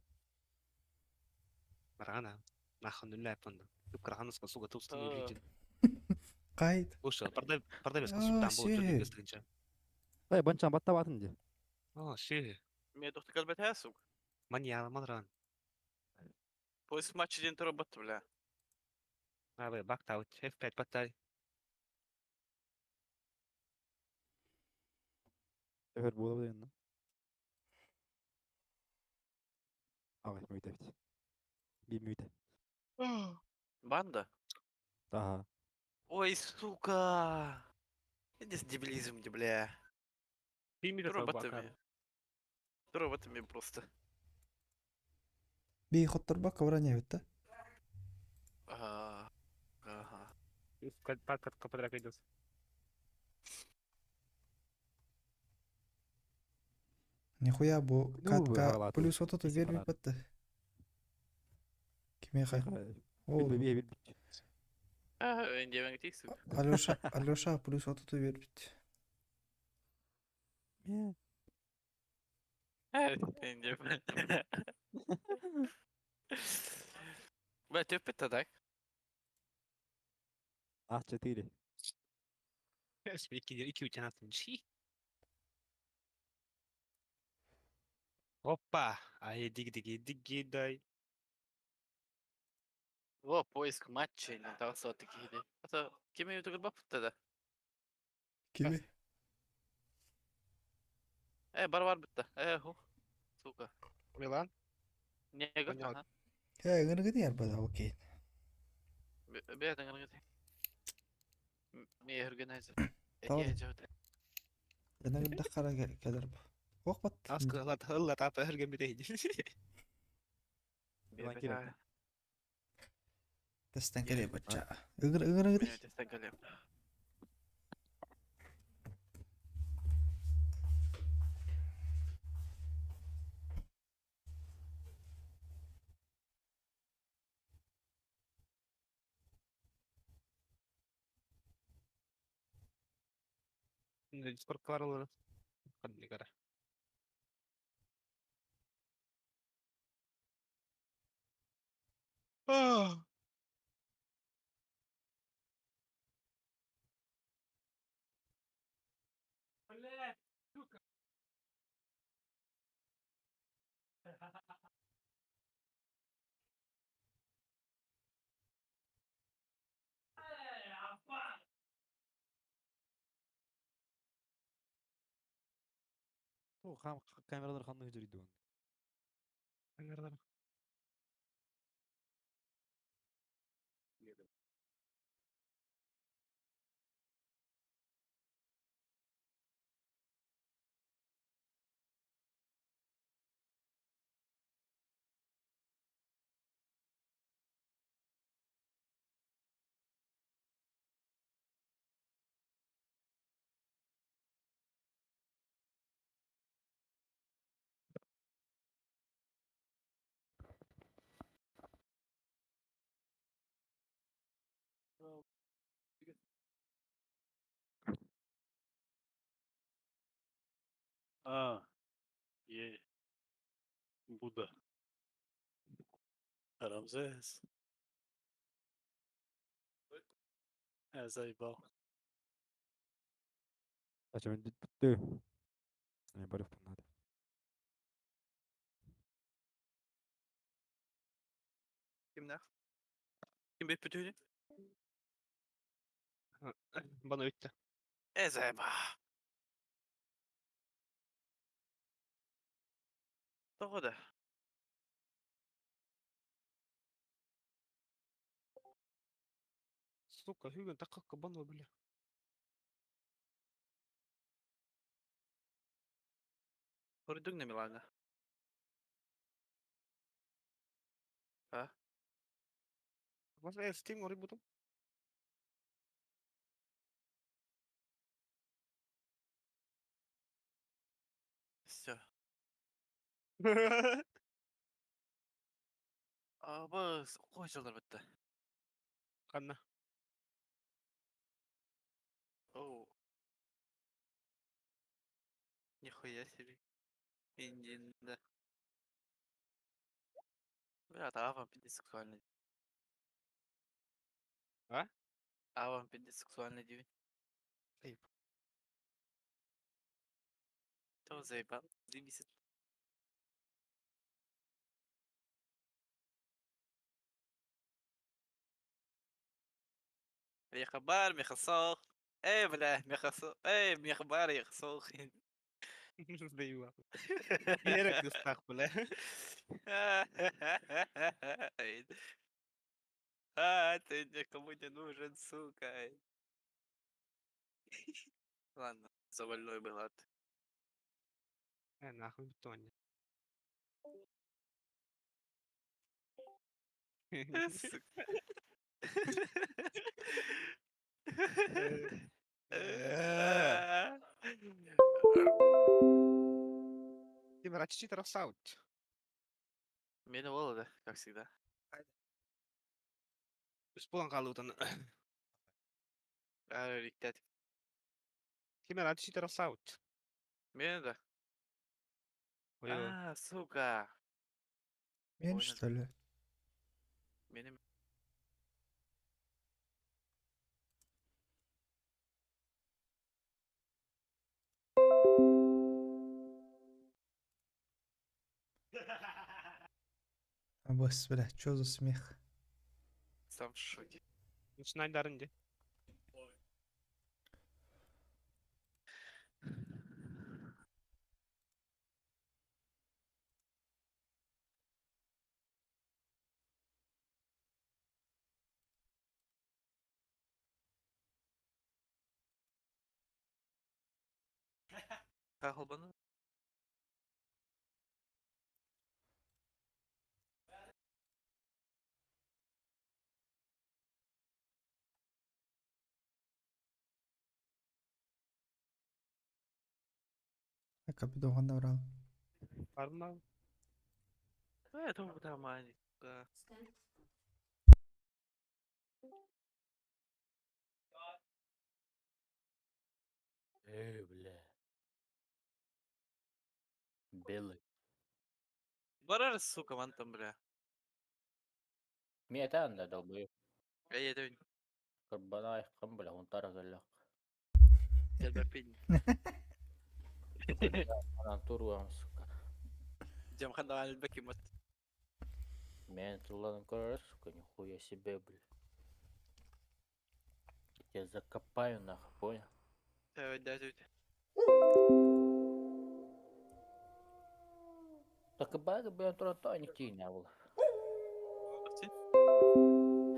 D: Барана. Нахын үлләп онда. Үпкір суга тустын үлгейтин.
A: Кайт.
D: Уша, пардай пардай бес
A: Аа,
D: суктан болуп
A: сee.
D: жүргөн
C: Ай, банчан баттабатын де.
D: О, ши.
B: Мен доктор калбет сука.
D: Маньяла мадран.
B: Поиск матч ден тура бат, бля.
D: Абе, бактау, F5 баттай.
C: Өхөр болу деген. Ағай, мүйтә бит. Би мүйтә.
B: Банда?
C: Ага.
B: Ой, сука. Иди с дебилизм, бля.
D: Бимир
B: Тура Тура просто.
A: Би хотторбакка баран эбит да.
B: Ага. Ага.
D: Пат кападрак идет.
A: Нихуя бу
C: Ну,
A: катка
C: ағалаты,
A: плюс ототу
C: ис
A: бербит
C: барар.
A: батты. Кимиэхэ? Оо,
C: Билбэбиэ билбит.
B: Диэбэҥ сука.
A: Алеша, Алеша плюс 30 биэрбит.
B: Диэбэн. Бля, төппүт так.
C: А4.
D: Икки утянатын. Опа! Ай, диг диги диги дай.
B: Во, поиск матчей, ну там такие. Это кими ютубер баппыта да?
A: Кими?
B: Бар бар битта. Ху. Сука.
D: Милан?
B: Не
D: Понял.
B: ага.
A: Ыҥыргыты ярбада, окей.
B: Бэйэтин гыргыты. Ми органайзер.
A: Tamam.
B: Эти жабыт.
A: Ыҥырдаххара кэлэр бу. Ох бат.
D: Аска ылла тапа өргөн бүтейди.
C: Милан кирен.
A: Тестен кэлэ бачча. Ыҥыр ыҥыргыты.
D: Дискорд кларалары. Ханны кара. Ah.
C: Камералар ханны жүрді.
D: Камералар.
H: А, Е. Буда. Рамзес. Заебал.
C: Зачем ты? Не борю надо.
B: Кимнах? Ким бит бүтүнү?
D: Бана өттө.
B: Заеба. Тоҕо да?
D: Сука, бүгүн таккакка бана бля.
B: Хоруйдуҥ на Милана? А?
D: Может, я Steam орый бутум?
B: Все. Абыс, қой жылдар бітті.
D: Ханна.
B: Оу. Нихуя себе. Индинда. Бля, это Аван пиздец сексуальный.
D: А?
B: Аван пиздец сексуальный дивень.
D: Эй.
B: Кто заебал? Заебись. ميخبار ميخصوخ ايه بلا ميخصوخ ايه ميخبار يخصوخ.
D: Заебал. Берег дыстах, бля.
B: А, ты никому не нужен, сука. Ладно, за больной был ад.
D: Нахуй бетоне.
B: Сука.
D: Ты, братчик, красавчик.
B: Меня Волода, как всегда.
D: Үс буолан хаалыбытын.
B: Риктет.
D: Ким эрэ аты саут.
B: Мен да.
D: Ой,
B: А, сука.
A: Мен,
B: Понял.
A: что ли?
B: Benim
A: А, бос, бля, чё за смех?
B: сам в шоке.
D: Начинай дарын де.
B: Кахалбаны.
A: А капитан набрал.
D: Барма.
B: Это там, сука.
H: Эй, бля. Белый.
B: Барар, сука, вон там, бля.
H: Меня там да, долбоёб.
B: Я это
H: Карбана их бля, он таргалак.
B: Дельбапин.
H: Антуру сука.
B: Дем ханда альбаки мат.
H: Меня туланом король, сука, нихуя себе, бля. Я тебя закопаю нахуй, понял? Так бага бля туратоник тигнэ был.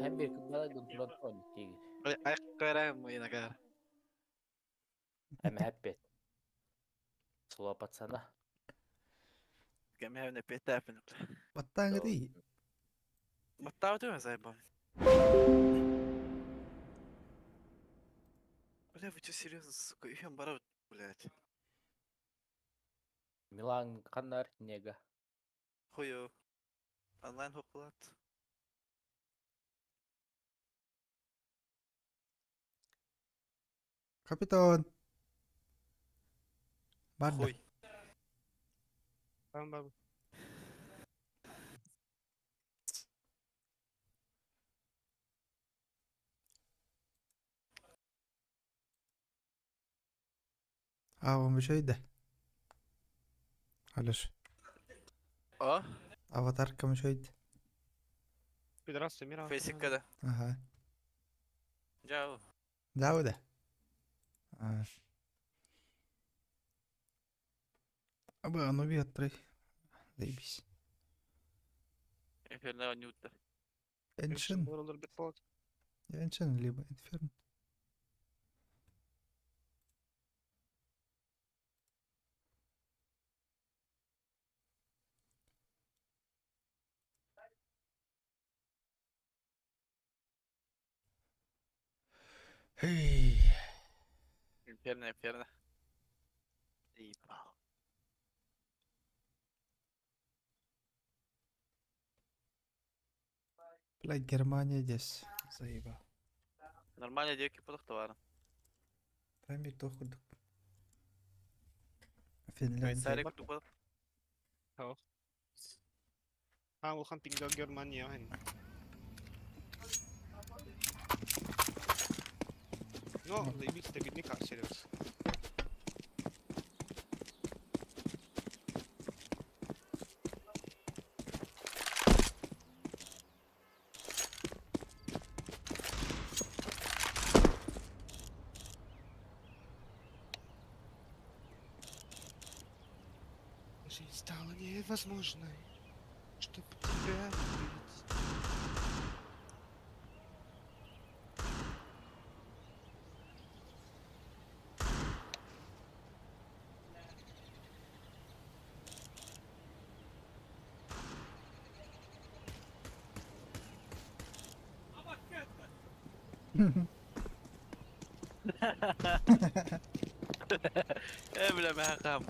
H: Hem bir baga туратоник тигит.
B: Ай, караем мы нагар.
H: I'm happy. Слово пацана.
B: Кем я не петапин.
A: Баттаңы
B: Баттау заебал. Бля, вы что, серьезно, сука, Юхем барау, блядь.
H: Милан канар нега.
B: Хую. Онлайн хуклат.
A: Капитан. Барда.
B: Хуй.
D: Tamam бабы.
A: А, он еще иде. Алеш.
B: А?
A: Аватарка еще иде.
D: Пидорасы, мира.
B: Фейсик когда?
A: Ага.
B: Жау.
A: Да, да. А. Аба, ну ветры. Заебись.
B: Инферно нюта.
A: Эншин.
D: Olur bir болот.
A: Эншин, либо Инферно. Эй.
B: Инферно, инферно. Ебал.
A: Бля, Германия здесь. Заебал.
B: Нормально девки подохтовара.
A: Там bir тохудук. Финляндия.
B: Швейцария куту
D: Ha, улахан пинга Германия хэн. Но, заебись, это видны как сервис. Жизнь стала невозможной, чтоб тебя любить.
B: Э, бля, мягам.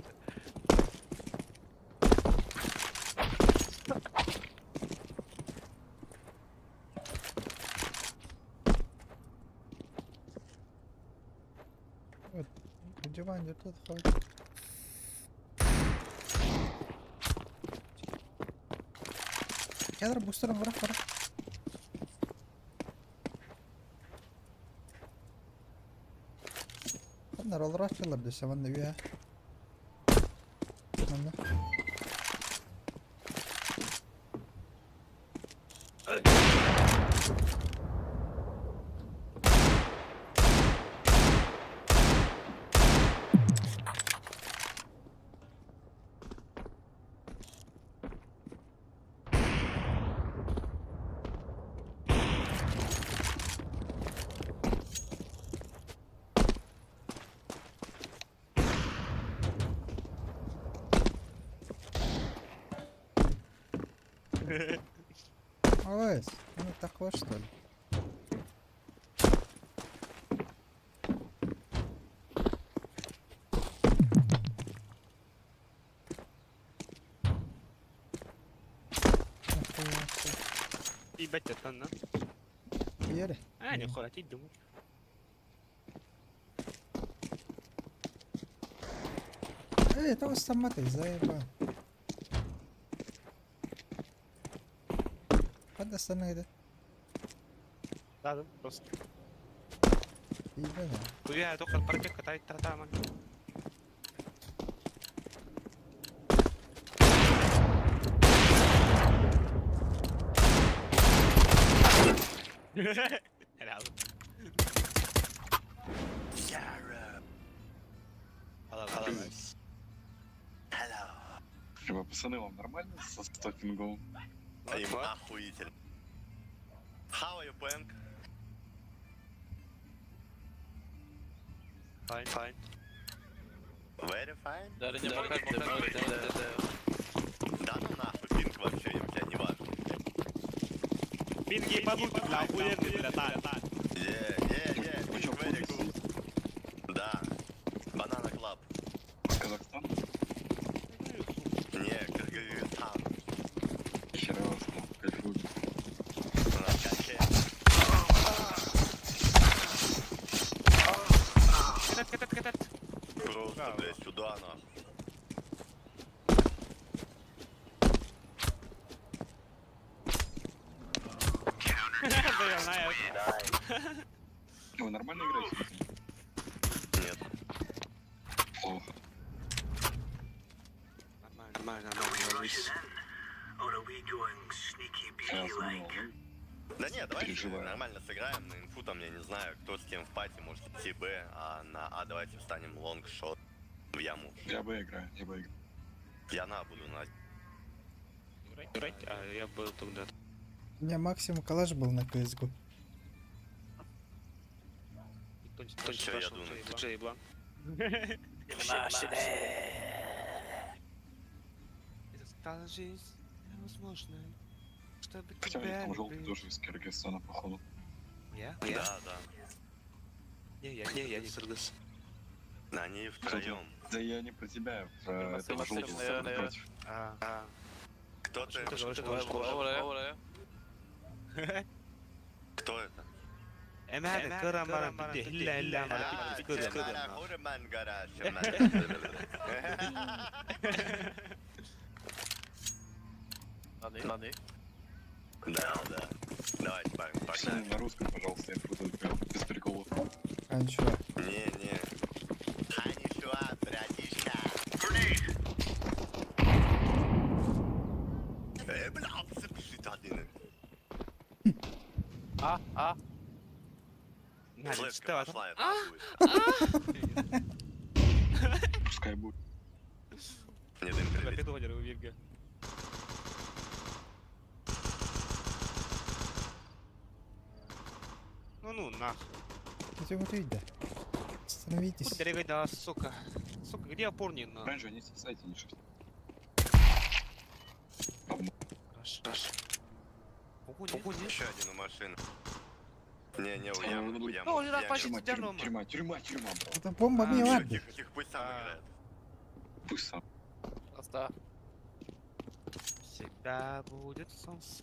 A: Диван, тут ходит. Кедр бустером враг, враг. Bunlar olur açılır desem ben de bir Manna. Алес, ну такой что ли? Нахуя всё.
D: Ебать, это на.
A: Хуяри.
D: А, не хуй, думаю.
A: Эй, это вас сама ты заеба. Хадда станы
D: Да, да, просто.
A: Ебать.
D: Хуя, только паркет катает тратаман. Helal. Hello, hello.
I: Типа, пацаны, вам нормально со стокингом?
J: Им охуительно. How are you playing?
D: Fine, fine.
J: Very fine.
B: Даже не махать, да, да, да.
J: Да ну нахуй, пинг вообще у тебя не важно.
D: Пинги ебанутый, бля, охуенный, бля, та, та.
J: Yeah, yeah, yeah,
I: Вы чё,
J: ping
I: в клубе
J: very good.
I: сидите?
J: Да. Banana Club.
I: Казахстан?
J: Не, Кыргызстан.
I: Хера вас там, кайфуете.
J: На каче.
D: Катат, катат, катат.
J: Просто, блядь, сюда нахуй.
D: Да, я знаю.
I: Вы нормально играете?
J: Нет.
I: Плохо.
D: Нормально, нормально, нормально, ложись.
G: Or are we going sneaky
I: Я
G: beaky
I: вспомнил,
G: like?
I: ну,
J: Да нет, давайте
I: Переживаю.
J: нормально сыграем. На инфу там, я не знаю, кто с кем в пати, может идти Б, а на А давайте встанем long shot в яму.
I: Я Б играю, я Б играю.
J: Я на А буду на.
D: Играть, играть, а я был тогда.
A: У меня максимум калаш был на CSGO.
D: Никто не никто не
J: Чё, я
D: спрашивал,
J: думаю?
D: ты че, еблан? Это стала жизнь невозможной, чтобы
I: Хотя у них
D: тебя
I: там желтый
D: любить.
I: тоже из Кыргызстана, походу.
D: Я? Я?
J: Да, да.
D: Не, я, не, я не кыргыз.
J: Они втроем.
I: Да я не про тебя, я про этого
B: Максим,
I: желтого
B: наверное.
I: напротив.
D: А, а.
J: Кто ты?
D: Ты говоришь, говоришь, говоришь.
J: Кто это?
D: Эмэр кыра мара битте, хилля хилля мара битте, кыра.
J: Хурман гараж. Да, да. Давайте, парень,
I: Пацаны,
J: погнали.
I: на русском, пожалуйста, я просто без приколов.
A: А ничего.
J: Не, не. Ханишуа, братишка. Бля, запиши один.
B: А, а.
D: На,
J: Флешка
D: давай.
J: пошла, это будет.
I: Пускай будет.
J: Не дым прилетит.
D: Вирга. Ну ну нахуй.
A: Где вы да? Остановитесь.
D: Курдерегай, да, сука. Сука, где опорник на?
I: Раньше они все сайте не шли.
D: Хорошо. Хорошо. Ого, нет.
J: Еще один у машины. Не, не, у ямы, у ямы.
D: Ну, он
J: у ямы.
D: почти
I: Тюрьма,
D: тебя
I: тюрьма,
D: дома.
I: тюрьма, тюрьма, тюрьма, бро.
A: Это бомба
D: А,
A: мне
J: Тихо,
A: ладно.
J: тихо, тихо, пусть сам
D: А.
J: играет.
I: Пусть сам.
D: Всегда будет солнце.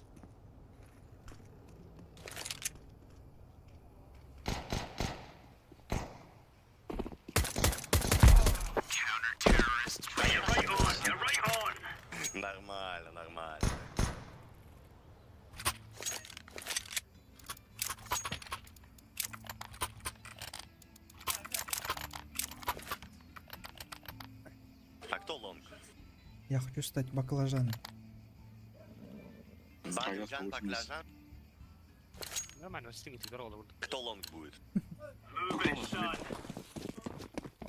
A: Я хочу стать баклажаном.
I: А я
J: Банджан,
I: 180.
J: баклажан.
D: Нормально, стингите дорога бурдук.
J: Кто лонг будет?
G: Move it, son.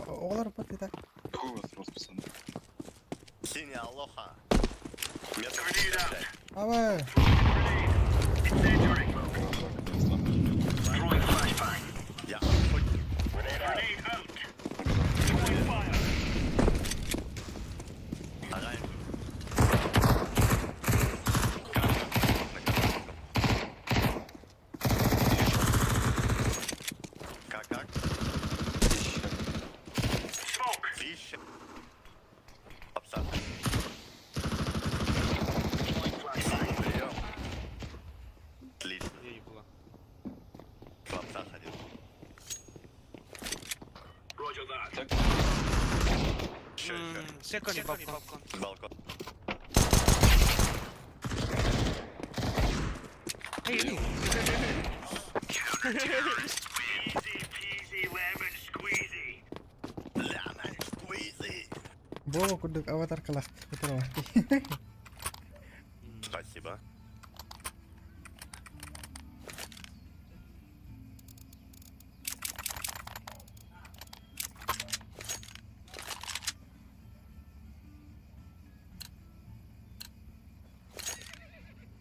A: Оҕолор бат итак.
I: Какой у вас рост, пацаны?
J: Синяя алоха. Метр
G: Grenade out.
J: 55.
A: Абай!
G: Grenade. Incendiary.
I: Красава.
G: Throwing flashbang.
J: Я охотник.
G: Grenade out. Throwing fire.
J: Оранжевый. Красный, на красном. Как, как?
G: Smoke.
J: Тысяча. Попса.
G: Throwing flashbang.
J: Прием. Отлично.
D: Я не была.
J: Попса ходил.
G: Roger that.
I: Так,
J: Еще, еще.
D: Секони балкон.
J: Балкон.
G: Easy peasy lemon squeezy.
J: Lemon squeezy.
A: Буола курдук аватар калах.
J: Спасибо.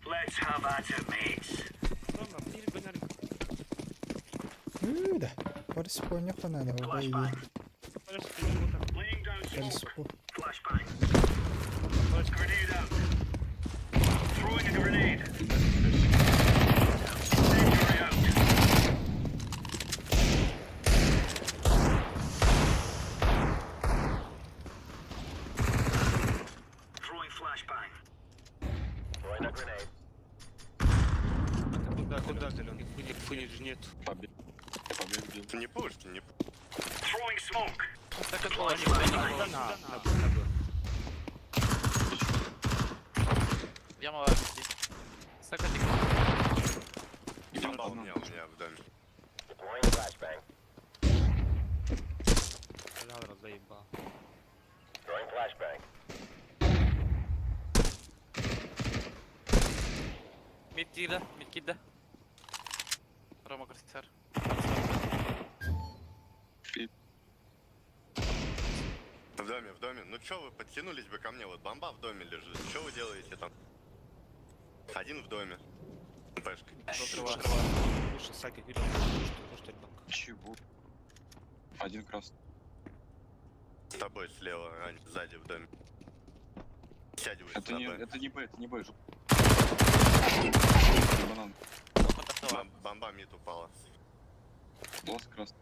G: Let's have at it, mates.
D: Рома, бир гонар.
A: Да. Порспоньоха надо, убей.
G: Laying down smoke.
A: Порспо.
G: Flashbang. Grenade out. Throwing a grenade. Incendiary out. Throwing flashbang.
D: Куда, куда ты, Лен? Хуй нет.
I: побег. Побег
J: Не пушки, не пушки.
G: Throwing smoke.
B: Так это было
D: На, на, на, на.
B: Яма вести. Секонд.
J: Бомба у меня в доме.
D: Ладно, заебал.
B: Мид кида, мид кида. Рома Красицар.
J: В доме, в доме. Ну чё вы подтянулись бы ко мне? Вот бомба в доме лежит. Чё вы делаете там? Один в доме. Пешка.
D: Слушай, Саки, вперед. Что, что,
I: Чего? Один красный.
J: С тобой слева, а не сзади в доме. Сядь вы
I: Это
J: на
I: не,
J: Б.
I: это не Б, это не Б. жопа. Банан.
J: Бомба мид упала.
I: Глаз красный.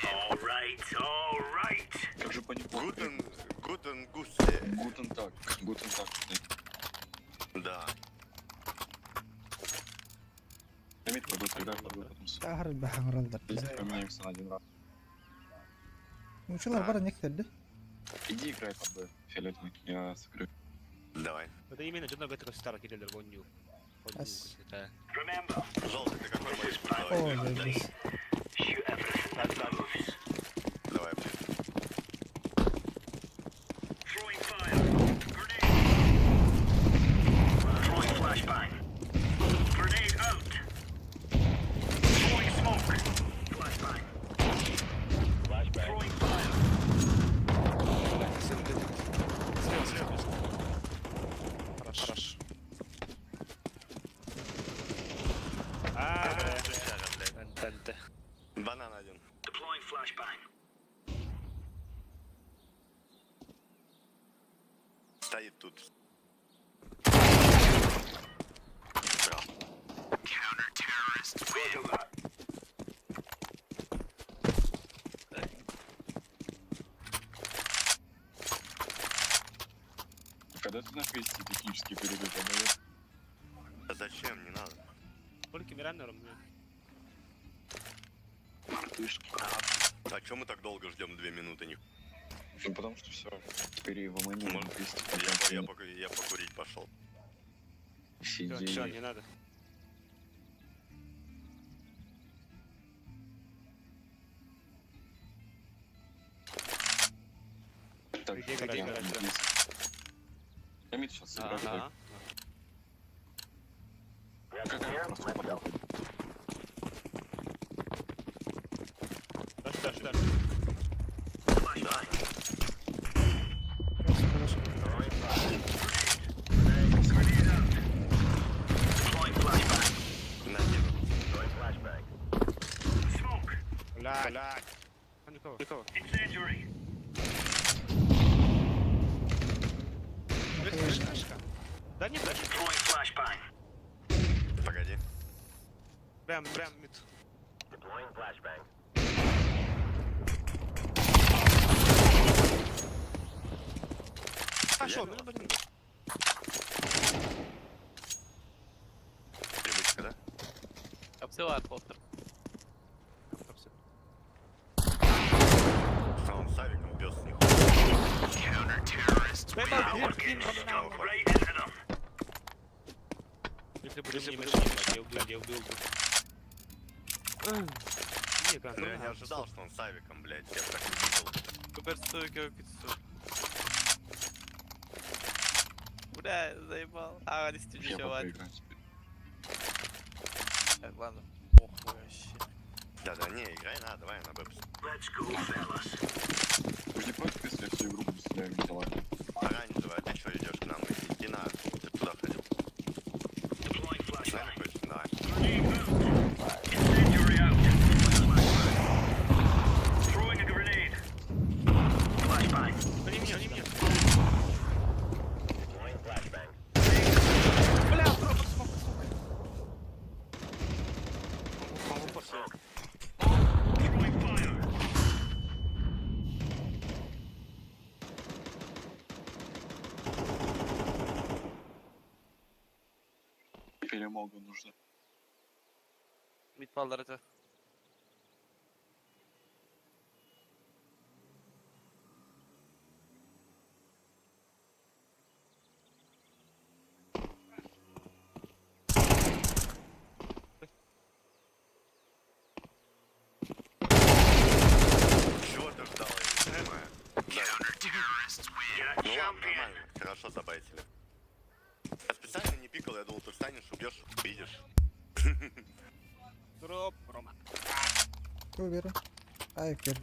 G: All right, all right.
I: Как же по ним плохо.
J: Гутен, гутен густе.
I: Гутен так, гутен так.
J: Да.
I: На мид пойду, тогда пойду потом с.
A: Тахар бахангралдар.
I: Поменяемся на один раз.
A: Училар бар нектерди.
I: Иди играй под Б, фиолетовый, я сыграю.
J: Давай.
D: Это именно Джона Бетта Старк или Лервонью.
A: Ас.
G: Remember,
J: Желтый, ты какой будешь?
A: О,
J: Давай,
A: заебись.
G: shoot everything that moves.
J: давай. блин.
G: Throwing fire. Grenade. Throwing flashbang. Grenade out. Throwing smoke. Flashbang. Throwing fire.
D: Слева, слева. Хорош. А,
J: Сучара, блядь.
D: Антенте.
J: Банан один.
G: Deploying flashbang.
J: Стоит тут. Браво.
G: Roger that.
I: Когда ты на фесте технический перерыв, а
J: А зачем? Не надо.
D: Только Мирана, Ром,
I: Мартышки.
J: А чё мы так долго ждем 2 минуты? Не...
I: Ну потому что все, теперь его мы не
J: Может, Я покурить пошел.
I: Сидели.
D: Все, не надо.
I: Так. Так,
D: Где гараж,
I: я
D: гараж,
I: вниз. Я мид сейчас сыграю.
B: Ага.
I: Какая просто подал.
D: Дальше, дальше, дальше.
A: Хорошо, хорошо.
J: Накину.
D: Блядь. Блядь. А никого. Никого.
A: На хаешке.
D: Да не дальше.
J: Погоди.
D: Прям, прям мид. Пошел, ну блин.
J: Привычка, да?
B: Обсылает постер.
J: А он с авиком пес нихуя.
D: Если бы не мешали, я убил, я убил бы. Не, как,
J: Ну я не ожидал, что он с авиком, блядь. Я так не видел.
B: Куберсу, кицу. Бля, заебал. А,
I: Я
B: действительно,
I: буду играть теперь.
B: Так, ладно. Похуй вообще.
J: Да-да, не, играй на, давай на Б.
I: Вы же не против, если я всю игру буду стрелять вентилятор?
J: Оранжевый, а ты что идешь к нам? Иди на, ты туда ходил. С нами хочешь? Давай.
D: Не меня, не меня.
B: Бля, дропа смог, сука. Могу после.
I: Перемога нужна.
B: Мид палдар это.
J: Чего ты ждал, я не понимаю. Да. Ну ладно, нормально, хорошо забайтили. Я специально не пикал, я думал, ты встанешь, убьешь, увидишь.
D: Дроп, Рома.
A: Кто уверен? Ай, кер.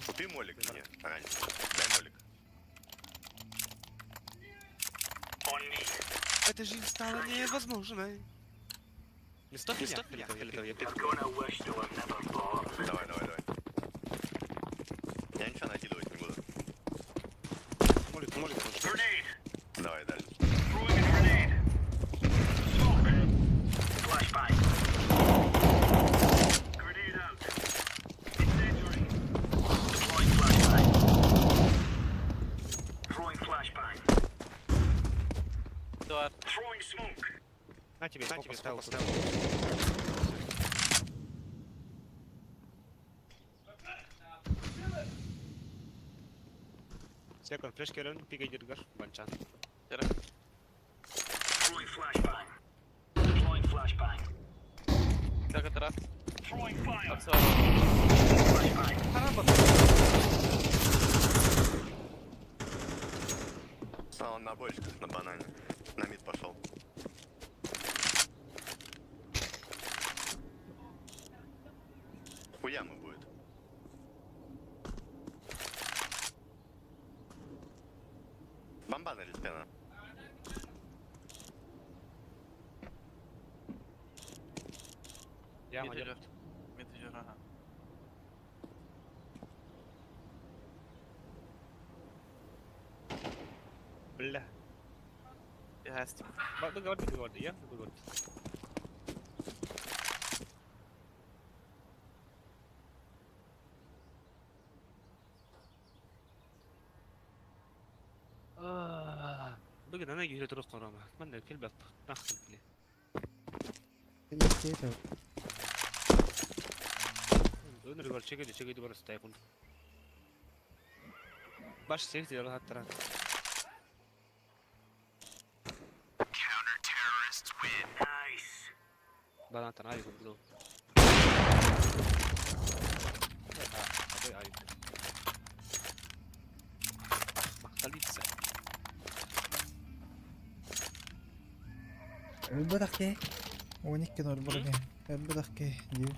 J: Купи молик мне, оранжевый. Дай молик.
D: Эта жизнь стала невозможной. Не стоп, не стоп, меня, я я
J: Давай, давай, давай. Я ничего накидывать не буду.
D: Молик, молик, может.
J: Давай дальше.
B: Два.
D: На тебе, на тебе, поставил. Секунд, флеш керен, пика дергаш, банчан.
B: Как это раз? Обсылает.
J: А он на бочках, на банане. На мид пошел. Хуяма будет. Бомба на респена.
D: Яма,
B: Мид
D: яма.
B: идет. Мид идет, ага.
D: Бля.
B: Гастик.
D: Договор, договор, я договор. بقى انا يجي تروح قرامة اتمنى الكلبة تنخل لي
A: Есть это.
D: نرجع شكل شكل برا ستايكون باش سيفتي يلا ترى بلا ترى عايز بلو
A: Өлбөтөх киһи. 12 ноль киһи. Өлбөтөх киһи диир.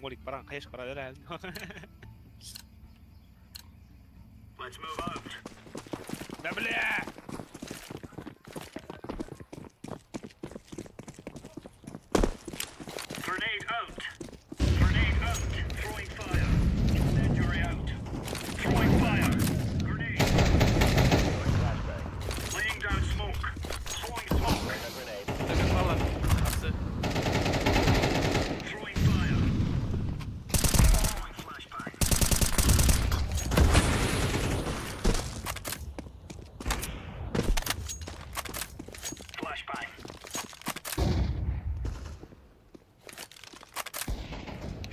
D: Молик баран хайыш кара өрө.
G: Let's move out.
D: Да бля!
G: Grenade out. Grenade out. Throwing fire. Incendiary out. Throwing fire. Grenade. Laying down smoke. Throwing smoke.
B: Second falan. Апсы.
G: Throwing fire. Throwing flashbang. Flashbang.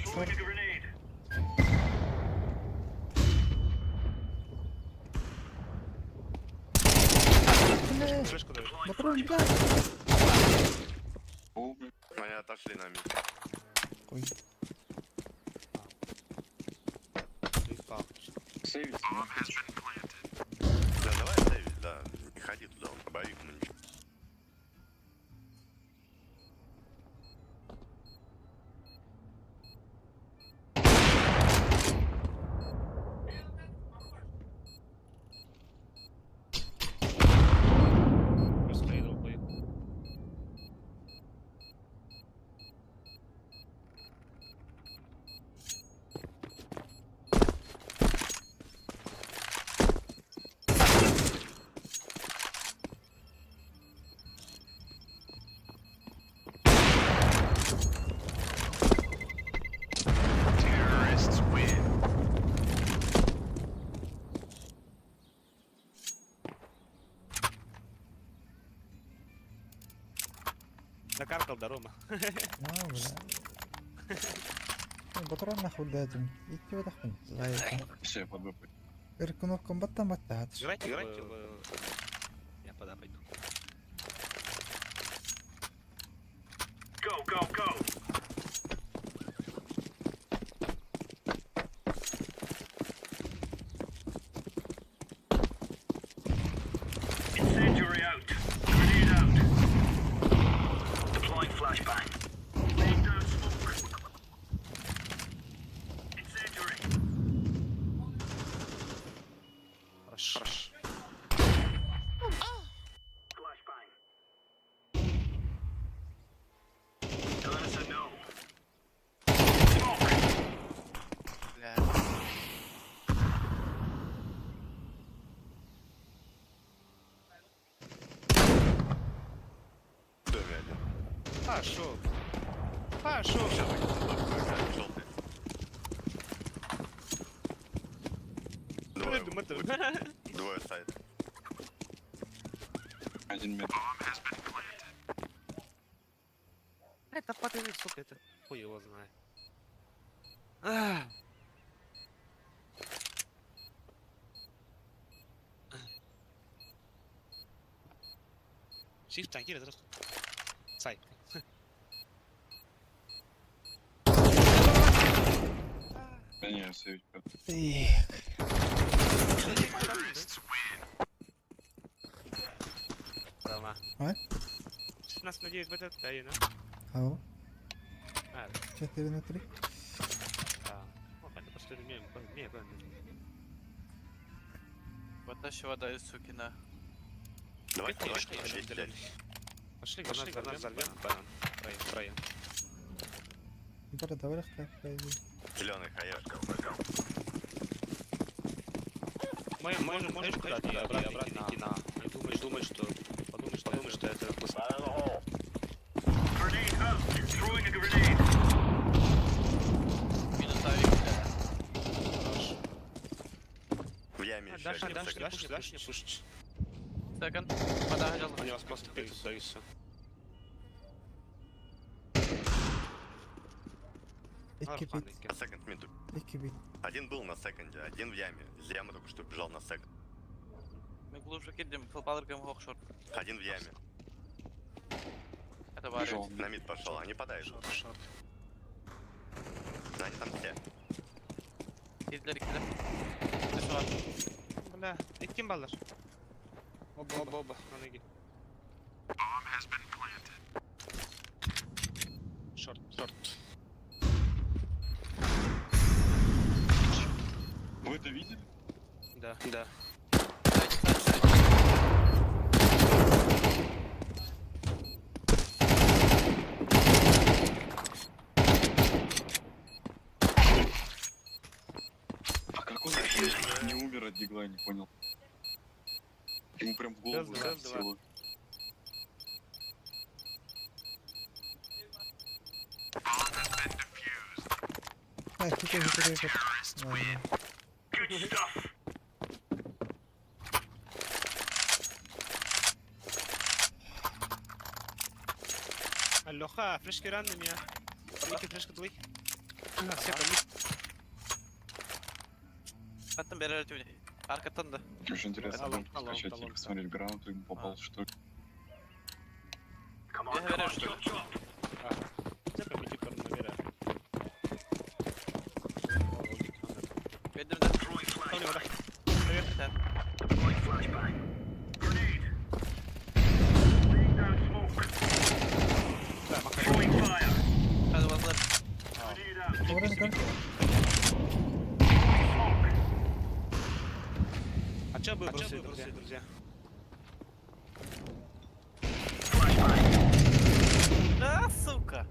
G: Throwing a grenade.
A: Бля,
D: Флешку даю.
A: патрон, бля.
I: О, блин.
J: Они отошли на мид.
A: Ой,
I: Сейвить.
J: Да, давай сейвить, да. Не ходи туда, он дробовик, ну ничего.
D: Просто я долбоеб. Накаркал да, Рома.
A: а, бля. Патрон нахуй дадим. Идти в ахуй.
I: Все, я под Б пойду.
A: Эр кнопкам баттан баттаат.
D: Играйте, играйте. Я пода пойду.
G: Go, go, go. Incendiary out. Grenade out. Deploying flashbang. Laying down smoke. Incendiary.
D: Хорошо.
G: Flashbang. Let us know. Smoke.
B: Бля.
J: В доме один.
D: Хорошо. Хорошо.
J: Сейчас выйдет за дом, желтый. Двое, двое сайт.
I: Один метр.
D: Это подожди, сука, это хуй его знает. Ах. Shift tanki раз. Сайт.
I: Да не, сейвить. пойду.
A: Эх,
D: Рома.
A: А?
D: 16 на 9 в этот, да, и на.
A: Ау,
D: А,
A: 4 на 3.
D: да. Ну, это просто не, не, не.
B: Вытащи даю, сукина.
J: Давай,
D: Пошли,
J: давай,
D: пошли,
J: давай,
D: Пошли, пошли, гранат взорвем, банан. Троем, троем.
A: Бара, давай легко, пойди.
J: Зеленый хаешка.
D: Мы можем, можем куда-то и обратно идти на. И думаешь, думаешь, что... Подумаешь, подумаешь, что это...
G: Grenade out. Throwing a grenade.
B: Минус авик, бля.
J: В яме еще
D: Дальше,
J: один.
D: дальше,
J: секонд.
D: дальше, дальше не пушить.
B: Секонд. Вода горела.
D: Они вас просто пикают, да и все.
A: Икки бит,
J: На секонд мид.
A: икки бит.
J: Один был на секонде, один в яме. Из ямы только что бежал на секонд.
B: Мы глубже кидем, флпалргам хохшор.
J: Один в яме.
B: Это варит.
I: Бежал.
J: На мид пошел, они подают.
D: Шорт, шорт.
J: Они там все.
B: Кидлер, кидлер. Ты что?
D: Бля, и кем баллар? Оба, оба, оба, на ноги. Short, short.
I: Вы это видели?
D: Да, да.
B: Сайт, сайт, сайт.
I: А как он не умер от дигла, я не понял. Ему прям в голову
D: Раз, два,
I: село.
A: А, хитрый, хитрый, хитрый. Ладно.
G: Good stuff.
D: Алёха, флешки рандом я. Ники флешка твой. Все,
B: Аттым берер өтүнү. Аркаттан да.
I: Очень интересно,
D: Талон,
I: там
D: талон,
I: скачать
D: талон,
I: и посмотреть, гранату ему попал,
B: А.
I: что ли.
G: Come on,
B: Я
G: come
B: говорю,
G: on,
B: что ли?
G: chop, chop.
B: Бердим да.
G: Throwing flashbang.
B: Да.
G: Deploying flashbang. Grenade. Laying down smoke. Throwing fire.
B: Hadi bazılar.
G: Grenade out.
A: Орен көр.
G: Smoke.
D: А чё вы бросили, друзья?
G: Flashbang.
B: А, сука.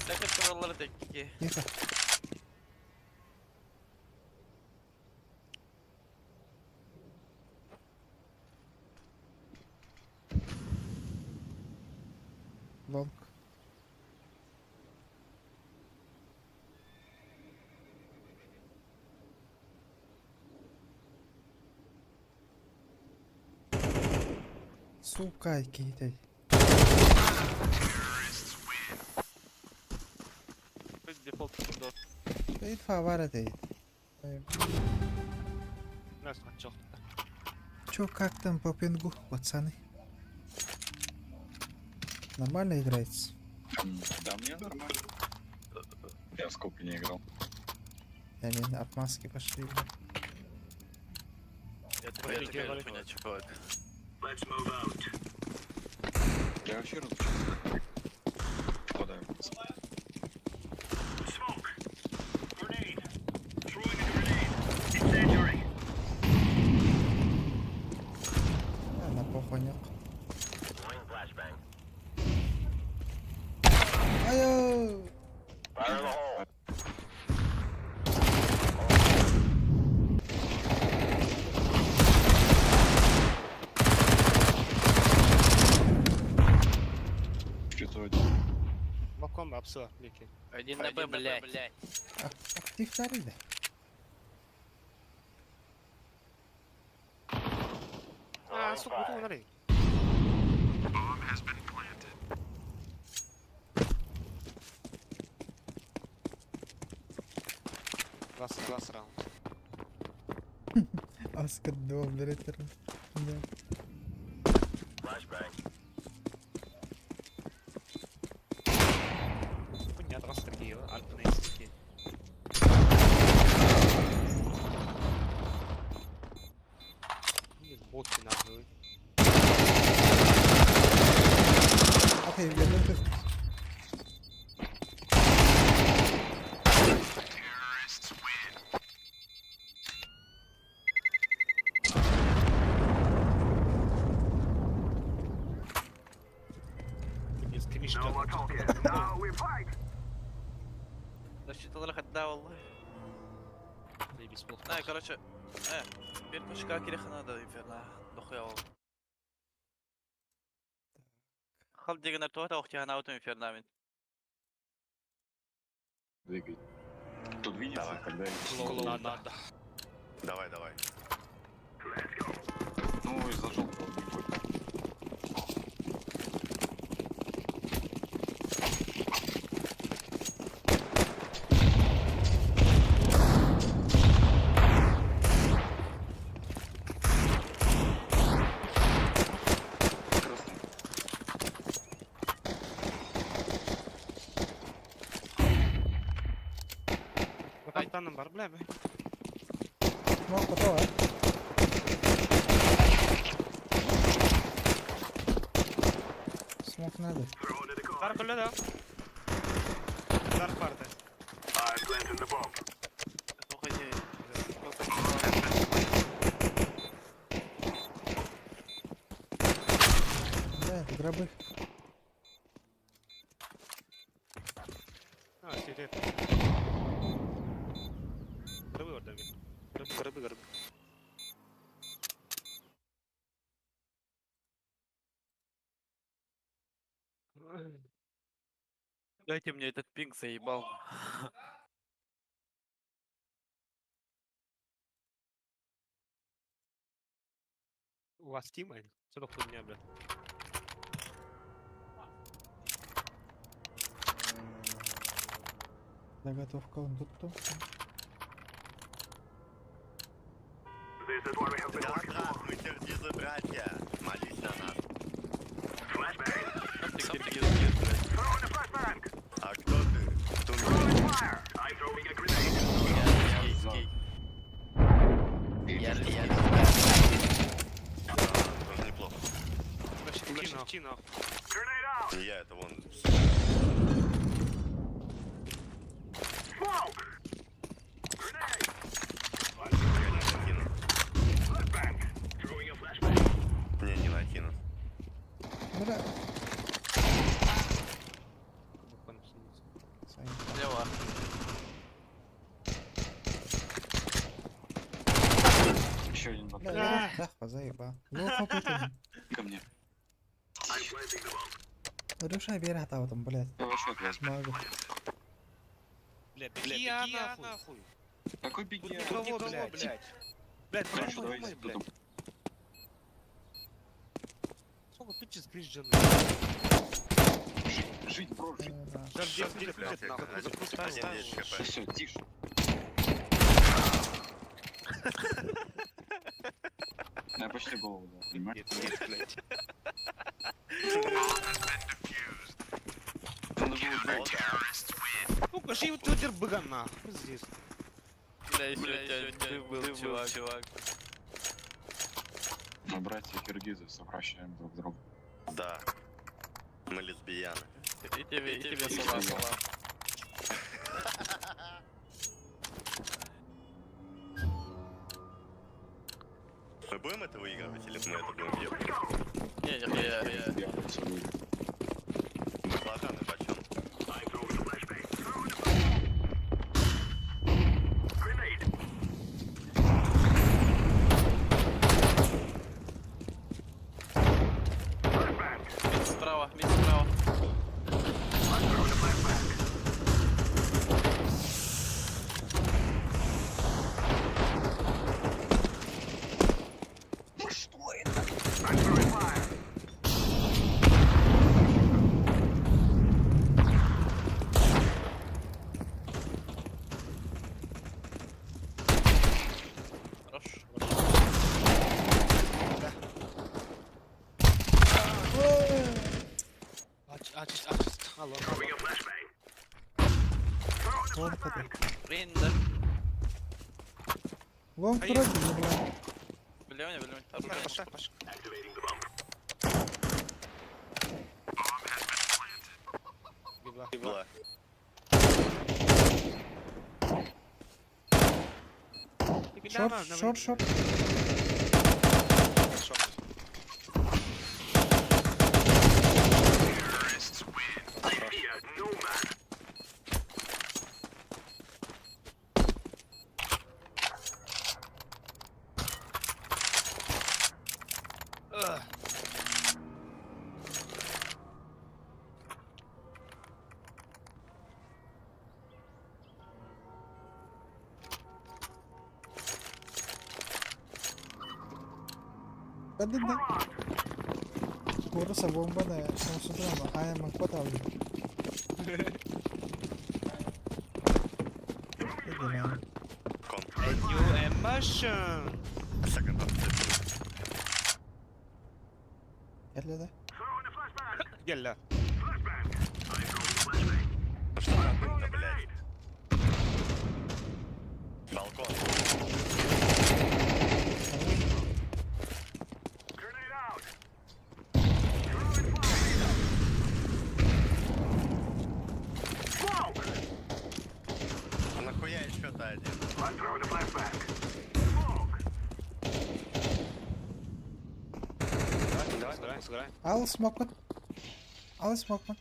B: Second kuralları tek iki.
A: Тихо. Long. Сука, китай.
B: Дефолт до.
A: Инфа бар это.
D: Нас чё?
A: Чё, как там по пингу, пацаны? Нормально играется?
I: Да мне нормально. Я в скопе не играл.
A: Или отмазки пошли, бля.
B: Я такая хуйня, чувак.
G: Let's move out.
I: Я вообще разучился. Попадаю.
G: Smoke. Grenade. Throwing a grenade. Incendiary.
A: А, на похуй нет. Айо!
I: Что это?
D: Маком апсо, Ники.
H: Один на Б, блядь.
A: Актив да?
D: А, сука, куда он Last, last round.
A: Оскар два, блядь, Да.
D: Понятно, раз такие, альпинистики. Боты нахуй.
A: Окей, я только...
G: Now we're talking. Now we fight.
B: Защиталар хатта vallahi.
D: Заебись, плохо.
B: Не, короче, bir точка кирехана да инферно. Дохуя ол. Хал деген туата охтяна аутом инферно мин.
I: Двигай. Кто двинется,
J: Давай.
I: тогда и...
D: Клоунада.
J: Давай, давай.
I: Ну, из-за желтого не будет. Красный.
D: Капитаном бар, бля, бля.
A: Ну, готово, а? Надо.
D: Dark öyle да. Dark vardı.
A: Да, это гробы.
D: Ha şeyde. Garbi orada bir. Garbi garbi garbi.
B: Дайте мне этот пинг заебал.
D: У вас тима? Что такое хуйня, бля?
A: Заготовка он тут то.
J: Да, брат, мы киргизы, братья. Молись на нас.
B: Ты киргиз, блядь.
J: А кто ты? Тунгус?
B: Скей, скей.
H: Я, я,
J: Да, тоже неплохо.
D: Шифти нахуй.
J: Не я, это вон. Я не накину. Не, не накину.
A: Бля. Сайын.
B: Слева.
I: Еще один
A: Бля, я да, заеба. Лоха путин.
I: ко мне.
A: Рюша бери там, блядь.
I: Я вообще отвязь.
A: Могу.
D: Бля, беги, а, нахуй.
I: Какой беги?
D: Тут никого, блядь. Блядь,
I: Хорошо,
D: думай,
I: давайте
D: блядь.
I: потом.
D: Сколько ты скрижен?
I: Жить, жить, бро, жить.
A: Да.
J: Блядь, я один 10 хп.
I: Все, тише. Я почти голову дал, понимаешь?
D: блядь.
I: Надо было брать.
D: Сука, жив твиттер быга нахуй. Пиздец.
B: Бля, еще ты был, чувак. чувак.
I: Мы братья киргизы, совращаем друг друга.
J: Да. Мы лесбияны.
B: И тебе салам, салам.
J: Мы будем это выигрывать или мы это будем въебывать?
B: Не, не, я, я.
I: Лесбияны целуют.
J: Баклажаны почем?
B: Мид справа, мид справа. Хорош.
D: Aç aç aç. Al al.
A: Лонг это.
B: Ринда.
A: Лонг
D: Ай.
A: вроде не бля.
B: Бля, бля, оружие.
D: Пошла, пошла. Бегла.
J: Бла.
A: Шорт, шорт, шорт. Да да да. Куруса бомба да, он с утра, а я могу потом.
J: Кон.
D: New emotion.
J: Second up.
A: Gel да.
D: Gel la.
J: Ну что за дым-то, блядь? Балкон.
D: Давай, сыграем, сыграем.
A: Ал смокпун. Ал смокпун.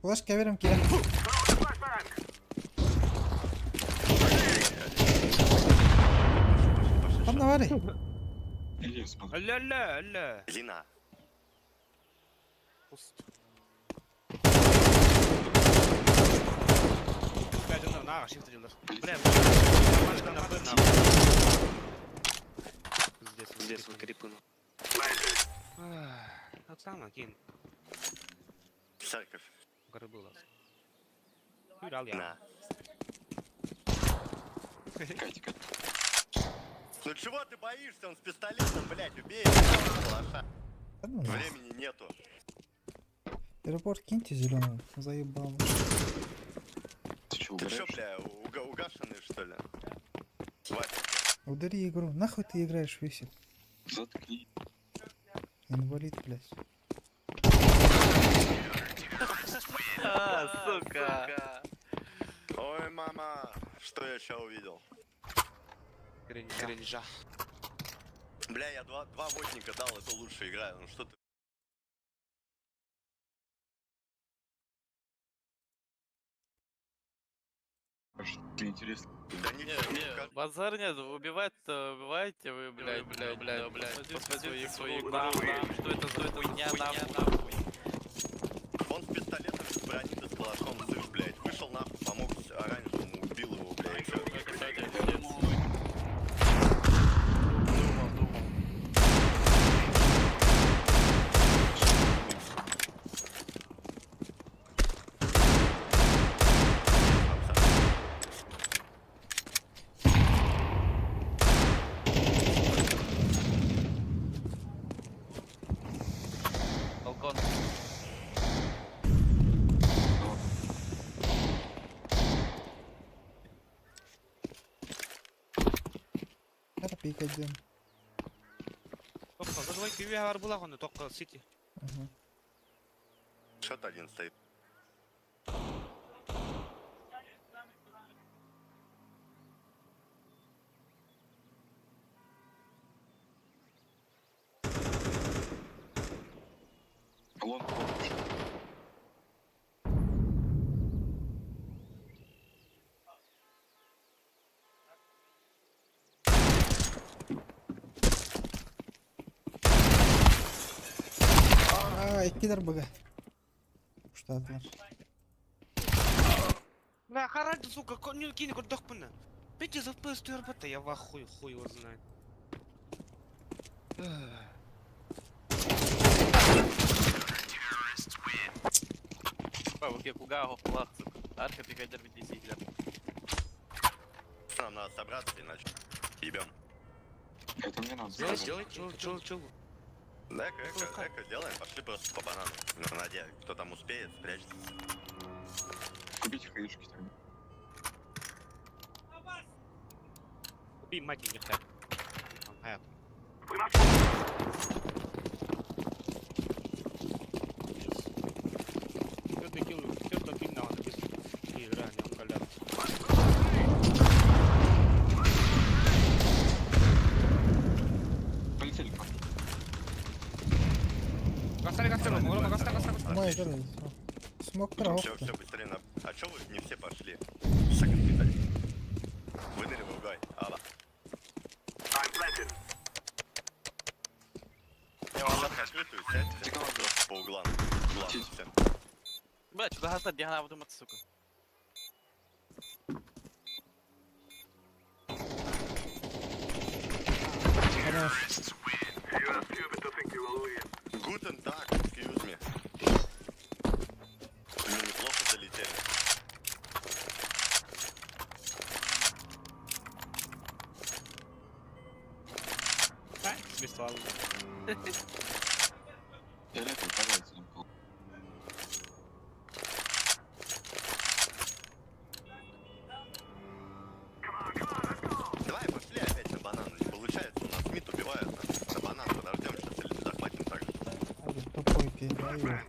A: Флеш кэбирим киирэн. Ханна барый?
I: Или смотри.
D: Ля-ля, ля.
J: Лина.
D: Бля, дьоннор нааҕа shift дьыллар. Бля, Пиздец, пиздец, вот крипы. Оксана, кин,
J: Церковь.
D: горы было. Юрал я.
J: На.
I: Катя, Катя.
J: Ну чего ты боишься? Он с пистолетом, блядь, убей его, лоша.
A: Да ну нахуй.
J: Времени нету.
A: Аэропорт киньте зеленого. Заебал.
I: Ты чё,
J: Ты чё,
I: угораешь?
J: бля, угашенный, что ли? Вася,
A: Удали игру. Нахуй ты играешь, Висит?
I: Заткни.
A: Инвалид, блядь.
B: А, сука.
J: Ой, мама, что я сейчас увидел?
D: Кринжа.
J: Бля, я два водника дал, это лучшая игра. Ну что ты?
I: А что тебе интересно?
J: Да не,
B: Не, не, базар нет, убивать-то убиваете вы, блядь, блядь, блядь, блядь. Посмотрите свою игру, что это за хуйня, нахуй.
J: Он с пистолетом без брони, да с калашом, слышь, блядь. Вышел нахуй, помог оранжевому, убил его, блядь. и всё.
B: Кстати, пиздец. Думал, думал. Балкон.
A: Это пик один.
D: Тоққа, давай күйе бар була оны тоққа сити.
A: Ага.
J: Шот один стоит.
I: Лонг, лонг.
A: А, икки бага. Что это?
D: Бля, харальд, сука, не кинь көрдөхпүн. Петя за PS работа, я в ахуе, хуй его знает.
B: Бабуке куга хохлах, сука. Арка пикадер битиси,
J: Нам надо собраться, иначе ебем.
I: Это мне надо
D: Сделай,
I: сказать.
D: сделай, чил, чил, чил.
J: Да, эко, эко, эко делаем, пошли просто по банану. На наде, кто там успеет, спрячется.
I: Купите хаешки тогда.
D: Купи мать не хай. Все-таки, все-таки надо без игра, не уколяться.
I: Полетели к нам.
D: Гастали, гастали, Рома, гастали, гастали.
A: Мой игры. Смог
J: Все, все, быстрее на... А чё вы не все пошли? Секонд питать. Выныривай, угай. Аба. Открытую сядьте. Просто по углам. Углам все.
B: Бля, что за гана думать, сука.
A: Хорош.
J: Guten Tag, excuse me. Мы неплохо залетели.
D: А, свистал.
I: Фиолетовый, пожалуйста, нам кол.
J: Давай, пошли опять на банан. Не получается, у нас мид убивают нас. На банан подождем, сейчас или захватим так же.
A: Тупой передаю.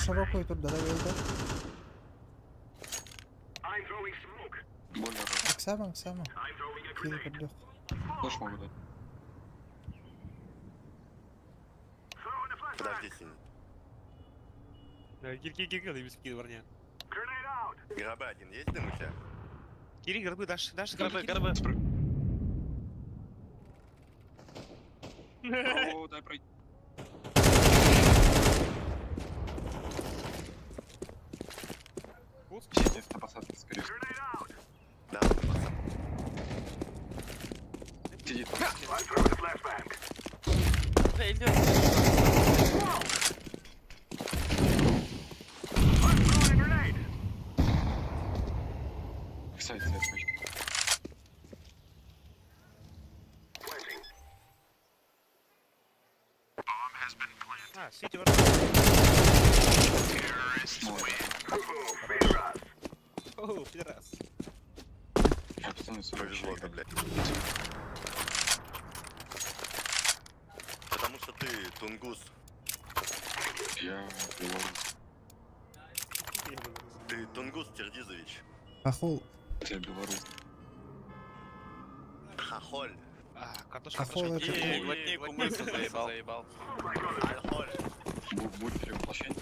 A: широкую тут да да.
I: Бойлер.
A: Оксама, Оксама. Кири көрдөх.
I: Флеш могу дать.
J: Подожди, синий.
D: Кир, кир, кир, кир, кир, парня.
J: Гробы один есть дым у тебя?
D: Кири, гробы, дашь, дашь,
B: Гробы, гробы.
I: О, дай пройти. Сидит на посадке, скорее всего.
J: Да, посадка.
I: Сидит там.
B: Бля, идет.
I: Сайт, сайт, пачка.
D: А, сити, ворота.
I: Молодец.
D: О, пидорас.
I: Я пацаны, сорок
J: Повезло-то,
I: человек.
J: блядь. Потому что ты тунгус.
I: Я белорус.
J: Ты тунгус Тердизович.
A: Хохол.
I: Я белорус.
J: Хохоль.
D: А, картошка,
A: Хохол
D: картошка.
A: это
B: И глотни кумыса заебал.
J: Альхоль.
I: Будет перевоплощение.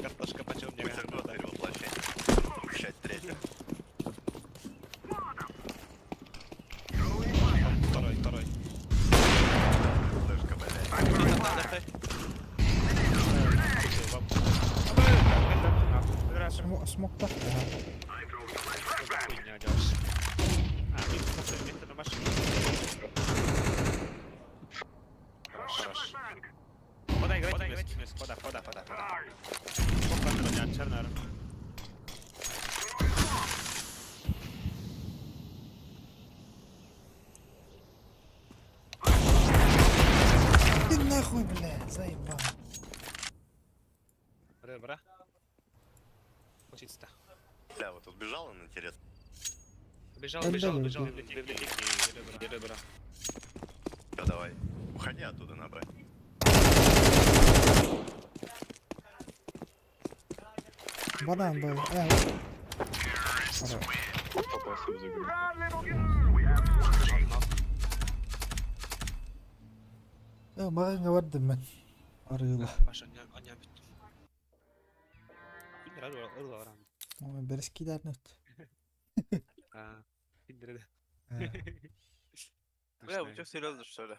D: Картошка почем мне?
J: Бутерброд перевоплощение. Часть третья.
D: Второй, второй.
J: Флешка, блядь.
A: Смок, смок так.
D: Хуйня делаешь. А, ты смотри, это на машине. Хорош, хорош. Подай, играйте вместе, вместе. Подай, подай, подай, подай. Сколько камеру, чернер.
A: Ты нахуй, бля, заебал.
D: Ребра. Учиться.
J: Бля, вот убежал он, интересно.
D: Бежал,
A: Да,
D: бежал,
A: да,
D: бежал,
A: да.
D: библиотеки, ребра. Ребра.
J: Всё, давай. Уходи оттуда на Б.
A: Банан был. Э,
I: Попался в загрузку.
A: э, маған бардым мен. Арыйла.
D: Паша, аня бит.
A: Берескилер нүт.
D: А, пиндерде.
B: Бля, вы что, серьезно, что ли?